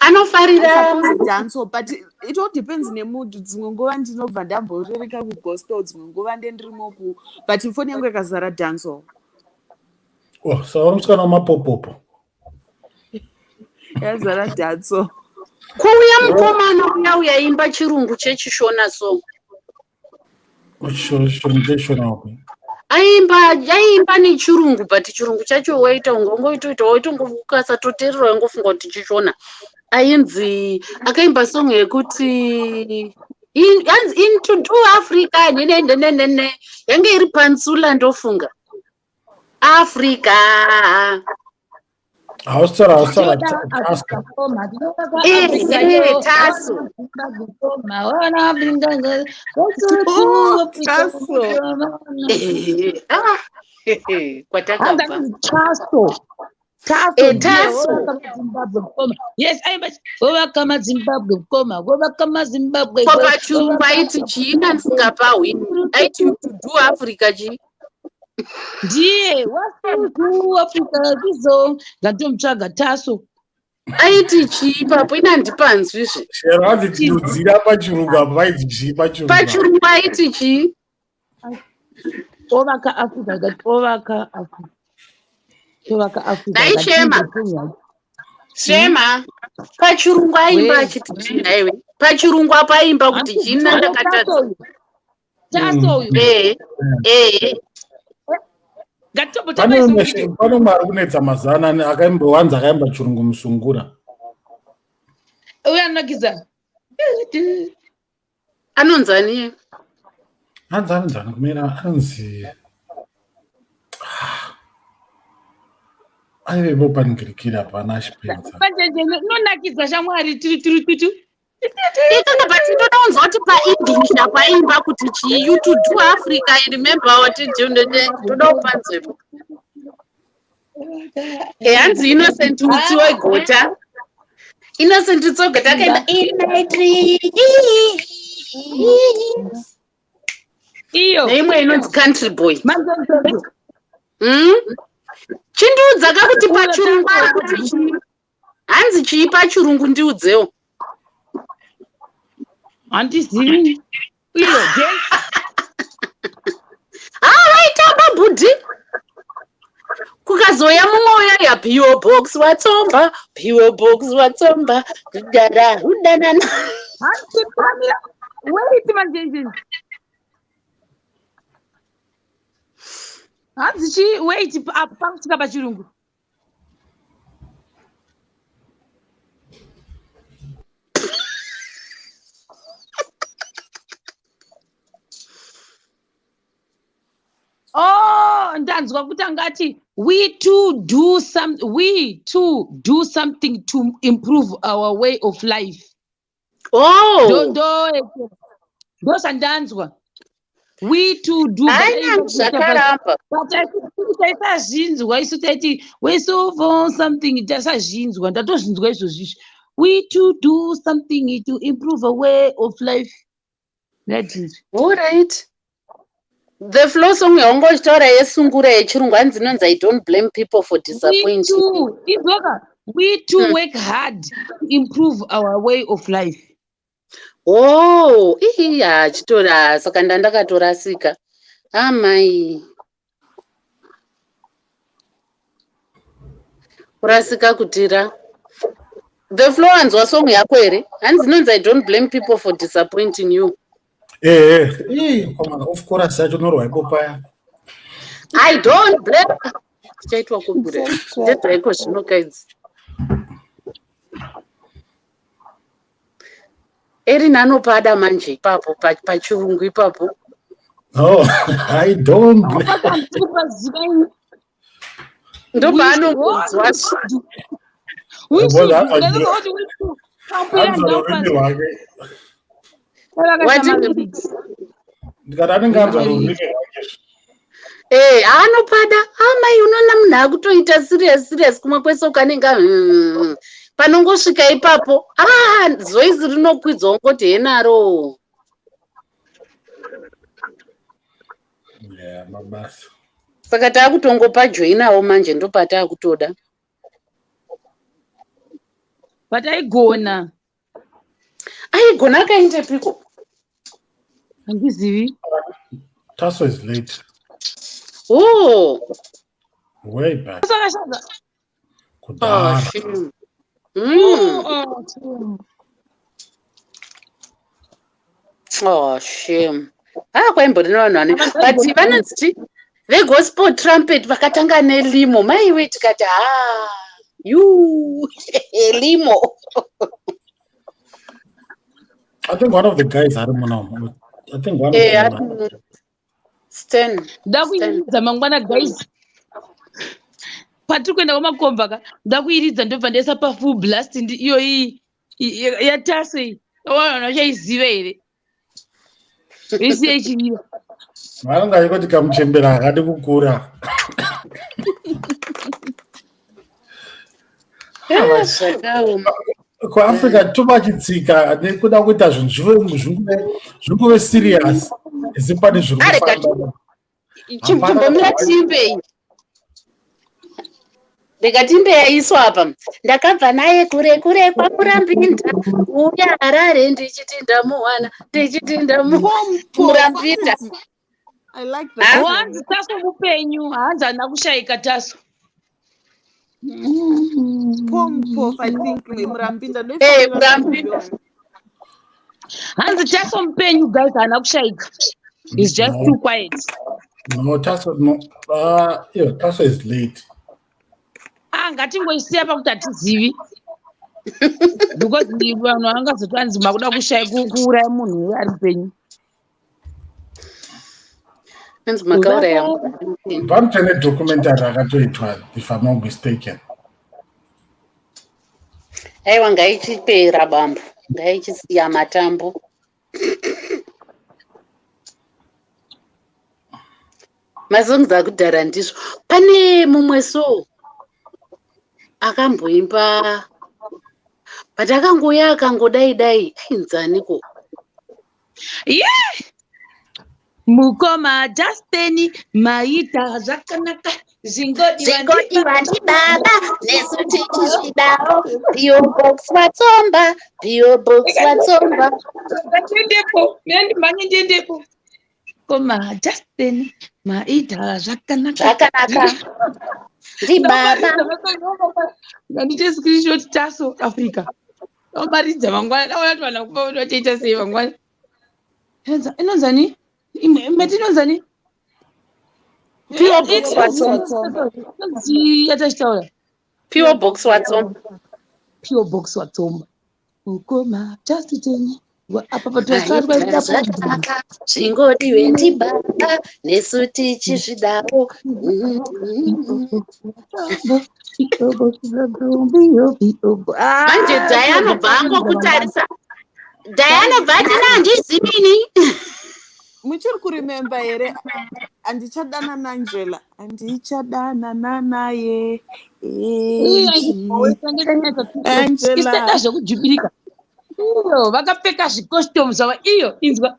Anofarira Suppose dancehall, but it all depends nemood. Dzimwe nguva ndinobva ndamborereka kugospel, dzimwe nguva ndendirimo ku, but foni yangu yakazara dancehall. Oh, saka uri musikana wamapopopo. Yazara dancehall. Kuuya mukomana uya uya imba chirungu chechishona so. Chirungu chechishona wapi? Aimba nechirungu, but chirungu chacho waita unge ungoitoita waitongoukasatoteerera waingofunga kuti chishona. Ainzi akaimba song yekuti hanzi into do Africa nenenenene, yange iri pantsula ndofunga. Africa. Hausitaura hausitaura Taso. Ehe, Taso. Taso. Ehe, ah, hehe, kwatakabva. Taso. Taso. Eh, Taso. Yes, aimba vovaka maZimbabwe koma, vovaka maZimbabwe. Ko pachirungu aiti chii ndandisingapahwi? Aiti to do Africa chii? Ndiye wasutu Africa kizo ngatomutsvaga Taso. Aiti chii ipapo? Ina handipanzwizve. Shero hanzi tinodzira pachirungu apa, vaiti chii pachirungu apa? Pachirungu aiti chii? Ovaka Africa ngati ovaka Africa. Tovaka Africa. Nhai Shema. Shema. Pachirungu aimba We. achiti chii nhaiwe? Pachirungu apo aimba kuti chii ndakatadza. Taso uyu. Ehe. Ehe. Ngatitombo Pane umwe pane umwe ari kunetsa mazuva ano akaimbowanza akaimba chirungu musungura. Uyu anonakidza. Anonzi ani? Hanzi anonzi ani kumira anonzi aivepo panigirikiri apa ana achipedza. Manje inonakidza shamwari tiri tiri tutu. Ikanga, but ndoda kunzwa kuti paEnglish apo aimba kuti chii? You to do Africa, I remember what ndoda kupanzwepo. Eh, hanzi Innocent Utsi wegota. Innocent Utsi wegota akaimba in my dream. Iyo. Neimwe inonzi Country Boy. Manje Chindiudza ka kuti pachirungu ari kuti chii? Hanzi chii pachirungu ndiudzewo. Handizivi. Iyo dance. Ah, vaitamba bhudhi. Kukazouya mumwe uya ya P.O Box watsomba, P.O Box watsomba, dada udanana. Hanzi pamira. Wait manje. Hanzi chi wait apo pakusvika pachirungu. Oh, ndanzwa kuti angati we too do something to improve our way of life. Oh. Ndo zvandanzwa. We too do. Haina zvakaramba. But taisazvinzwa isu taiti we solve something, tasazvinzwa, ndatozvinzwa izvozvizvi. We too do something to improve our way of life. That is. All right. The flow song yaunga uchitaura yesungura yechirungu hanzi inonzi I don't blame people for We disappointing. too, Izoka, we too work hard to improve our way of life. Oh, ihi achitora saka ndandakatorasika. Amai. Kurasika kutira. The flow anzwa song yako here? Hanzi inonzi I don't blame people for disappointing you. Ehe, ii komana of course yacho norwa ipo paya. I don't blame. Tichaitwa kugura. Ndedzaiko zvino kaidzi. Erin anopada manje ipapo pachirungu ipapo. Oh, I don't blame. Ndopaanongonzwa. We should. Anzwa rurimi rwake. Wati Ndikati anenge anzwa rurimi rwake. Eh, anopada. Amai unoona munhu akutoita serious serious kumwe kwese ukanenge panongosvika ipapo. Ah, zoizi rinokwidzwa ungoti henaro. Yeah, mabasa. Saka taakutongopa joinawo manje ndopataakutoda. But aigona. Aigona akaendepiko? Handizivi. Tasso is late. Oh. Way back. Tasso akashanda. Oh, Kudhara. shame. Mm. Oh, shame. Oh, shame. Ah, kwaimbori nevanhu vane but vanonzi vegospel trumpet vakatanga nelimo maiwe tikati ha you limo. I think one of the guys ari muno. I think one of Eh, them. Stan. Ndakuiridza mangwana guys. Patiri kuenda kwamakomba ka ndakuiridza ndobva ndaisa pafull blast ndi iyo iyi yaTasso iyi. Vanhu vachaiziva here? Isiye ichirira. Vanonga vachingoti kamuchembera hakadi kukura. Eh, zvakaoma. KuAfrica too much tsika nekuda kuita zvinhu zvingove serious asi pane zviri Arega kufamba. Chimbomira tiimbei. Ndikatimbe yaiswa apa. Ndakabva naye kure kure kwaMurambinda. Uya Harare ndichiti ndamuwana, ndichiti ndamuMurambinda. I like that. Huh? Hanzi Tasso mupenyu, hanzi haana kushayika Tasso. Pompo, I think Murambinda. Eh, Murambinda. Hanzi Tasso mupenyu guys, haana kushayika. He's just No. too quiet. No, Tasso, no. Yeah, Tasso is late. Ah, ngatingoisiya pakuti hatizivi. Because vanhu vangazoti hanzi makuda kushaya kuuraya munhu ari mupenyu. Hanzi makauraya Murambinda. Pamutene documentary rakatoitwa, if I'm not mistaken. Aiwa ngaichipera bambo. Ngaichisiya matambo. Masongs akudhara ndizvo. Pane mumwe so akamboimba but akangouya akangodai dai ainzaniko. Yeah! Mukoma Justin maita zvakanaka zvingodiwa Zvingodiwa ndibaba nesu tichizvidawo. P.O. Box Watsomba, P.O. Box Watsomba. Ndiendepo, mina ndimhanye ndiendepo. Mukoma Justin maita zvakanaka. Zvakanaka. Ndibaba. Ngandite screenshot Tasso Africa. Obaridza mangwana, ndaona kuti vanhu vakupa kuti vachaita sei mangwana. Inonzani? Imwe inonzani? P.O. Box Watsomba. Inonzi yatachitaura. P.O. Box Watsomba. P.O. Box Watsomba. Mukoma Justin apa Maita zvakanaka zvingodiwe ndibaba nesu tichizvidawo. Manje Diana bva angokutarisa. Diana bva ati handizivini. Muchiri kuremember here? Handichadana naAngela. Handichadanana naye. Angela. Isada zvekujubirika iyo vakapfeka zvikostumu zvavo iyo inzwa.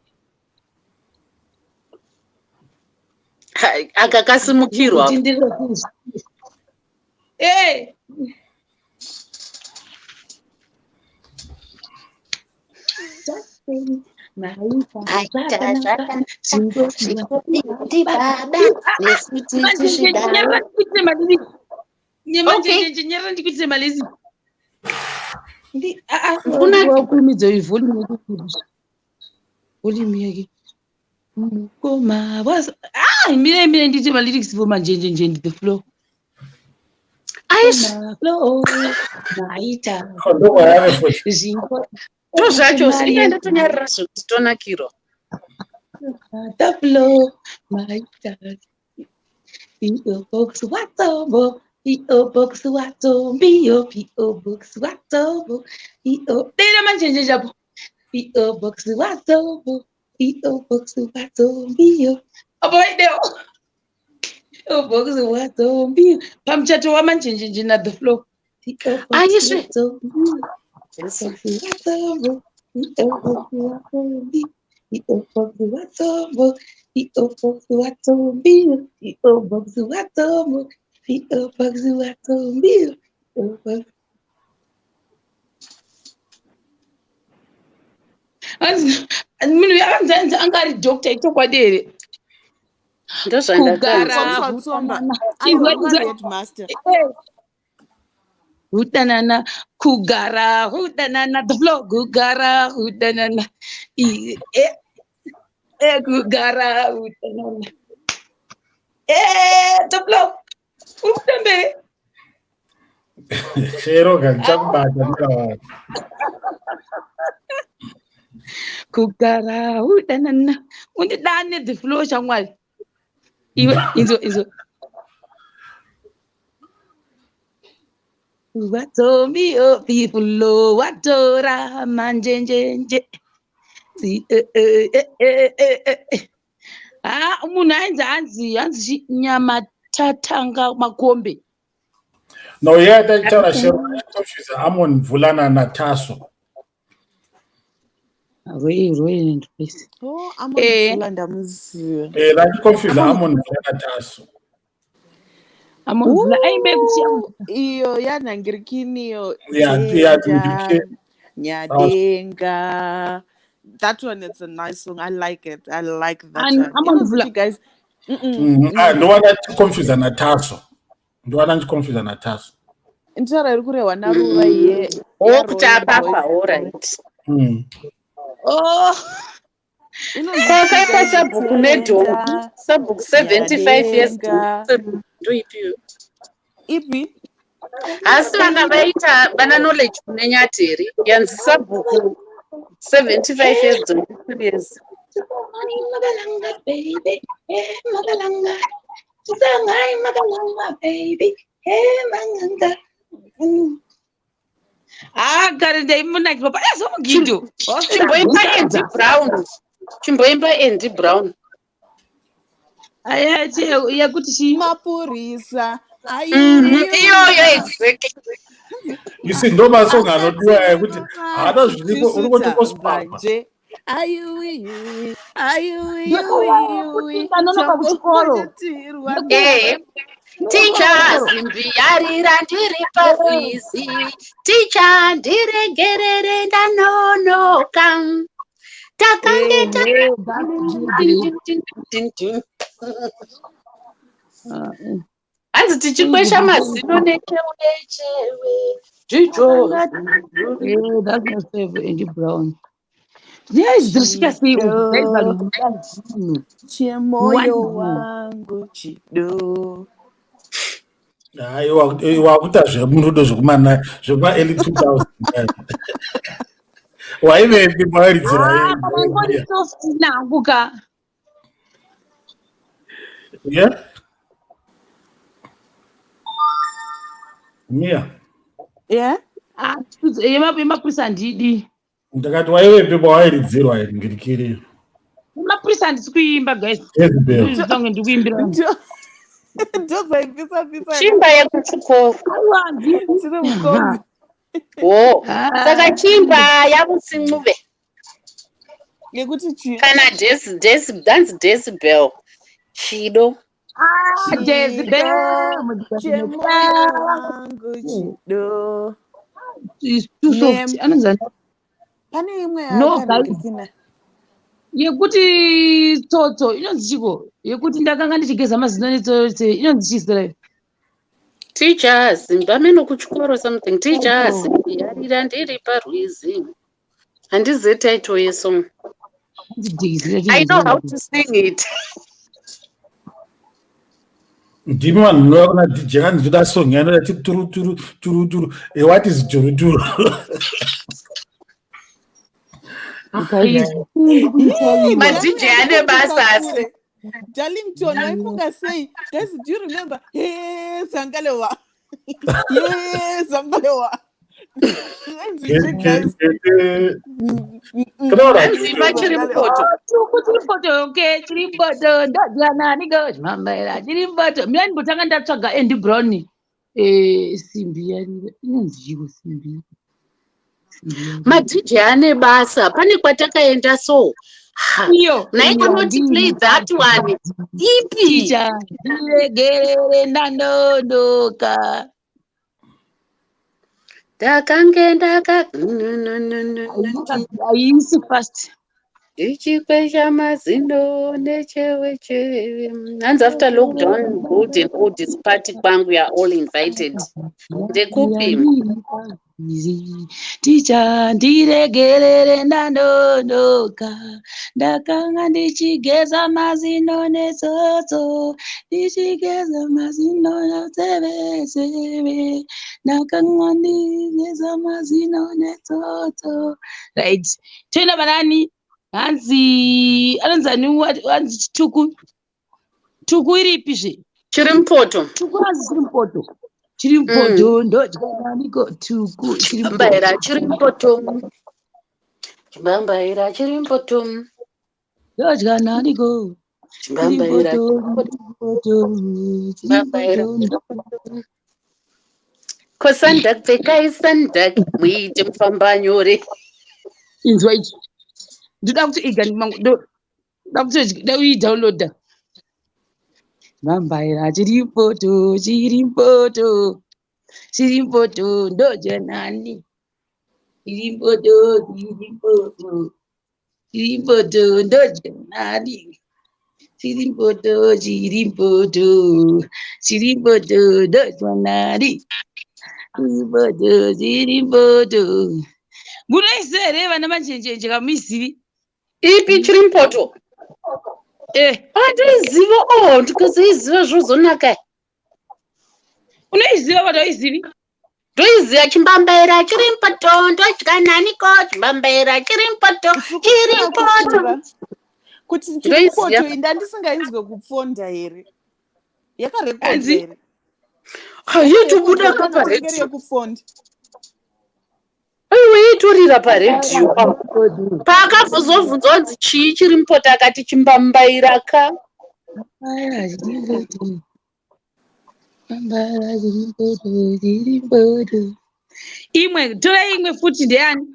Akakasimukirwa. Kutenderera Eh. Maita Maita zvakanaka zvakanaka zvingodiwa ndibaba nesu tichizvidawo. Nyarara ndikuitire maliri. Okay. Nyarara ndikuitire malezi. Kuna- Wakurumidza iyi volume yake. Volume yake. Mukoma was ah mire mire ndiite malyrics for manjenjenje the flow. Aish, Flow maita Ndokwayave futi. zvingo to zvacho ine ndotonyarara zvekuti tonakirwa. The flow maita P.O. Box Watsombo P.O. Box Watsombo P.O. Box Watsombo P.O. Dera manjenje japo P.O. Box Watsombo P.O. Box Watsombo Apo ideo P.O. Box Watsombo pamuchato wamanjenjenje na the flow P.O. Box Aisve. Watsombo Watsombo P.O. Box Watsombo P.O. Box Watsombo P.O. Box Watsombo P.O. Box Watsombo P.O. Box Watsombo P.O. Box. Hanzi munhu uyu akanzi hanzi anga ari doctor ichokwadi here? Ndozvandakanzwa. Kugara Tsomba. hudanana. Inzwa, Aiwa, inzwa. headmaster. Hudanana, kugara hudanana, the floor, kugara hudanana. Kugara hudanana. The floor. Uri kutambei? Shero ndichakubata mira. Kugara hudanana. Undidane the floor shamwari. Iwe inzwa, inzwa. Watomio people watora manjenjenje. Si eh. Ah, munhu ainzi hanzi hanzi nyama tatanga makombe. No, yeah, taitaura Shero confuse Amon Mvula naTaso. Roy Roy and Royce. Oh, Amon Mvula ndamuziva. Ndachiconfuse Amon Mvula naTaso. Amon Mvula aimbe kuti Iyo yanhangirikini iyo. Yeah, yeah, Denga, Nyadenga. That one is a nice song. I like it. I like that And one. Amon Inonzi Mvula. chi, guys? Mm-mm. Ah, ndowana ndichiconfuse naTaso. Ndowana ndichiconfuse naTaso. Nditaura iri kurehwa naRuva iye. Oh, kuti yaRoy apafa, Royce. alright. Oh, Inonzi chi, Kwakaita guys? sabhuku nedhongi. Denga, Sabhuku 75 years Nyadenga. ndoipiyo. Ipi? Asi vana vaita vana knowledge kune nyateri. Yanzi sabhuku 75 years dongi 3 years. Magalanga baby, eh Magalanga. Sangai Magalanga baby, eh Magalanga. Ah, kare ndaimunakirwa pa ezo mugido. Chimboimba Andy Brown. Chimboimba Andy Brown. Aya che yakuti chi Mapurisa. Iyoyo exactly. You see, ndo masong anodiwa ekuti haana zviripo uri kutongosipapa. Mbanje. Ayuwi, ayuwi, ayuwi. Ndanonoka kuchikoro. Changotirwa. Ticha simbi yarira ndiri parwizi. Ticha ndiregerere ndanonoka. Takange ta Tin, tin, tin. Hanzi tichikwesha mazino nechewe chewe. Jijo. That's my favorite Andy Brown. Yes, dzosvika sei uku? Guys, vanhu munoda zvinhu. Chemoyo One. wangu chido. Hayi, wakuita zvemurudo zvekumana zvekuma early 2000. Waivepi mawaridzira? Ah, panangori soft nangu ka. Yeah? Mia, Yeah? Ah, yemapurisa handidi. Ndakati waivepi pawairidzirwa ngirikiri? Yemapurisa handisi kuimba guys. Jezebel. Ndizonge ndikuimbira. Ndodzaipisa pisa. Chimba yekuchikoro. Aiwa, handidi. Tiri mukombi. Wo. Ah. Saka chimba yakusincube. Yekuti chi? Kana desi dance decibel. Chido. Ah, Jezebel. Chemoyo wangu chido. It's too soft. Anonzi ani? Pane imwe No, guys. yakanhangirikina. Yekuti tsotso inonzi chiko? Yekuti ndakanga ndichigeza mazino netsotso inonzi chii zita rayo? Ticha simba meno kuchikoro something. Ticha simbi yarira ndiri parwizi. Handizivi title yesong. Hanzi Daisy, I know how to sing it. Ndimi vanhu munouya kuna DJ kanzi ndoda song yanoda ti turu turu turu turu. What is turu turu? Guys, Ma-DJ ane basa asi. Darlington, waifunga sei? Guys, do you remember? Hey, Zangalewa. Yeah, Zangalewa. Hanzi chi, guys? Hanzi chiri mupoto. Chiri mupoto, okay, chiri mupoto, ndodyanani go, mambaira, chiri mupoto. Mina ndimbotanga ndatsvaga Andy Brown. Simbi yarira, inonzi chiko simbi? Simbi yarira. Ma-DJ ane basa. Pane kwatakaenda so. Ha. Iyo, Nai iyo, anoti play that one. Ipi? Ticha, ndiregerere ndanonoka. Ndakange ndaka Haisi fast. Ndichikwesha mazino nechewechewe. Hanzi after lockdown, golden oldies party kwangu, you are all invited. Ndekupi? Ticha, ndiregerere, ndandodoka. Ndakanga ndichigeza mazino netsotso, ndichigeza mazino netsevetseve. Ndakanga ndigeza mazino netsotso. Right, toenda panani? Hanzi anonzi ani? Hanzi chituku. Tuku iripi zve? Chiri mupoto. Tuku, hanzi chiri mupoto, chiri mupoto. Ndodya naniko tuku chiri Chimbaira mupoto? Chiri mupoto. Chimbambaira chiri mupoto. Ndodya naniko chiri Chimbambaira mupoto, mupoto, chiri Chimbambaira. mupoto? Ko sandak, pfekai sandak muite mufamba nyore. Inzwa ichi, ndoda kuti iga ndoda kuti da uidownloada. Mambaira chiri mupoto, chiri mupoto, chiri mupoto. Ndodya nani chiri mupoto, chiri mupoto, chiri mupoto? Ndodya nani chiri mupoto, chiri mupoto, chiri mupoto? Ndodya nani chiri mupoto, chiri mupoto? Munoiziva here, vana manjenjenje? Kamuizivi? Ipi, chiri mupoto? Eh. Andoiziva. O, ndikazoiziva zvozonaka. Unoiziva kana uizivi? Ndoiziva, chimbambaira chiri mupoto, ndodya naniko chimbambaira chiri mupoto, chiri mupoto? Kuti chiri Ndoiziva. mupoto, inda ndisingainzwe kupfonda here? Yakarekodwa Hanzi? here? Haitobuda ka Yakarekodwa paredhiyo. yekupfonda. Aiwa, itorira paredhiyo. Paakazobvunzwa kunzi chii chiri mupoto, akati chimbambaira ka. Mbaira chiri mupoto, mbaira chiri mupoto, chiri mupoto. Imwe, torai imwe futi. Ndeyani?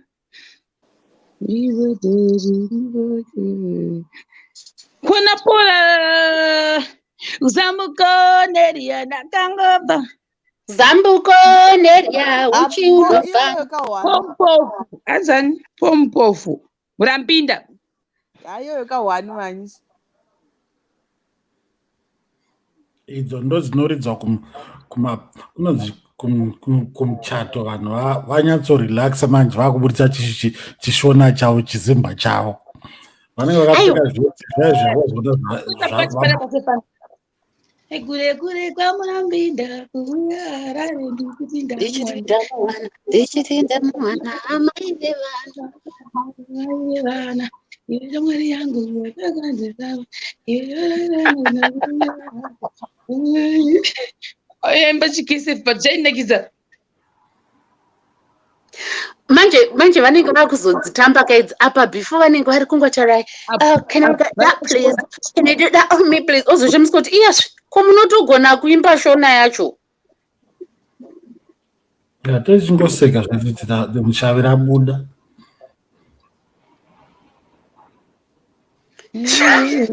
Chiri mupoto, chiri mupoto. Kuna pola zambuko neria ndakangobva. Zambuko nerya uchingobva. Iyoyo kahwana. Pompofu, anzani pompofu murambinda. Iyoyo kahwani manje. Idzo ndo dzinoridzwa kunonzi kumuchato. Vanhu vanyatsorelaxa manje, vakuburitsa chishona chavo, chizimba chavo. Vanenge vakapfeka zviya zvavazona. Kure kure kwamurambinda, kuuya Harare ndikuti. Ndichiti ndamuwana, ndichiti ndamuwana, amai vevana. Vana iwe shamwari yangu yatakanzisava. Aimba chikisef, but chainakidza. Manje manje vanenge vakuzodzitamba kaidzi. Apa before vanenge vari kungotarai, "Can I get that please? Can you do that on me please?" Ozochemuswa kuti iyazve ko munotogona kuimba shona yacho. Ticingoseka zvedu, mushavi rabuda. Shavi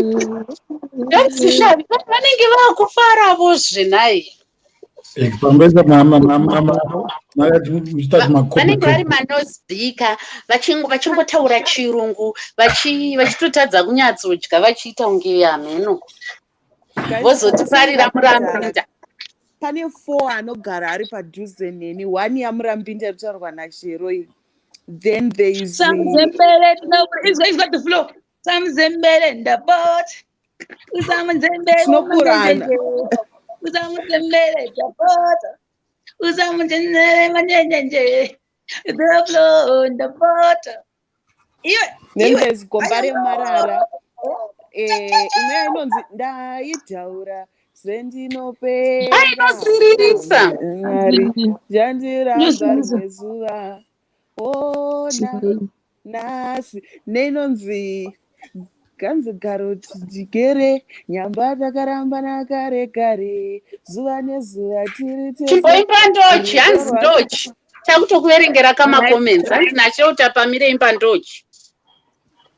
vanenge vakufaravo zvenai. Pamboita muchita. Vanenge vari manosbika, vachingotaura chirungu, vachitotadza kunyatsodya, vachiita kunge hameno. Vozotiparira murambinda. Pane four anogara ari padhuze neni. One yamurambinda inotaurwa naShero iyi. Then there is Samuzembere, izwa, izwa the flow. Samuzembere ndapota, usamuzembere. Tinokurana. Usamuzembere ndapota, usamuzembere manjenjenje, the flow ndapota, iwe. Then Iwe. there's gomba remarara. Imwe inonzi ndaidhaura zendinopera. Ainosiririsa. Mwari jandiramba. Inosiririsa. Rimwe zuva ona nhasi neinonzi ganzi garoti jigere nyamba takaramba nakare kare zuva nezuva tiri tese. Chimboimba ndochi, hanzi ndochi. Takutokuverengera kamacomments. Hanzi nacheuta pamire, imba ndochi.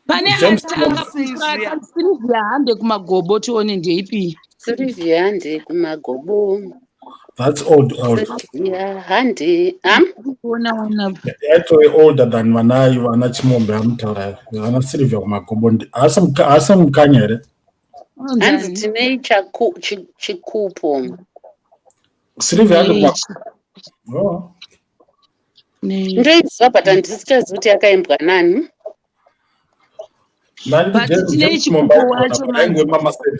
Pane James atanga. Sylvia. Silvia, hande kumagobo tione ndeipi. Silvia, hande kumagobo. That's old old. Yeah, handi am Kuona ona. Yaitove older than vana vana Chimombe amutaura vana Sylvia kumagobo. Haasi mukanya here? Hanzi tinei chikupo. Sylvia ari Oh. Ndoiziva, but handisichazivi kuti yakaimbwa nani. But tinei chikupo wacho manje.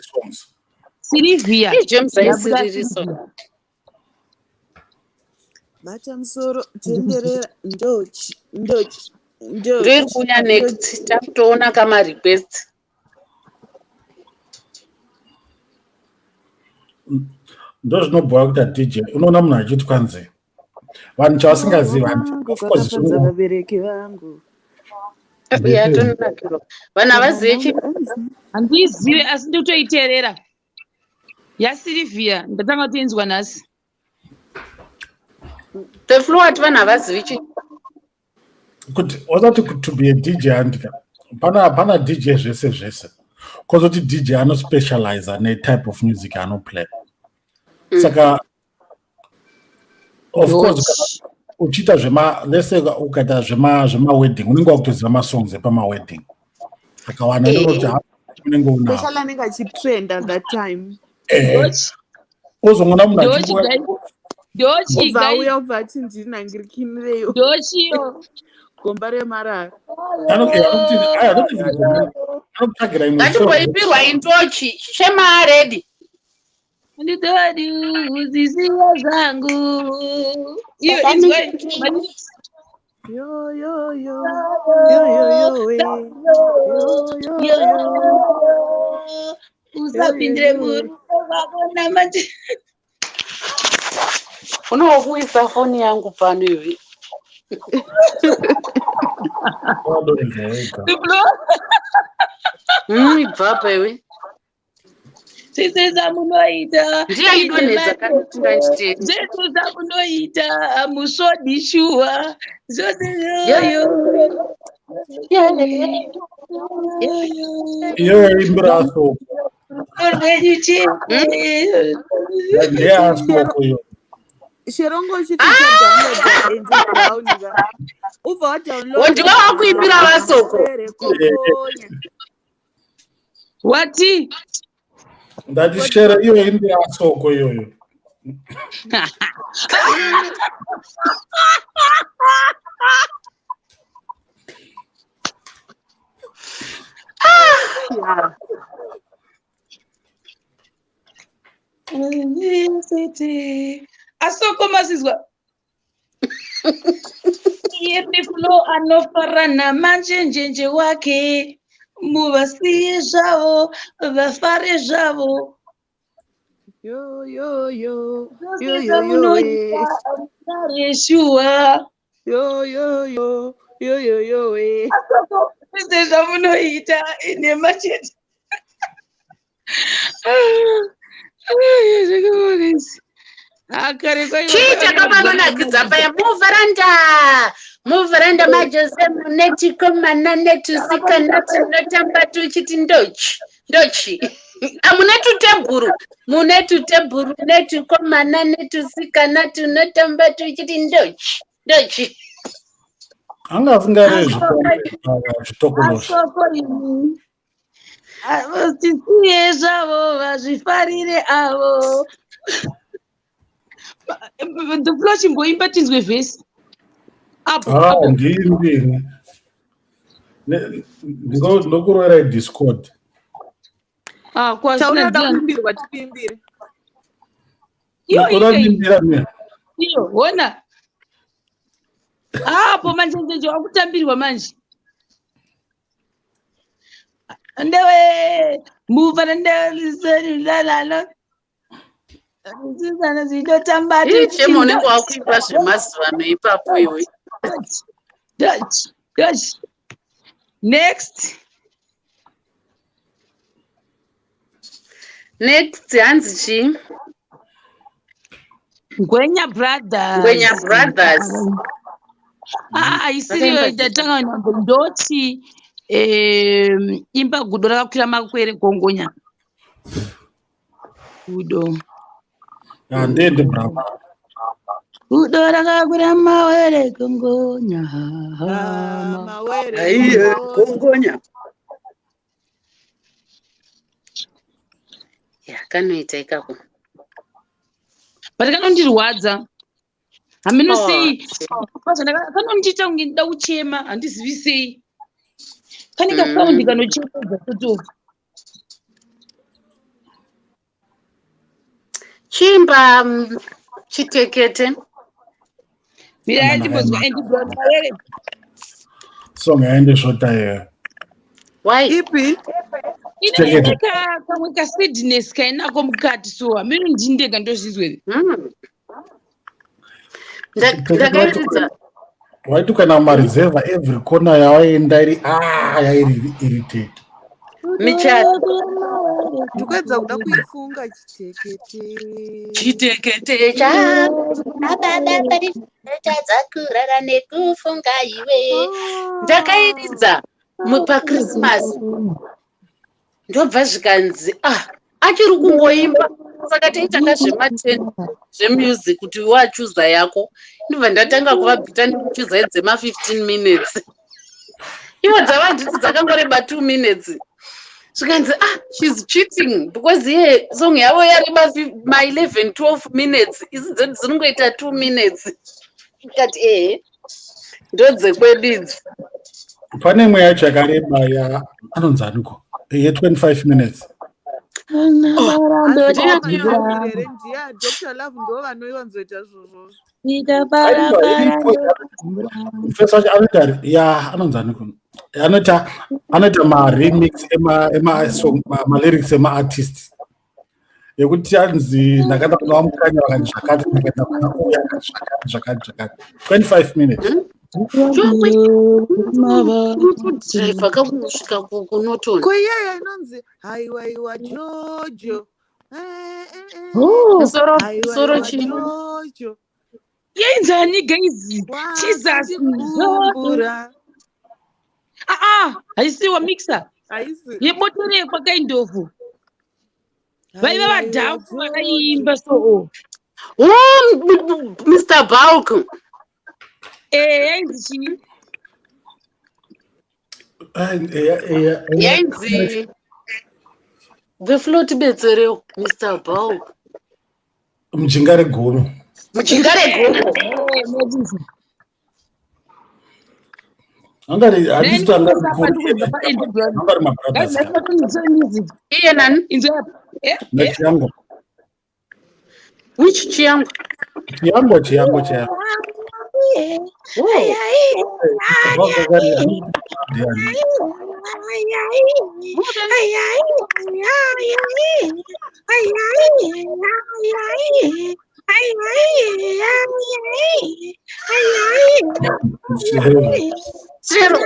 Songs. Sylvia. James Yabuda aisiririso. Sylvia. Bata musoro, tenderera, ndochi ndochi. Ndoiri kuuya next, takutoona kamarequest. Ndozvinobhowa kuti DJ unoona munhu achiti kwanzi vanhu chavasingazivi hanti of course Kwakafadza vabereki vangu. Yatonakirwa, vanhu havazive chi. Handiizive, asi ndikutoiteerera yaSylvia, ndatanga kutoinzwa nhasi. The flu ati vanhu havazivi chi. Kuti wasati to be a DJ handika pana DJ zvese zvese, kozoti DJ anospecializa netype of music anoplay. Saka of course kana uchiita zvema, let's say ukaita zvemawedding, unenge wakutoziva masongs epamawedding akawanda. Ndinoti unenge unawo. Special anenge achitrenda that time. Ozongoona munhu Ndochi guys. Ndochi Ubva guys. auya, ubva ati ndinangirikin'ireyo Ndochiyo. gomba remarara. Anokutsvagira imwe song. Ngatimboimbirwa intochi shemaaredi. Ndidodi uzisiya zvangu. Iyo inzwai. Yo yo yo yo yo yo we. Yo yo yo. Usapindire murume wako namanje. Unokuisa foni yangu pano ivi. Wadonza wega. Ibvapa iwe. Zvese zvamunoita. Ndiye aidonhedza kana tinachitei. Zvese zvamunoita hamusvodi shuwa zvose yoyo. Iyoyo imbira asoko. Rwenyu chete. Ndeyeasoko iyo. Sherongo uchiti uchadownloada Andy Brown ka, ubva wadownloada. Ndiwe wakuimbira vasoko. Kokonya. Wati? Ndati shero iyo imbira asoko iyoyo. Asoko masizwa iye flow anofara namanjenjenje wake, muvasiye zvavo vafare zvavo. Yo yo yo Zvose yo yo yo we. zvamunoita hamusare shuwa. Yo yo yo yo yo yo we. Asoko zvese zvamunoita inhema chete. Zvakaoma. Kare Chii chakavanonakidza paya muvharanda muvharanda majose mune chikomana netusikana tunotamba tuchiti ndochi ndochi. Ah, mune tutebhuru, mune tutebhuru netukomana netusikana tunotamba tuchiti ndochi ndochi. Anga asingarevi zvitokonosha. Asoko imi tisiye zvavo vazvifarire avo. The flow, chimboimba tinzwe vhesi apo. Ah, Apo. Ndini ndinokuroverai discord. Ah, kwasina Taura da ndiani. kuimbirwa, tikuimbire. Iyo iyo. Unoimbira mina. Iyo hona apo manjenjenje wakutambirwa manje ndewe muvana ndewelalalo zvisana zvinotamba. Chema unenge wakuimba zvemazuvano ipapo iwe. Dutch, Dutch. Next. Next hanzi chii? Ngwenya Brothers. Ngwenya Brothers. Ah, haisiriyo. Vakaimba. Ndatanga nambo ndoti imba gudo rakakwira makwere gongonya. Gudo. Handiende brava. Rudo rakakura mawere kongonya. Ah, mawere Aiye, kongonya. kongonya. Ya, kanoita ikako. But kanondirwadza. Hameno Oh, sei. Kanondiita kunge ndida kuchema, handizivi sei. Kane kasaundi kanochemedza toto. Chimba chitekete. Mirai ndimbozwa Andy Brown mawere. Song yaindisvota iyoyo. Why? Ipi? Ine Chitekete. ine kamwe kasadness kainako mukati so hameno ndini ndega ndozvizwa here. Ndakairidza. Waiti kana mumareserva every corner yawaenda iri yairi irritate. Michato. Ndikuedza kuda kuifunga chitekete. Chitekete changu tadzakurara nekufunga iwe. Ndakairidza paChristmas. Ndobva zvikanzi achiri kungoimba. Saka taitanga zvema10 zvemusic kuti wachuza yako. Ndobva ndatanga kuvabvita ndikuchuza dzema 15 minutes. Ivo dzava nditi dzakangoreba 2 minutes. Zvikanzi she's cheating because iye song yavo yareba ma 11 12 minutes. Isi dzedu dzinongoita 2 minutes. Ndikati ehe. Ndodzekwedu idzi. Pane imwe yacho yakareba ya anonzi aniko ye25 minutes. Here ndiya Dr. Love ndo vanoiwanzoita izvozvo. Mufesi wacho anoita ya anonzi aniko anoita anoita maremix emasong malyrics emaartist yekuti anzi ndakaenda kuna vamukanya vakati zvakati, ndakaenda kuna uya akati zvakati zvakati zvakati 25 minutes. Dhiraivha kakusvika kuNorton. Ko iyeyo inonzi haiwaiwa Jojo. Oh, Musoro Haiwaiwa musoro chii? Jojo. Yainzani guys? Jesus. Wakandikumbura. Haisiwa mixer. Haisi. Yebotorekwa kind of. Vaiva Haiwaiwa vadhafu Jojo. vakaiimba so. Oh, Mr. Bulk. Yainzi chii? Yainzi The Float betserewo Mr. Bulk. Mujinga regomo. Mujinga regomo. Yainzi. Angari handisi kuti angari Ndaiisa mukuru pandikuedza pa Andy Brown. angari Guys, mabrothers ka. ndati music. Iye nani? Inzwa apa. Nechiyangwa. Which Chiyangwa? Chiyangwa chiyangwa chiyangwa. Oh. Ndiani? Chero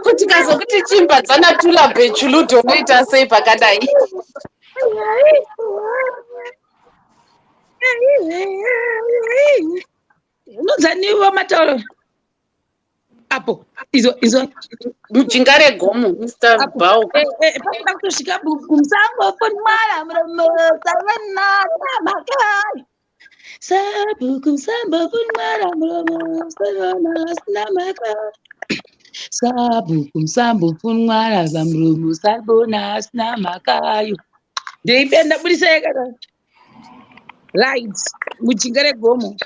kuti kazokuti chimba dzana Tula Bechuludo unoita sei pakadai? Unonzaniwa matauro apo izwa izwa Mujinga regomo Mr. apo Bulk. Panoda kutosvika kumusango fonmara muromo savana makai sabhuku musambo funmara muromo savana asina maka sabhuku musambo funmara zamuromo sabona asina makayo ndeipe ndabudisa kana right mujinga regomo.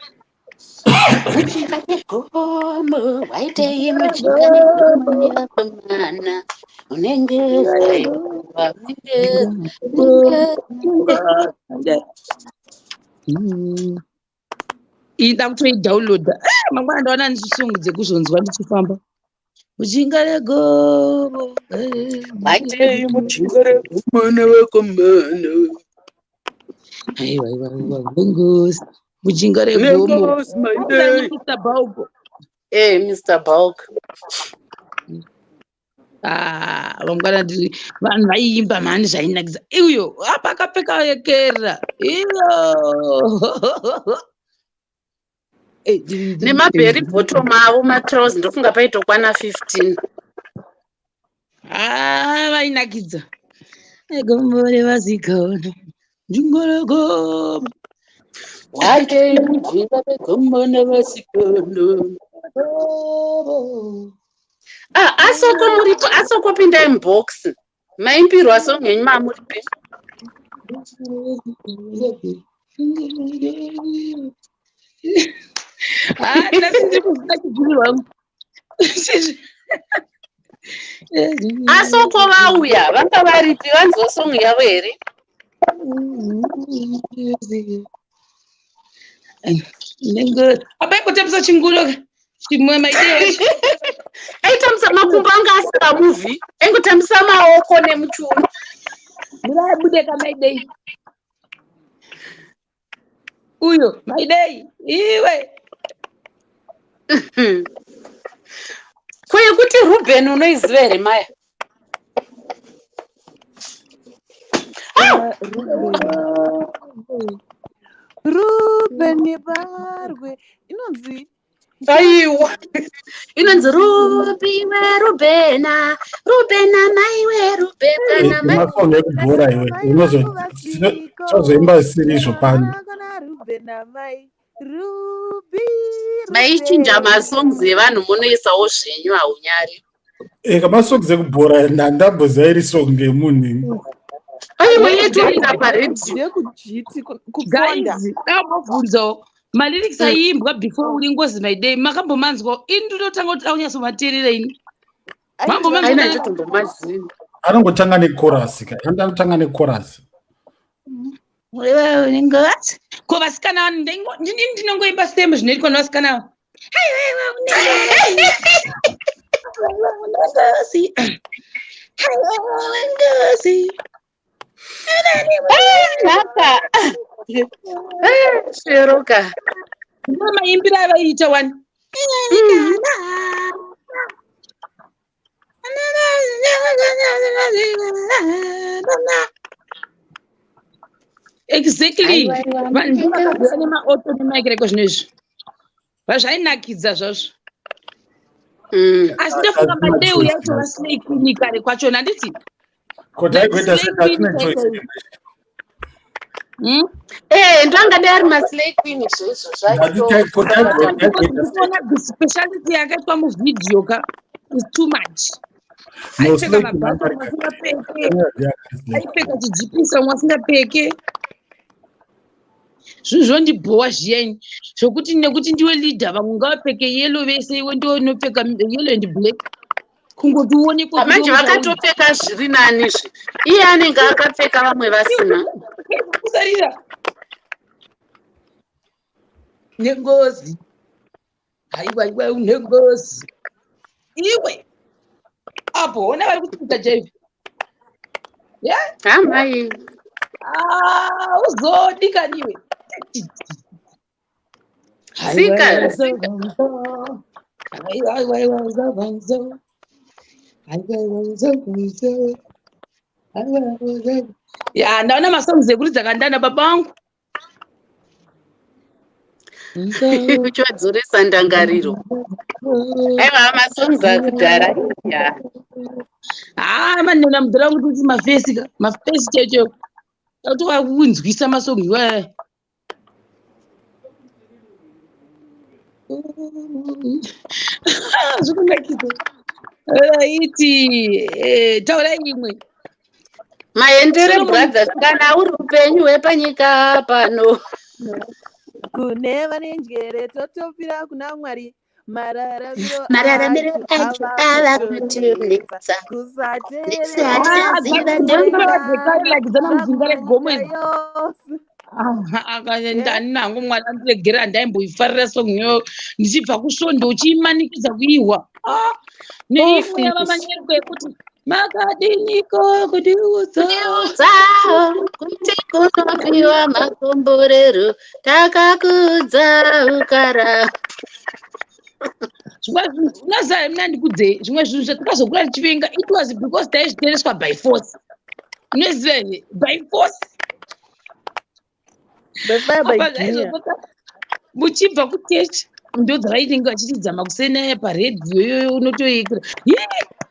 Mujinga regomo waitei mujinga regomo nevakomana unenge zaiwa unenge unenge Iyi ndakutoidownloada. Mangwana ndaona ndisongo dzekuzonzwa ndichifamba mujinga regomo. Waitei mujinga regomo nevakomana. Aiwa aiwa aiwa nengozi mujinga regomo. Nengozi maidei. Mr. Bulk. Mr. Bulk. Vangwana ndiri vanhu vaiimba mhani zvainakisa uyo apa akapfeka yekera iyo. Nemabheri bottom avo matrouse ndofunga paitokwana 15. Vainakidza gomo revazigona njingo regomo. Wandei mujinga megomo nevasikana. Ah, asoko muripo, asoko pindai mubox. Maimbirwa song yenyu mamuripi. Ah, nhasi ndiri kuzvida chibviri wangu. Asoko vauya, vanga varipi vanzwa song yavo here? Apa ikutambisa chinguro chimwe maidei. Aitambisa makumbo anga asingamuvi, aingotambisa maoko nemuchuno. Murabude kamaidei. Uyo maidei iwe. Ko yekuti Ruben unoiziva here maya? Ruben Barwe inonzi aiwa inonzi rubiwe rubena rubena maiwe rubena masong ekubhora iwe unozoimba zvisiri izvo pano. Maichinja masongs evanhu munoisawo zvenyu haunyari. Eka masongs ekubhora ndandamboziva iri song yemunhu ini. Aiwa yetoita paredhiyo. Ndekujiti kuponda. Guys, ndambobvunzawo malyrics aiimbwa before uri ngozi maidei makambomanzwa ini ndinotanga kuti aunyatsomateerera ini. Mambomanzwa Aina chotombomaziva. Anongotanga nekorasi ka. Anotanga nekorasi. Ko vasikana ndini ndinongoimba same zvinoitwa nevasikana ava. Nhaka. Sheroka. Ndiwo maimbiro avaiita wani. Exactly. Vanhu vakagara nemaoto nemakereko zvino izvi. Zvainakidza zvazvo. Asi ndofunga madeu yacho vasilei queen kare kwachona handiti? Ko taigoita sei hatina choice. Eh, ndoangadai ari maslay queen izvozvo zvacho. Ndikuona the speciality yakaitwa muvhidhiyo ka is too much. Aipfeka mabhasi vamwe asingapfeke, aipfeka chijipisa vamwe asingapfeke. Zvinhu zvondibhowa zviyani zvokuti nekuti ndiwe leader vamwe ngavapfeke yellow vese iwe ndiwe unopfeka yellow and black. Kungoti uonekwe Manje vakatopfeka zviri nani zve. Iye anenge akapfeka vamwe vasina. Kusarira. Nengozi. Haiwa iwe une ngozi. Iwe. Apo ona vari kuita jaivi. Yeah? Amai. Ah, uzodi kani iwe. Sika, sika. Ya, ndaona masongs ekuridza kandana baba vangu. Uchivadzoresa ndangariro. Aiwa masongs akudhara. Ya. Ah, manena mudhara wangu kuti mafesi ka, mafesi chaiyo chaiyo. Tatovakunzwisa masongs iwaya. Zvikunakidza. Raiti, taurai imwe. Maendere Solomon. Brothers kana uri upenyu hwepanyika pano. Kune vane njere totopira kuna Mwari mararamiro Mararamiro acho acho ava ava kutonetsa kutonetsa. kusateerera Ah, Ndisachaziva dzimba dzekare like dzana mujinga regomo idzi. yose. Ndani hangu Mwari andiregera handaimboifarira song iyoyo ndichibva kusvondo uchiimanikidza kuihwa. Ah, neimwe yavamanyeriko yekuti makadiniko kundiudza. Kundiudza kuti kunopiwa makomborero takakudza ukara. Zvimwe zvinhu unoziva muna ndikudzei zvimwe zvinhu zvatakazokura tichivenga it was because taizvitereswa by force. Unoziva here by force. By fire by Apa gear. zvaizopota muchibva kuchechi ndo dzavainenge vachiridza makuseni aya paredhiyo iyoyo unotoikira.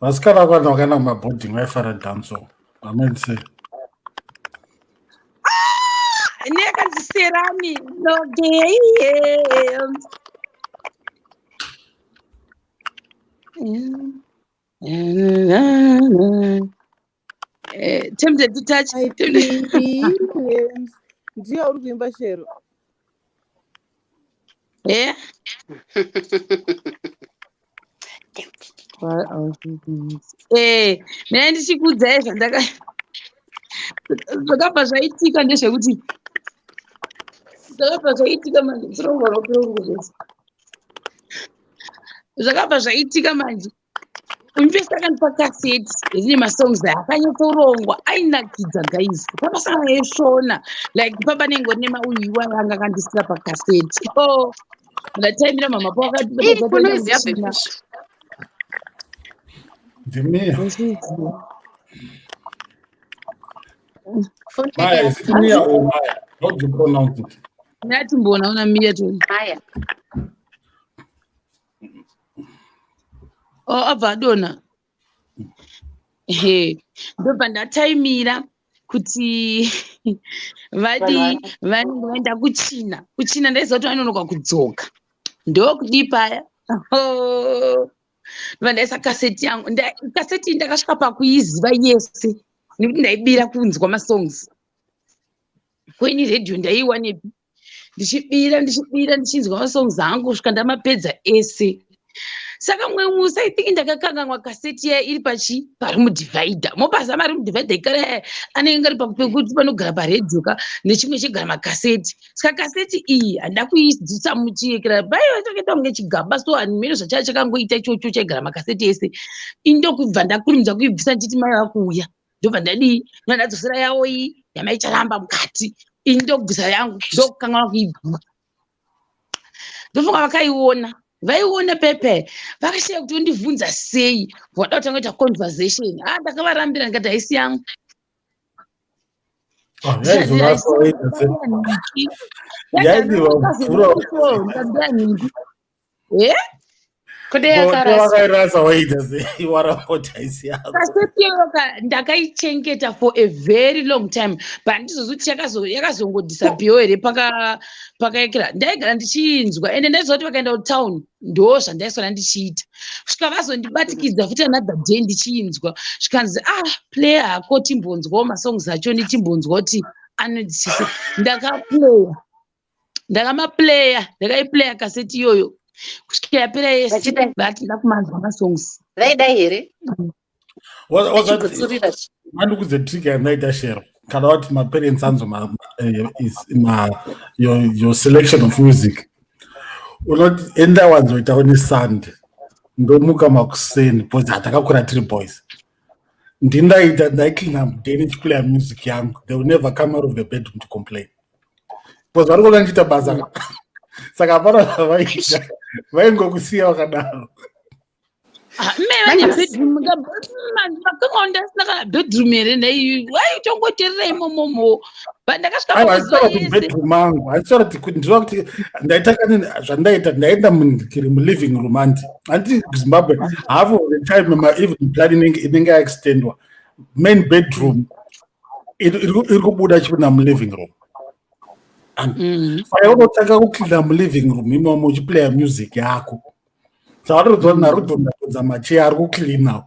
Vasikana vakawanda vakaenda kumaboarding vaifara dancehall. Amen sei. Neyakanzi Serami nogeye. Tempted to touch. Ndiyo uri kuimba, Shero? Yeah. Mina ndichikuudzai zvandaka zvakabva zvaitika ndezvekuti zvakabva zvaitika manje tirongorwa zvese zvakabva zvaitika manje uyu akandipa kaseti rine masongs aya akanyatsorongwa, ainakidza guys. Pamasanga eshona like papanenge rine mauyu iwayo anga akandisira pakaseti. Oh, ndataimira mama. Kunoiziva Befish. Ndimia. Phone Maya, yake. is it Mia or Maya? How do you pronounce it? Ndatimboona una Mia toni. Maya. Oh, abva adonha. He, ndobva ndataimira kuti vadi vanenge vaenda kuChina. KuChina ndaiziva kuti vanonoka kudzoka, ndokudii paya. Ndobva ndaisa kaseti yangu. Kaseti iyi ndakasvika pakuiziva yese nekuti ndaibira kunzwa masongs kweni redhiyo ndaiiwanepi. Ndichibira, ndichibira, ndichinzwa masongs angu kusvika ndamapedza ese. Saka mumwe musi, I think ndakakanganwa kaseti iya iri pachi pari mudivhaidha. Mopaza mari mudivhaidha ikare aya anenge ari pekuti panogara paredhiyo ka nechimwe chegara makaseti. Saka kaseti iyi handida kuidzutsa muchiekera paiva chakaita kunge chigaba, so hanimene zvachava chakangoita ichocho chaigara makaseti ese. Indokubva ndakurumidza kuibvisa ndichiti mai vakuuya. Ndobva ndadii? Ndobva ndadzosera yawo iyi yamaicharamba mukati. Ini ndokubvisa yangu, ndokukanganwa kuibvisa. Ndofunga vakaiona, vaiona pepe vakashaya kuti ondibvunza sei, vada kutanga kuita conversation. Ah, ndakavarambira ndikati haisi yangu. Oh, yaizoraswa waita sei? Yaidiwa mvura. Kode yakaraswa. Wakairasa waita sei? Waramba kuti haisi yako. Kaseti iyoyo ndakaichengeta for a very long time, but handizozvi kuti yakazongodisappear here. Pakaekera ndaigara ndichiinzwa, ende ndaiziva kuti vakaenda kutown ndo zvandaisona ndichiita kusvika vazondibatikidza futi another day ndichiinzwa. Zvikanzi, "Ah, playa hako timbonzwawo masongs acho, timbonzwa kuti anodzise." Ndakaplaya, ndakamaplaya, ndakaiplaya kaseti iyoyo kusvika yapera yese. Vachidai. Vati ndakumanzwa masongs. Vaidai here? Was that Chigutsurira. Mandikudze trick yandaita, Shero. Kana wati maparents anzo ma, your selection of music, unoti enda wanzoitawo neSunday, ndomuka makuseni because hatakakura tiri boys. Ndindaita ndaicleana mudeni ndichiplaya music yangu. They will never come out of the bedroom to complain because vari kuona ndichiita basa, saka hapana zvavaita, vaingokusiya wakadaro. Ah, me vane bedroom makanga ndasina kana bedroom here? Ndai waitongoterera imomomo, but ndakasvika Aiwa, pakuziva handitaura kuti yese. bedroom mangu, handitaura kuti ndinoa kuti ndaita kanini. Zvandaita, ndaenda mundikiri muliving room. Handi kuZimbabwe half of the time ma-evening plan inenge yaextendwa, main bedroom iri kubuda chipinda muliving room. Saka unotanga kucleana muliving room imomo uchiplaya music yako. Saka vatoziva kuti narudhondadhodza macheya ari kucleana,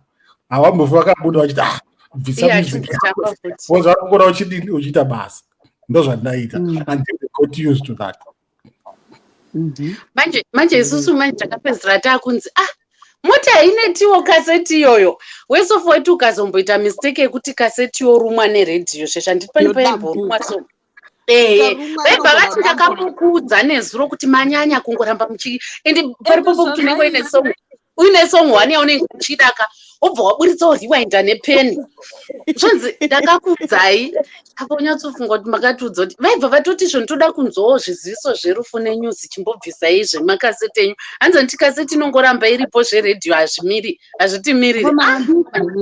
havambofi vakabuda vachiti, "Ah, bvisa Iye music." achimbotamba futi. Because vari kukura uchidini, uchiita basa. Ndozvandaita until they got used to that. Manje isusu manje takapedzisira taakunzi, "Ah, mota hainetiwo kaseti iyoyo." Wesofa wetu ukazomboita mistake yekuti kaseti yorumwa neredhiyo shesha, handiti pane paimborumwa? So ehe, Ikarumwa vaibva vati, inogona. "Ndakamukuudza nezuro kuti manyanya kungoramba muchi." Ende paripo pokuti unenge uine Zvazvaita. song, uine song one yaunenge uchidaka, wobva waburitsawo rewinda nepeni, zvonzi, "Ndakakuudzai." Apa unyatsofunga kuti makatiudza kuti vaibva vatoti izvo, "Ndoda kunzwawo zviziviso zverufu nenews, chimbobvisai zvemakaseti enyu." Hanzi nditi kaseti inongoramba iripo, zveredhiyo hazvimiri, hazvitimiriri.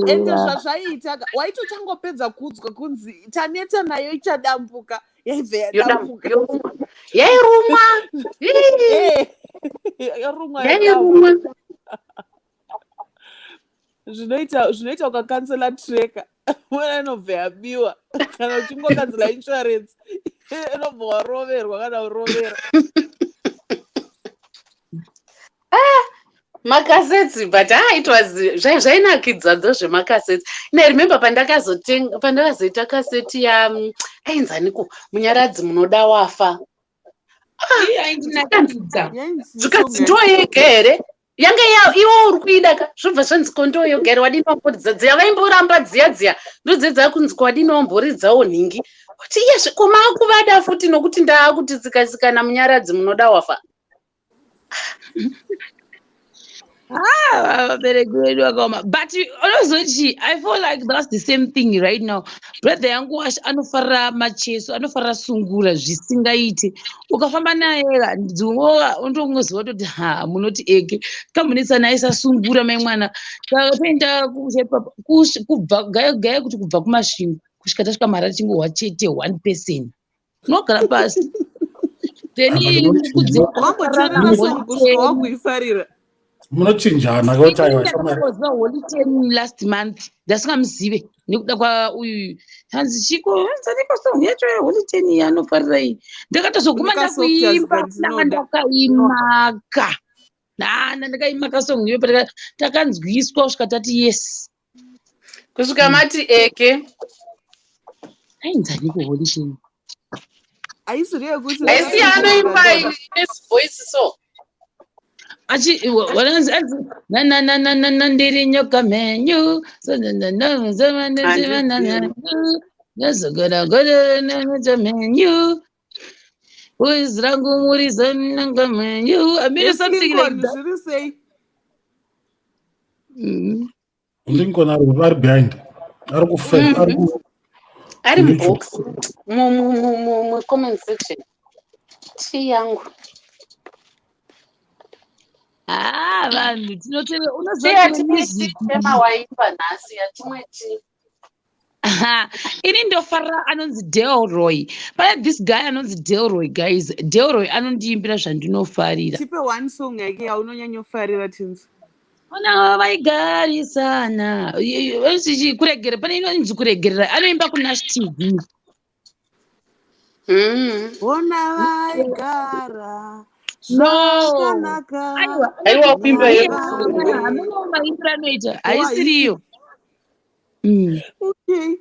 Ende zvazvaiita ka, waitochangopedza kuudzwa kunzi taneta nayo, ichadambuka, yaibva yadambuka. Yorumwa, yairumwa. Ii, Eh, yorumwa. Yairumwa. Zvinoita zvinoita ukakansela tracker, mona inobva yabiwa. Kana uchingokansela insurance, inobva waroverwa kana urovera. Makasets, but ah, it was zvainakidza dzo zvemakasets. Ine remember pandakazotenga, pandakazoita kaseti ya ainzaniko, Munyaradzi Munoda Wafa. Aindinakidza. Zvikanzi ndo yega here yanga iwo uri kuida ka? Zvobva zvanzi ko ndo yoga here? Wadini wamboridza dziya vaimboramba dziya dziya, ndodziya kunzi ko wadini wamboridzawo nhingi? Kuti iyezve ko maakuvada futi nokuti ndaakuti tsika Munyaradzi Munoda Wafa. Ah, vabereki vedu vakaoma, but unozoti I feel like that's the same thing right now. Brother yangu Wash anofarira Macheso, anofarira sungura zvisingaite. Ukafamba naye dzimwe untongoziva kutoti ha, munoti eke kamunetsana aisa sungura mai mwana. Takaenda kubva gaya gaya kuti kubva kuMasvingo kusvika tasvika mara tichingohwa chete one person unogara pasi, then Wamboteerera song kusvika wakuifarira. Munochinjana kuti aiwa shamwari. Ndakangoziva Holy Ten last month, ndasingamuzive nekuda kwauyu. Hanzi chiko, hanzi aniko song yacho yeHoly Ten iyi anofarira iyi? Ndakatozoguma Une kasoft ndakuimba. kadzinoda. Ndanga ndakaimaka nana ndakaimaka song iyo takanzwiswa kusvika tati yes. Kusvika mati eke. Ainzaniko Holy Ten? Haisiri yekuti Haisi anoimba ine voice so. Achi wananzi anzi na na na na na na ndiri nyoka menyu so na na na na na na na na na na na na menyu voice rangu muri zananga menyu. I mean, Yes, something like Lincoln, that. zviri sei? Lincoln ari behind, ari kufe ari ku Ari YouTube. Mubox mucomment section tii yangu. Ah, vanhu tinoteve Tii unoziva yatimwe music. Tema waimba nhasi yatimwe tii. Aha, ini ndofarira anonzi Delroy. Pane this guy anonzi Delroy, guys. Delroy anondiimbira zvandinofarira. Tipe one song yake yaunonyanyofarira tinzi. Ona vaigarisana kuregera, pane inonzi Kuregerera, anoimba kuNash TV. Ona vaigara No. zvakanaka. Aiwa. Aiwa, kuimba navamwe. Hamuna maimbiro anoita, haisiriyo. Okay.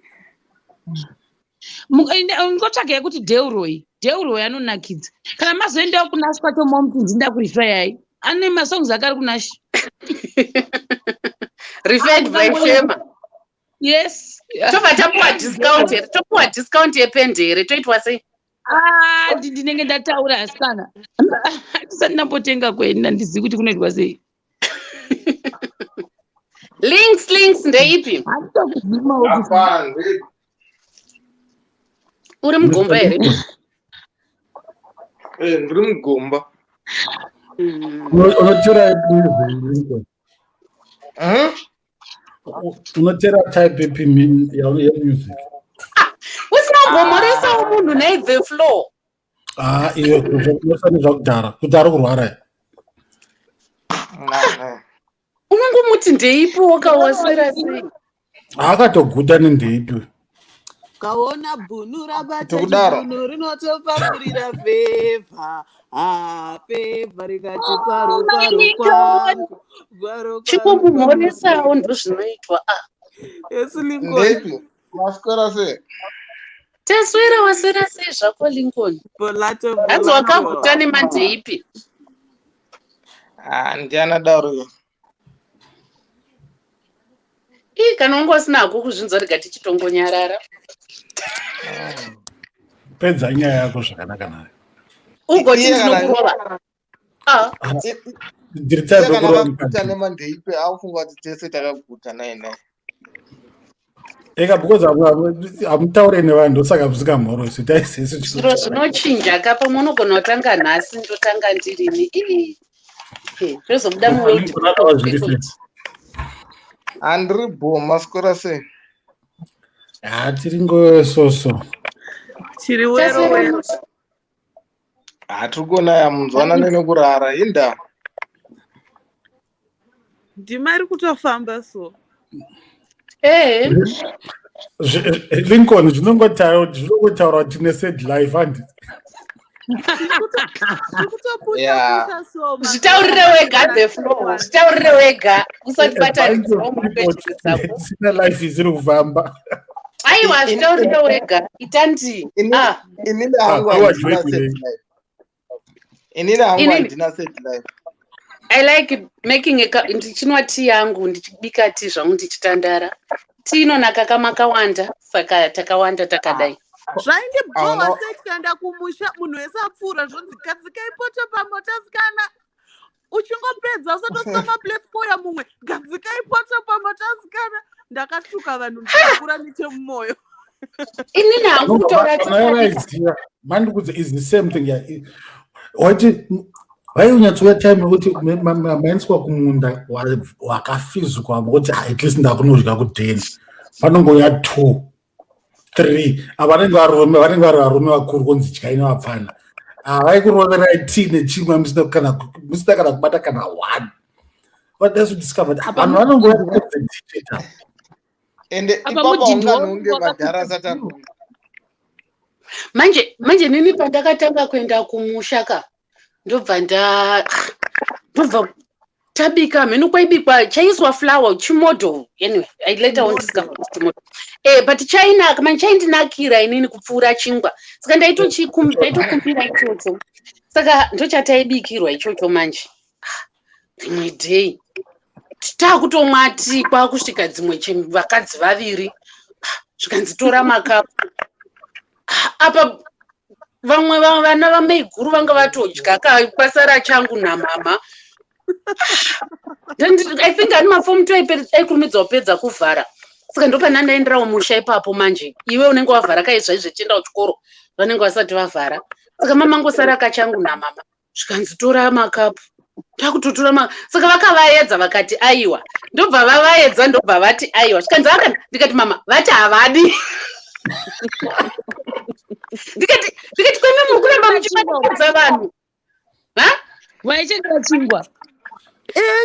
Ngotsvaga yekuti Delroy. Delroy anonakidza. Kana mazoendawo kuNash kwacho, momuti ndinda kurifayai, ane masongs ake ari kuNash. Referred by Shema. Yes. Tobva tapuwa discount here? Topuwa discount yepende here? Toitwa sei? Ah, ndinenge ndataura, asikana, ndisati ndambotenga kwenda, handizivi kuti kunoitwa sei. Links, links ndeipi? Handitokuzimawo. Uri mugomba here? Eh, ndiri mugomba. Unotera music, Lincoln? Unotera type ipi yemusic? Usina kumbomoresawo munhu nei, the floor? Ah, iyo unosani zvakudhara kuti ari kurwara here? Unongomuti ndeipi, wakawaswera sei? Akatoguta nendeipi. Kaona bhunu rabata Tokudaro. chibhunu rinotopapurira fevha. Ah, fevha rikati kwaro kwaro kwangu kwaro kwaro. Chingomumhoresawo, ndozvinoitwa, ah. Yes, Lincoln. Ndeipi? Maswera sei? Taswera, waswera sei zvako, Lincoln? Bolato. Hanzi Bolato. wakaguta nemandeipi? Ah, ndiana daro iyo. Ii, kana wanga usina hako kuzvinzwa, rega tichitongonyarara. Pedza nyaya yako zvakanaka nayo. Ugoti Iye kana- ndinokurova. Ah. Ndiri Iye type kana yekurova akaguta mukadzi. nemandeipi, akufunga kuti tese takaguta nai nai. Eka, because hamutaure nevanhu, ndosaka musingamhorosi taisesi. Zviro zvinochinja ka, pamwe unogona kutanga nhasi, ndotanga ndirini. Ii. Tozobuda muworld record. Handiri bo, maswera sei? Ha, tiri ngososo. Tiri wero wero. Hatiri kuona munzwanane nekurara inda. Ndima iri kutofamba so. Ee. Lincoln, zvinongotaura kuti tine sad life, handi? Kutopusha so. Zvitaurire wega, the flow, zvitaurire wega, usatibatanidza muquestions dzako. Sina life isiri kufamba. Aiwa, zvitaurire wega, itandi. Ah. Inini hangu Ah, iwa handina joy. Sad life. Inini hangu Inini- handina sad life. I like making a ndichinwa tea yangu, ndichibika tea zvangu, ndichitandara. Tea inonaka kamakawanda, saka takawanda takadai. Zvaindibhowa Hauna- sei tikaenda kumusha, munhu wese apfuura, zvonzi, "Gadzikai poto pamotasikana." Uchingopedza usatosika maplates, pouya mumwe, "Gadzikai poto pamotasikana." Ndakatuka vanhu ndikakura nechemumwoyo. Inini hangu kutaura chokwadi, Vaiziva mandikudza is the same thing, yeah. Waiti vainyatsoya time yekuti maendeswa kumunda, wakafizikwa kuti, "Ah, at least ndakunodya kudheni." Panongoya two three, ava vanenge varume, vanenge vari varume vakuru, kunzi, "Dyai nevapfana." Vaikuroverai tea nechimwe musina kana kubata kana one. But that's what discovered, vanhu vanongoya dictator. Ende Apa ipapo mudhindwa haunganhonge wangu madhara asati arunga. Manje nini pandakatanga kuenda kumusha ka, ndobva ndobva tabika mheno kwaibikwa chaiswa flour, chimodho. Anyway, I later on discovered kuti chimodho, but chainaka manje, chaindinakira inini kupfuura chingwa, saka ndaitokumbira ichocho, saka ndochataibikirwa ichocho. Manje, ah, rimwe day taakutomwa tii, kwakusvika dzimwe vakadzi vaviri. Ah, zvikanzi, "Tora makapu." Ah, apa vamwe vana vamaiguru vanga vatodya, kwasara changu namama. I think ani mafomu two aikurumidza kupedza kuvhara, saka ndopana ndaenderawo musha ipapo. Manje iwe unenge wavhara kaizvaizve, chienda kuchikoro, vanenge vasati vavhara, saka mamangosara kachangu namama. Zvikanzi, "Tora makapu." Takutotora ma saka vakavaedza, vakati aiwa, ndobva vavaedza, ndobva vati aiwa. Zvikanzi aka, ndikati, "Mama, vati havadi." Ndikati, "Kweme muri kuramba muchimanikidza vanhu." Ha? Waichendera chingwa.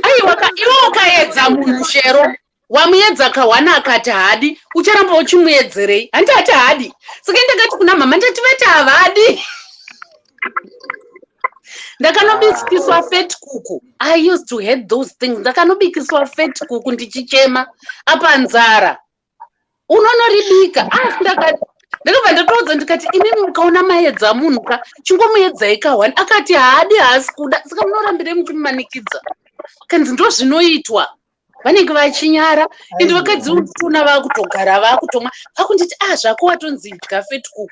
Aiwa, iwe ukaedza munhu, shero wamuedza kawana akati haadi, ucharamba uchimuedzerei? Handi ati haadi? Saka ndakati kuna mama, ndati, "Vati havadi." Ndakanobikiswa vetkoek. I used to hate those things. Ndakanobikiswa vetkoek ndichichema, apa nzara, unonoribika. Asi ndakabva ndatoudza, ndikati, "Imimi mukaona maedza munhu ka, chingomuedzai kahwani, akati haadi, haasi kuda, saka munorambirei muchimumanikidza?" Kanzi ndo zvinoitwa, vanenge vachinyara. Ende vakadzi utuna vakutogara vakutomwa, vakunditi, "Ah, zvako watonzi dya vetkoek."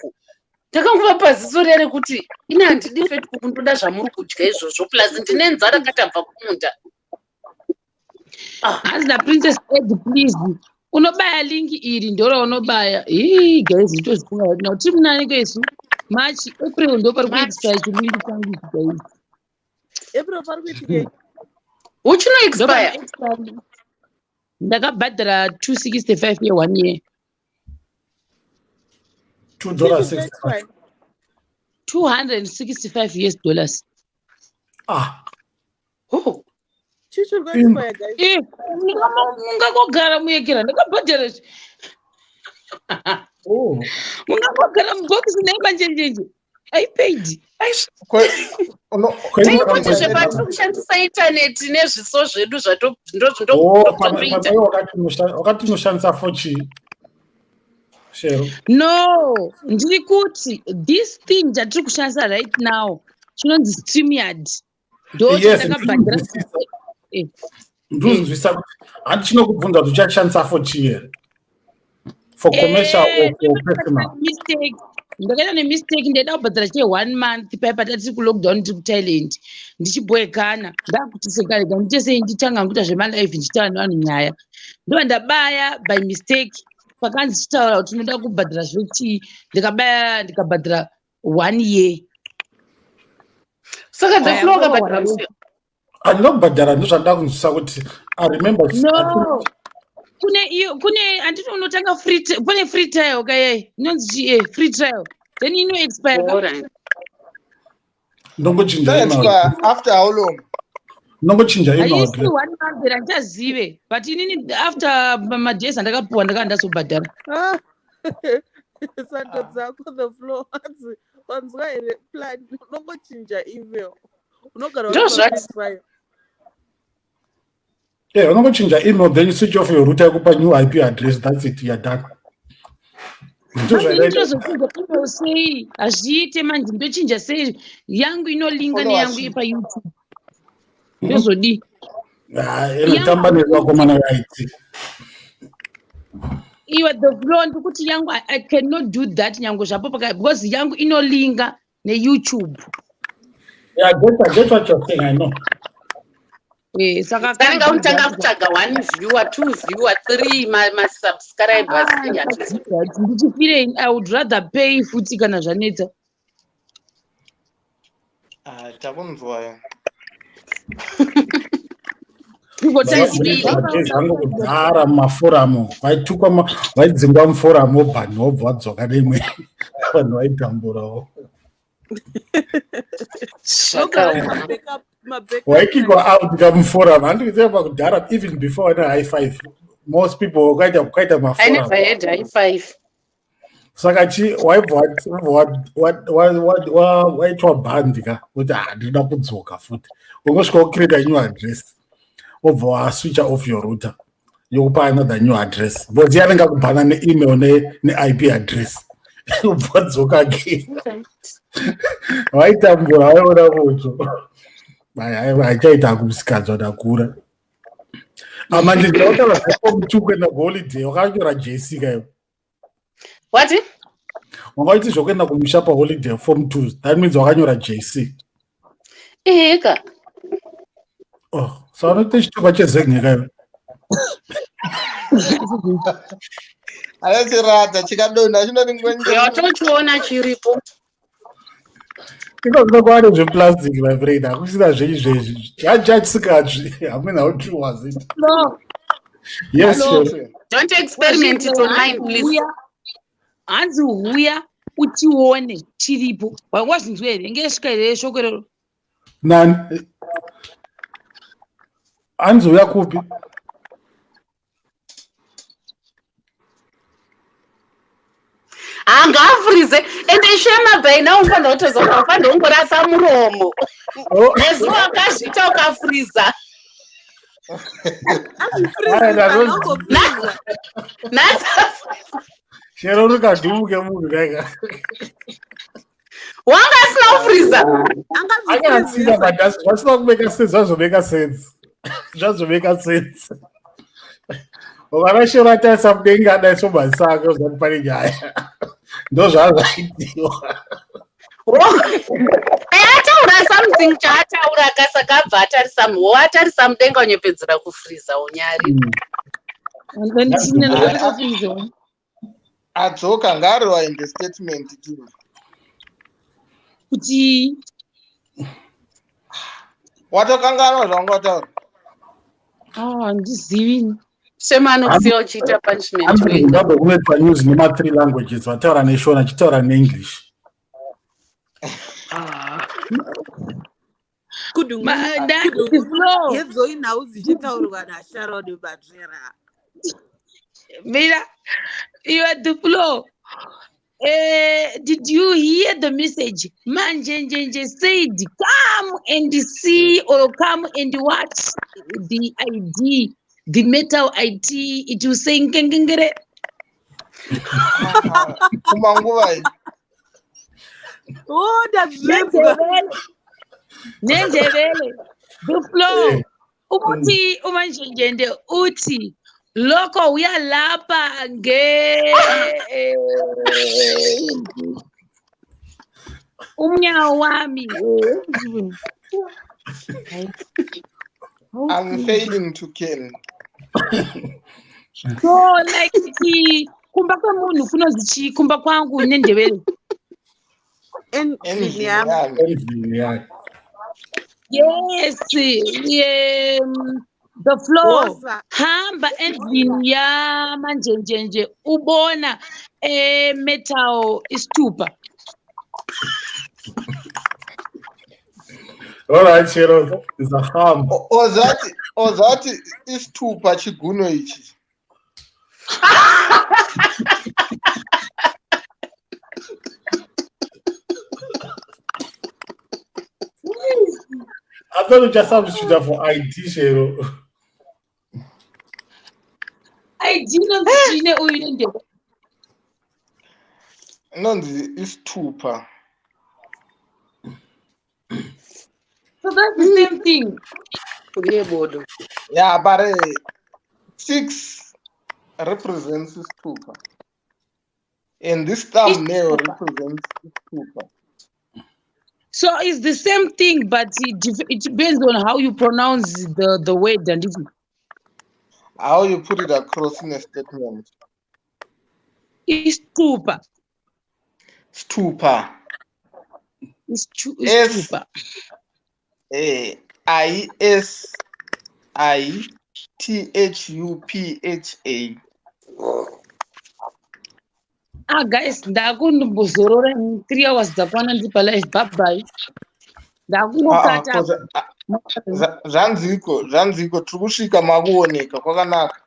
Ndakangova ziso riya rekuti ini handidi vetkoek, ndoda zvamuri kudya izvozvo, plus ndine nzara, katabva kumunda. Hanzi naPrincess Ed, please, unobaya link iri, ndoraunobaya. Ii guys, itozvifunga right now, tiri munaniko isu? March, April ndo pari kuexpire chilink changu ichi, guys. April pari kuitikei? Uchino expire? Ndakabhadhara 265 ye one year. $2.65? 265 US dollars. Ah. Oh. Chichiri kuexpire, guys? Eh, mungangogara muyekera, ndakabhadhara izvi. Oh. Mungangogara mubhokisi nemanjenjenje. I paid. Taikuti zvepatiri kushandisa intaneti nezviso zvedu Oh, ndotoita. Wakati unoshandisa for chii, Shero? No, ndiri kuti this thing chatiri kushandisa right now chinonzi StreamYard, ndo Yes, chandakabhadhara. ndinozwisisa. Ndinozwisisa kuti handi chinokubvunza kuti uchashandisa for chii here, for commercial or for personal. Mistake, ndakaita nemistake, ndaida kubhadhara che one month paipa tatiri kulockdown, tiri kuThailand, ndichibhoekana, ndakuti sekarega ndiite sei, nditanga kuita zvemalive, ndichitaura nevanhu nyaya, ndobva ndabaya by mistake pakanzi chitaura kuti unoda kubhadhara zvechii, ndikabaya, ndikabhadhara one year. Saka the flow wakabhadhara musi? Handina kubhadhara, ndozvandida kunzwisisa kuti I remember. No, kune iyo, kune, handiti unotanga free, pane free trial kayai inonzi chi free trial, then ino expire. Alright. Ndongochinja Expire after how long? Unongochinja email Haisi address. one month here, handichazive, but inini after madays andakapuwa ndakanga ndazobhadhara. Ah, sando dzako the floor. Hanzi wanzwa here plan? Unongochinja email, unogara uri Ndozvati. paprofile. Yeah, unongochinja email, then you switch off your router, yokupa new IP address. That's it, you're done. Manje Ndozvadaita. ndinozochinja email sei? Hazviite manje, ndochinja sei? Yangu inolinga Follow neyangu us. yepaYouTube, ndozodii? Ah, Yangu inotamba nevakomana veIT. Iwe the floor, ndikuti yangu I cannot do that nyange zvapo because yangu inolinga neYouTube. Yeah, I get what you're saying, I know. Saka I can't Tanenge do unotanga that. kutsvaga one viewer, two viewer, three masubscribers. Ah, I can't do that. Ndichifirei? I would rather pay futi kana zvanetsa. Ah, takunzwa. Ndingotaisibili. Ndakabvunza angu kudhara mumaforamu, vaitukwa, vaidzingwa muforamu, wobhani wobva wadzoka neimwe. Vanhu vaitamburawo. Unogara uri Zvakaoma. mabackup Waikikwa out kamuforamu, handikuziva pakudhara, even before ana high five, most people wakaita I maforamu. never had high five. Saka chi waibva waitwa bhandi ka kuti, "Ah, ndinoda kudzoka futi." Ungosvika wocreata new address, wobva waswitcha off your router, yokupa another new address, because yanenge akubhana neemail neIP address, ubva wadzoka again. Waitambura, waiona moto. Haichaita kumusikadzwa ndakura. Amanje ndinotaura zveform two kuenda kuholiday, wakanyora JC kaivo? What? Wanga uiti zvokuenda kumusha paholiday, form two, that means wakanyora JC. Eka. Oh, so anoite chitupa chezenye kaivo? Anachirata chikadonha chinoti ngwenje. Watochiona chiripo. Ikozvino kwaane zveplastic, my friend, hakusina zveizvezvi chachachisikazvi. I mean, how true was it? No. Yes. Hello. Sure. Don't experiment it on mine, please. Huya, hanzi huya utione chiripo. Wazvinzwa here? Inge svika here shoko iroro? Nani? Hanzi uya kupi? Haangafurize ende shema by now unofanira kutozoka, ufanira kungorasa muromo. Oh. Nezuva wakazviita ukafuriza. Ai, Nhasi Chero rikadhumuke munhu kaika. Wanga asina kufuriza. Anga asina, but zvasina kumeka sense, zvazomeka sense, zvazomeka sense. Ukana shero atarisa mudenga adai somazisa ake, uzati pane nyaya, ndo zvazvaitiwa. Ataura something chaataura kasaka abva atarisa, atarisa mudenga, unyepedzera kufuriza unyari. Adzoka ngaariwainde statement too. Kuti Watokanganwa zvawanga wataura. Ah, handizivi. Shema anokusiya uchiita punishment wega. Zimbabwe kunoitwa news nema-three languages, vataura neShona, chitaura neEnglish. Flow. Yedzoi nhau dzichitaurwa naSharon Batsvera. Mira, you are the flow. Did you hear the message? Manjenjenje said, "Come and see or come and watch the ID, the metal IT." It will say ngengengere. Kumanguva iyi. Oh, ndazvinzwa. Nendebele. The flow. Ukuthi uManjenjende uthi lokho uyalapha nge umnyawo wami. I'm failing to kill. So like kumba kwemunhu kunozi chii? Kumba kwangu neNdebele. Endlini yami. Endlini yake. Yes, the floor. Woza. Hamba endlini yaManjenjenje ubona metal isitupa. All right, Shero, ndizahamba. Ozati ozati isithupha chiguno ichi. I thought you just substitute for ID, Shero. ID inonzi chine uyu nendeba. Inonzi isithupha. So that's the same thing. Uye bodo. Yeah, but 6 represents isithupha. And this thumbnail represents isithupha. So it's the same thing, but it depends on how you pronounce the word and it. How you put it across in a statement. Isithupha. Stupor. Isithupha. S I S I T H U P H A. Ah guys, ndakumbozorora 3 hours dzakwana ndiri palive. Bye bye. Ndakungokata. Zvanziko, zvanziko tiri kusvika makuoneka kwakanaka.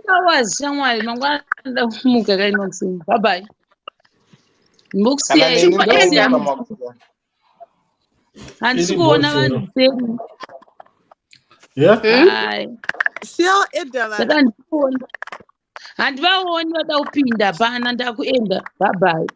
Hours shamwari, mangwana ndakumuka kainokuseni. Bye bye. Kana neni Ndokusiyai. ndamuka makuva. Handisi kuona vanhu seni. Yeah? Hai. Siyawo eda vanhu. Saka handikuona. Handivaoni vada kupinda pana ndakuenda. Bye bye.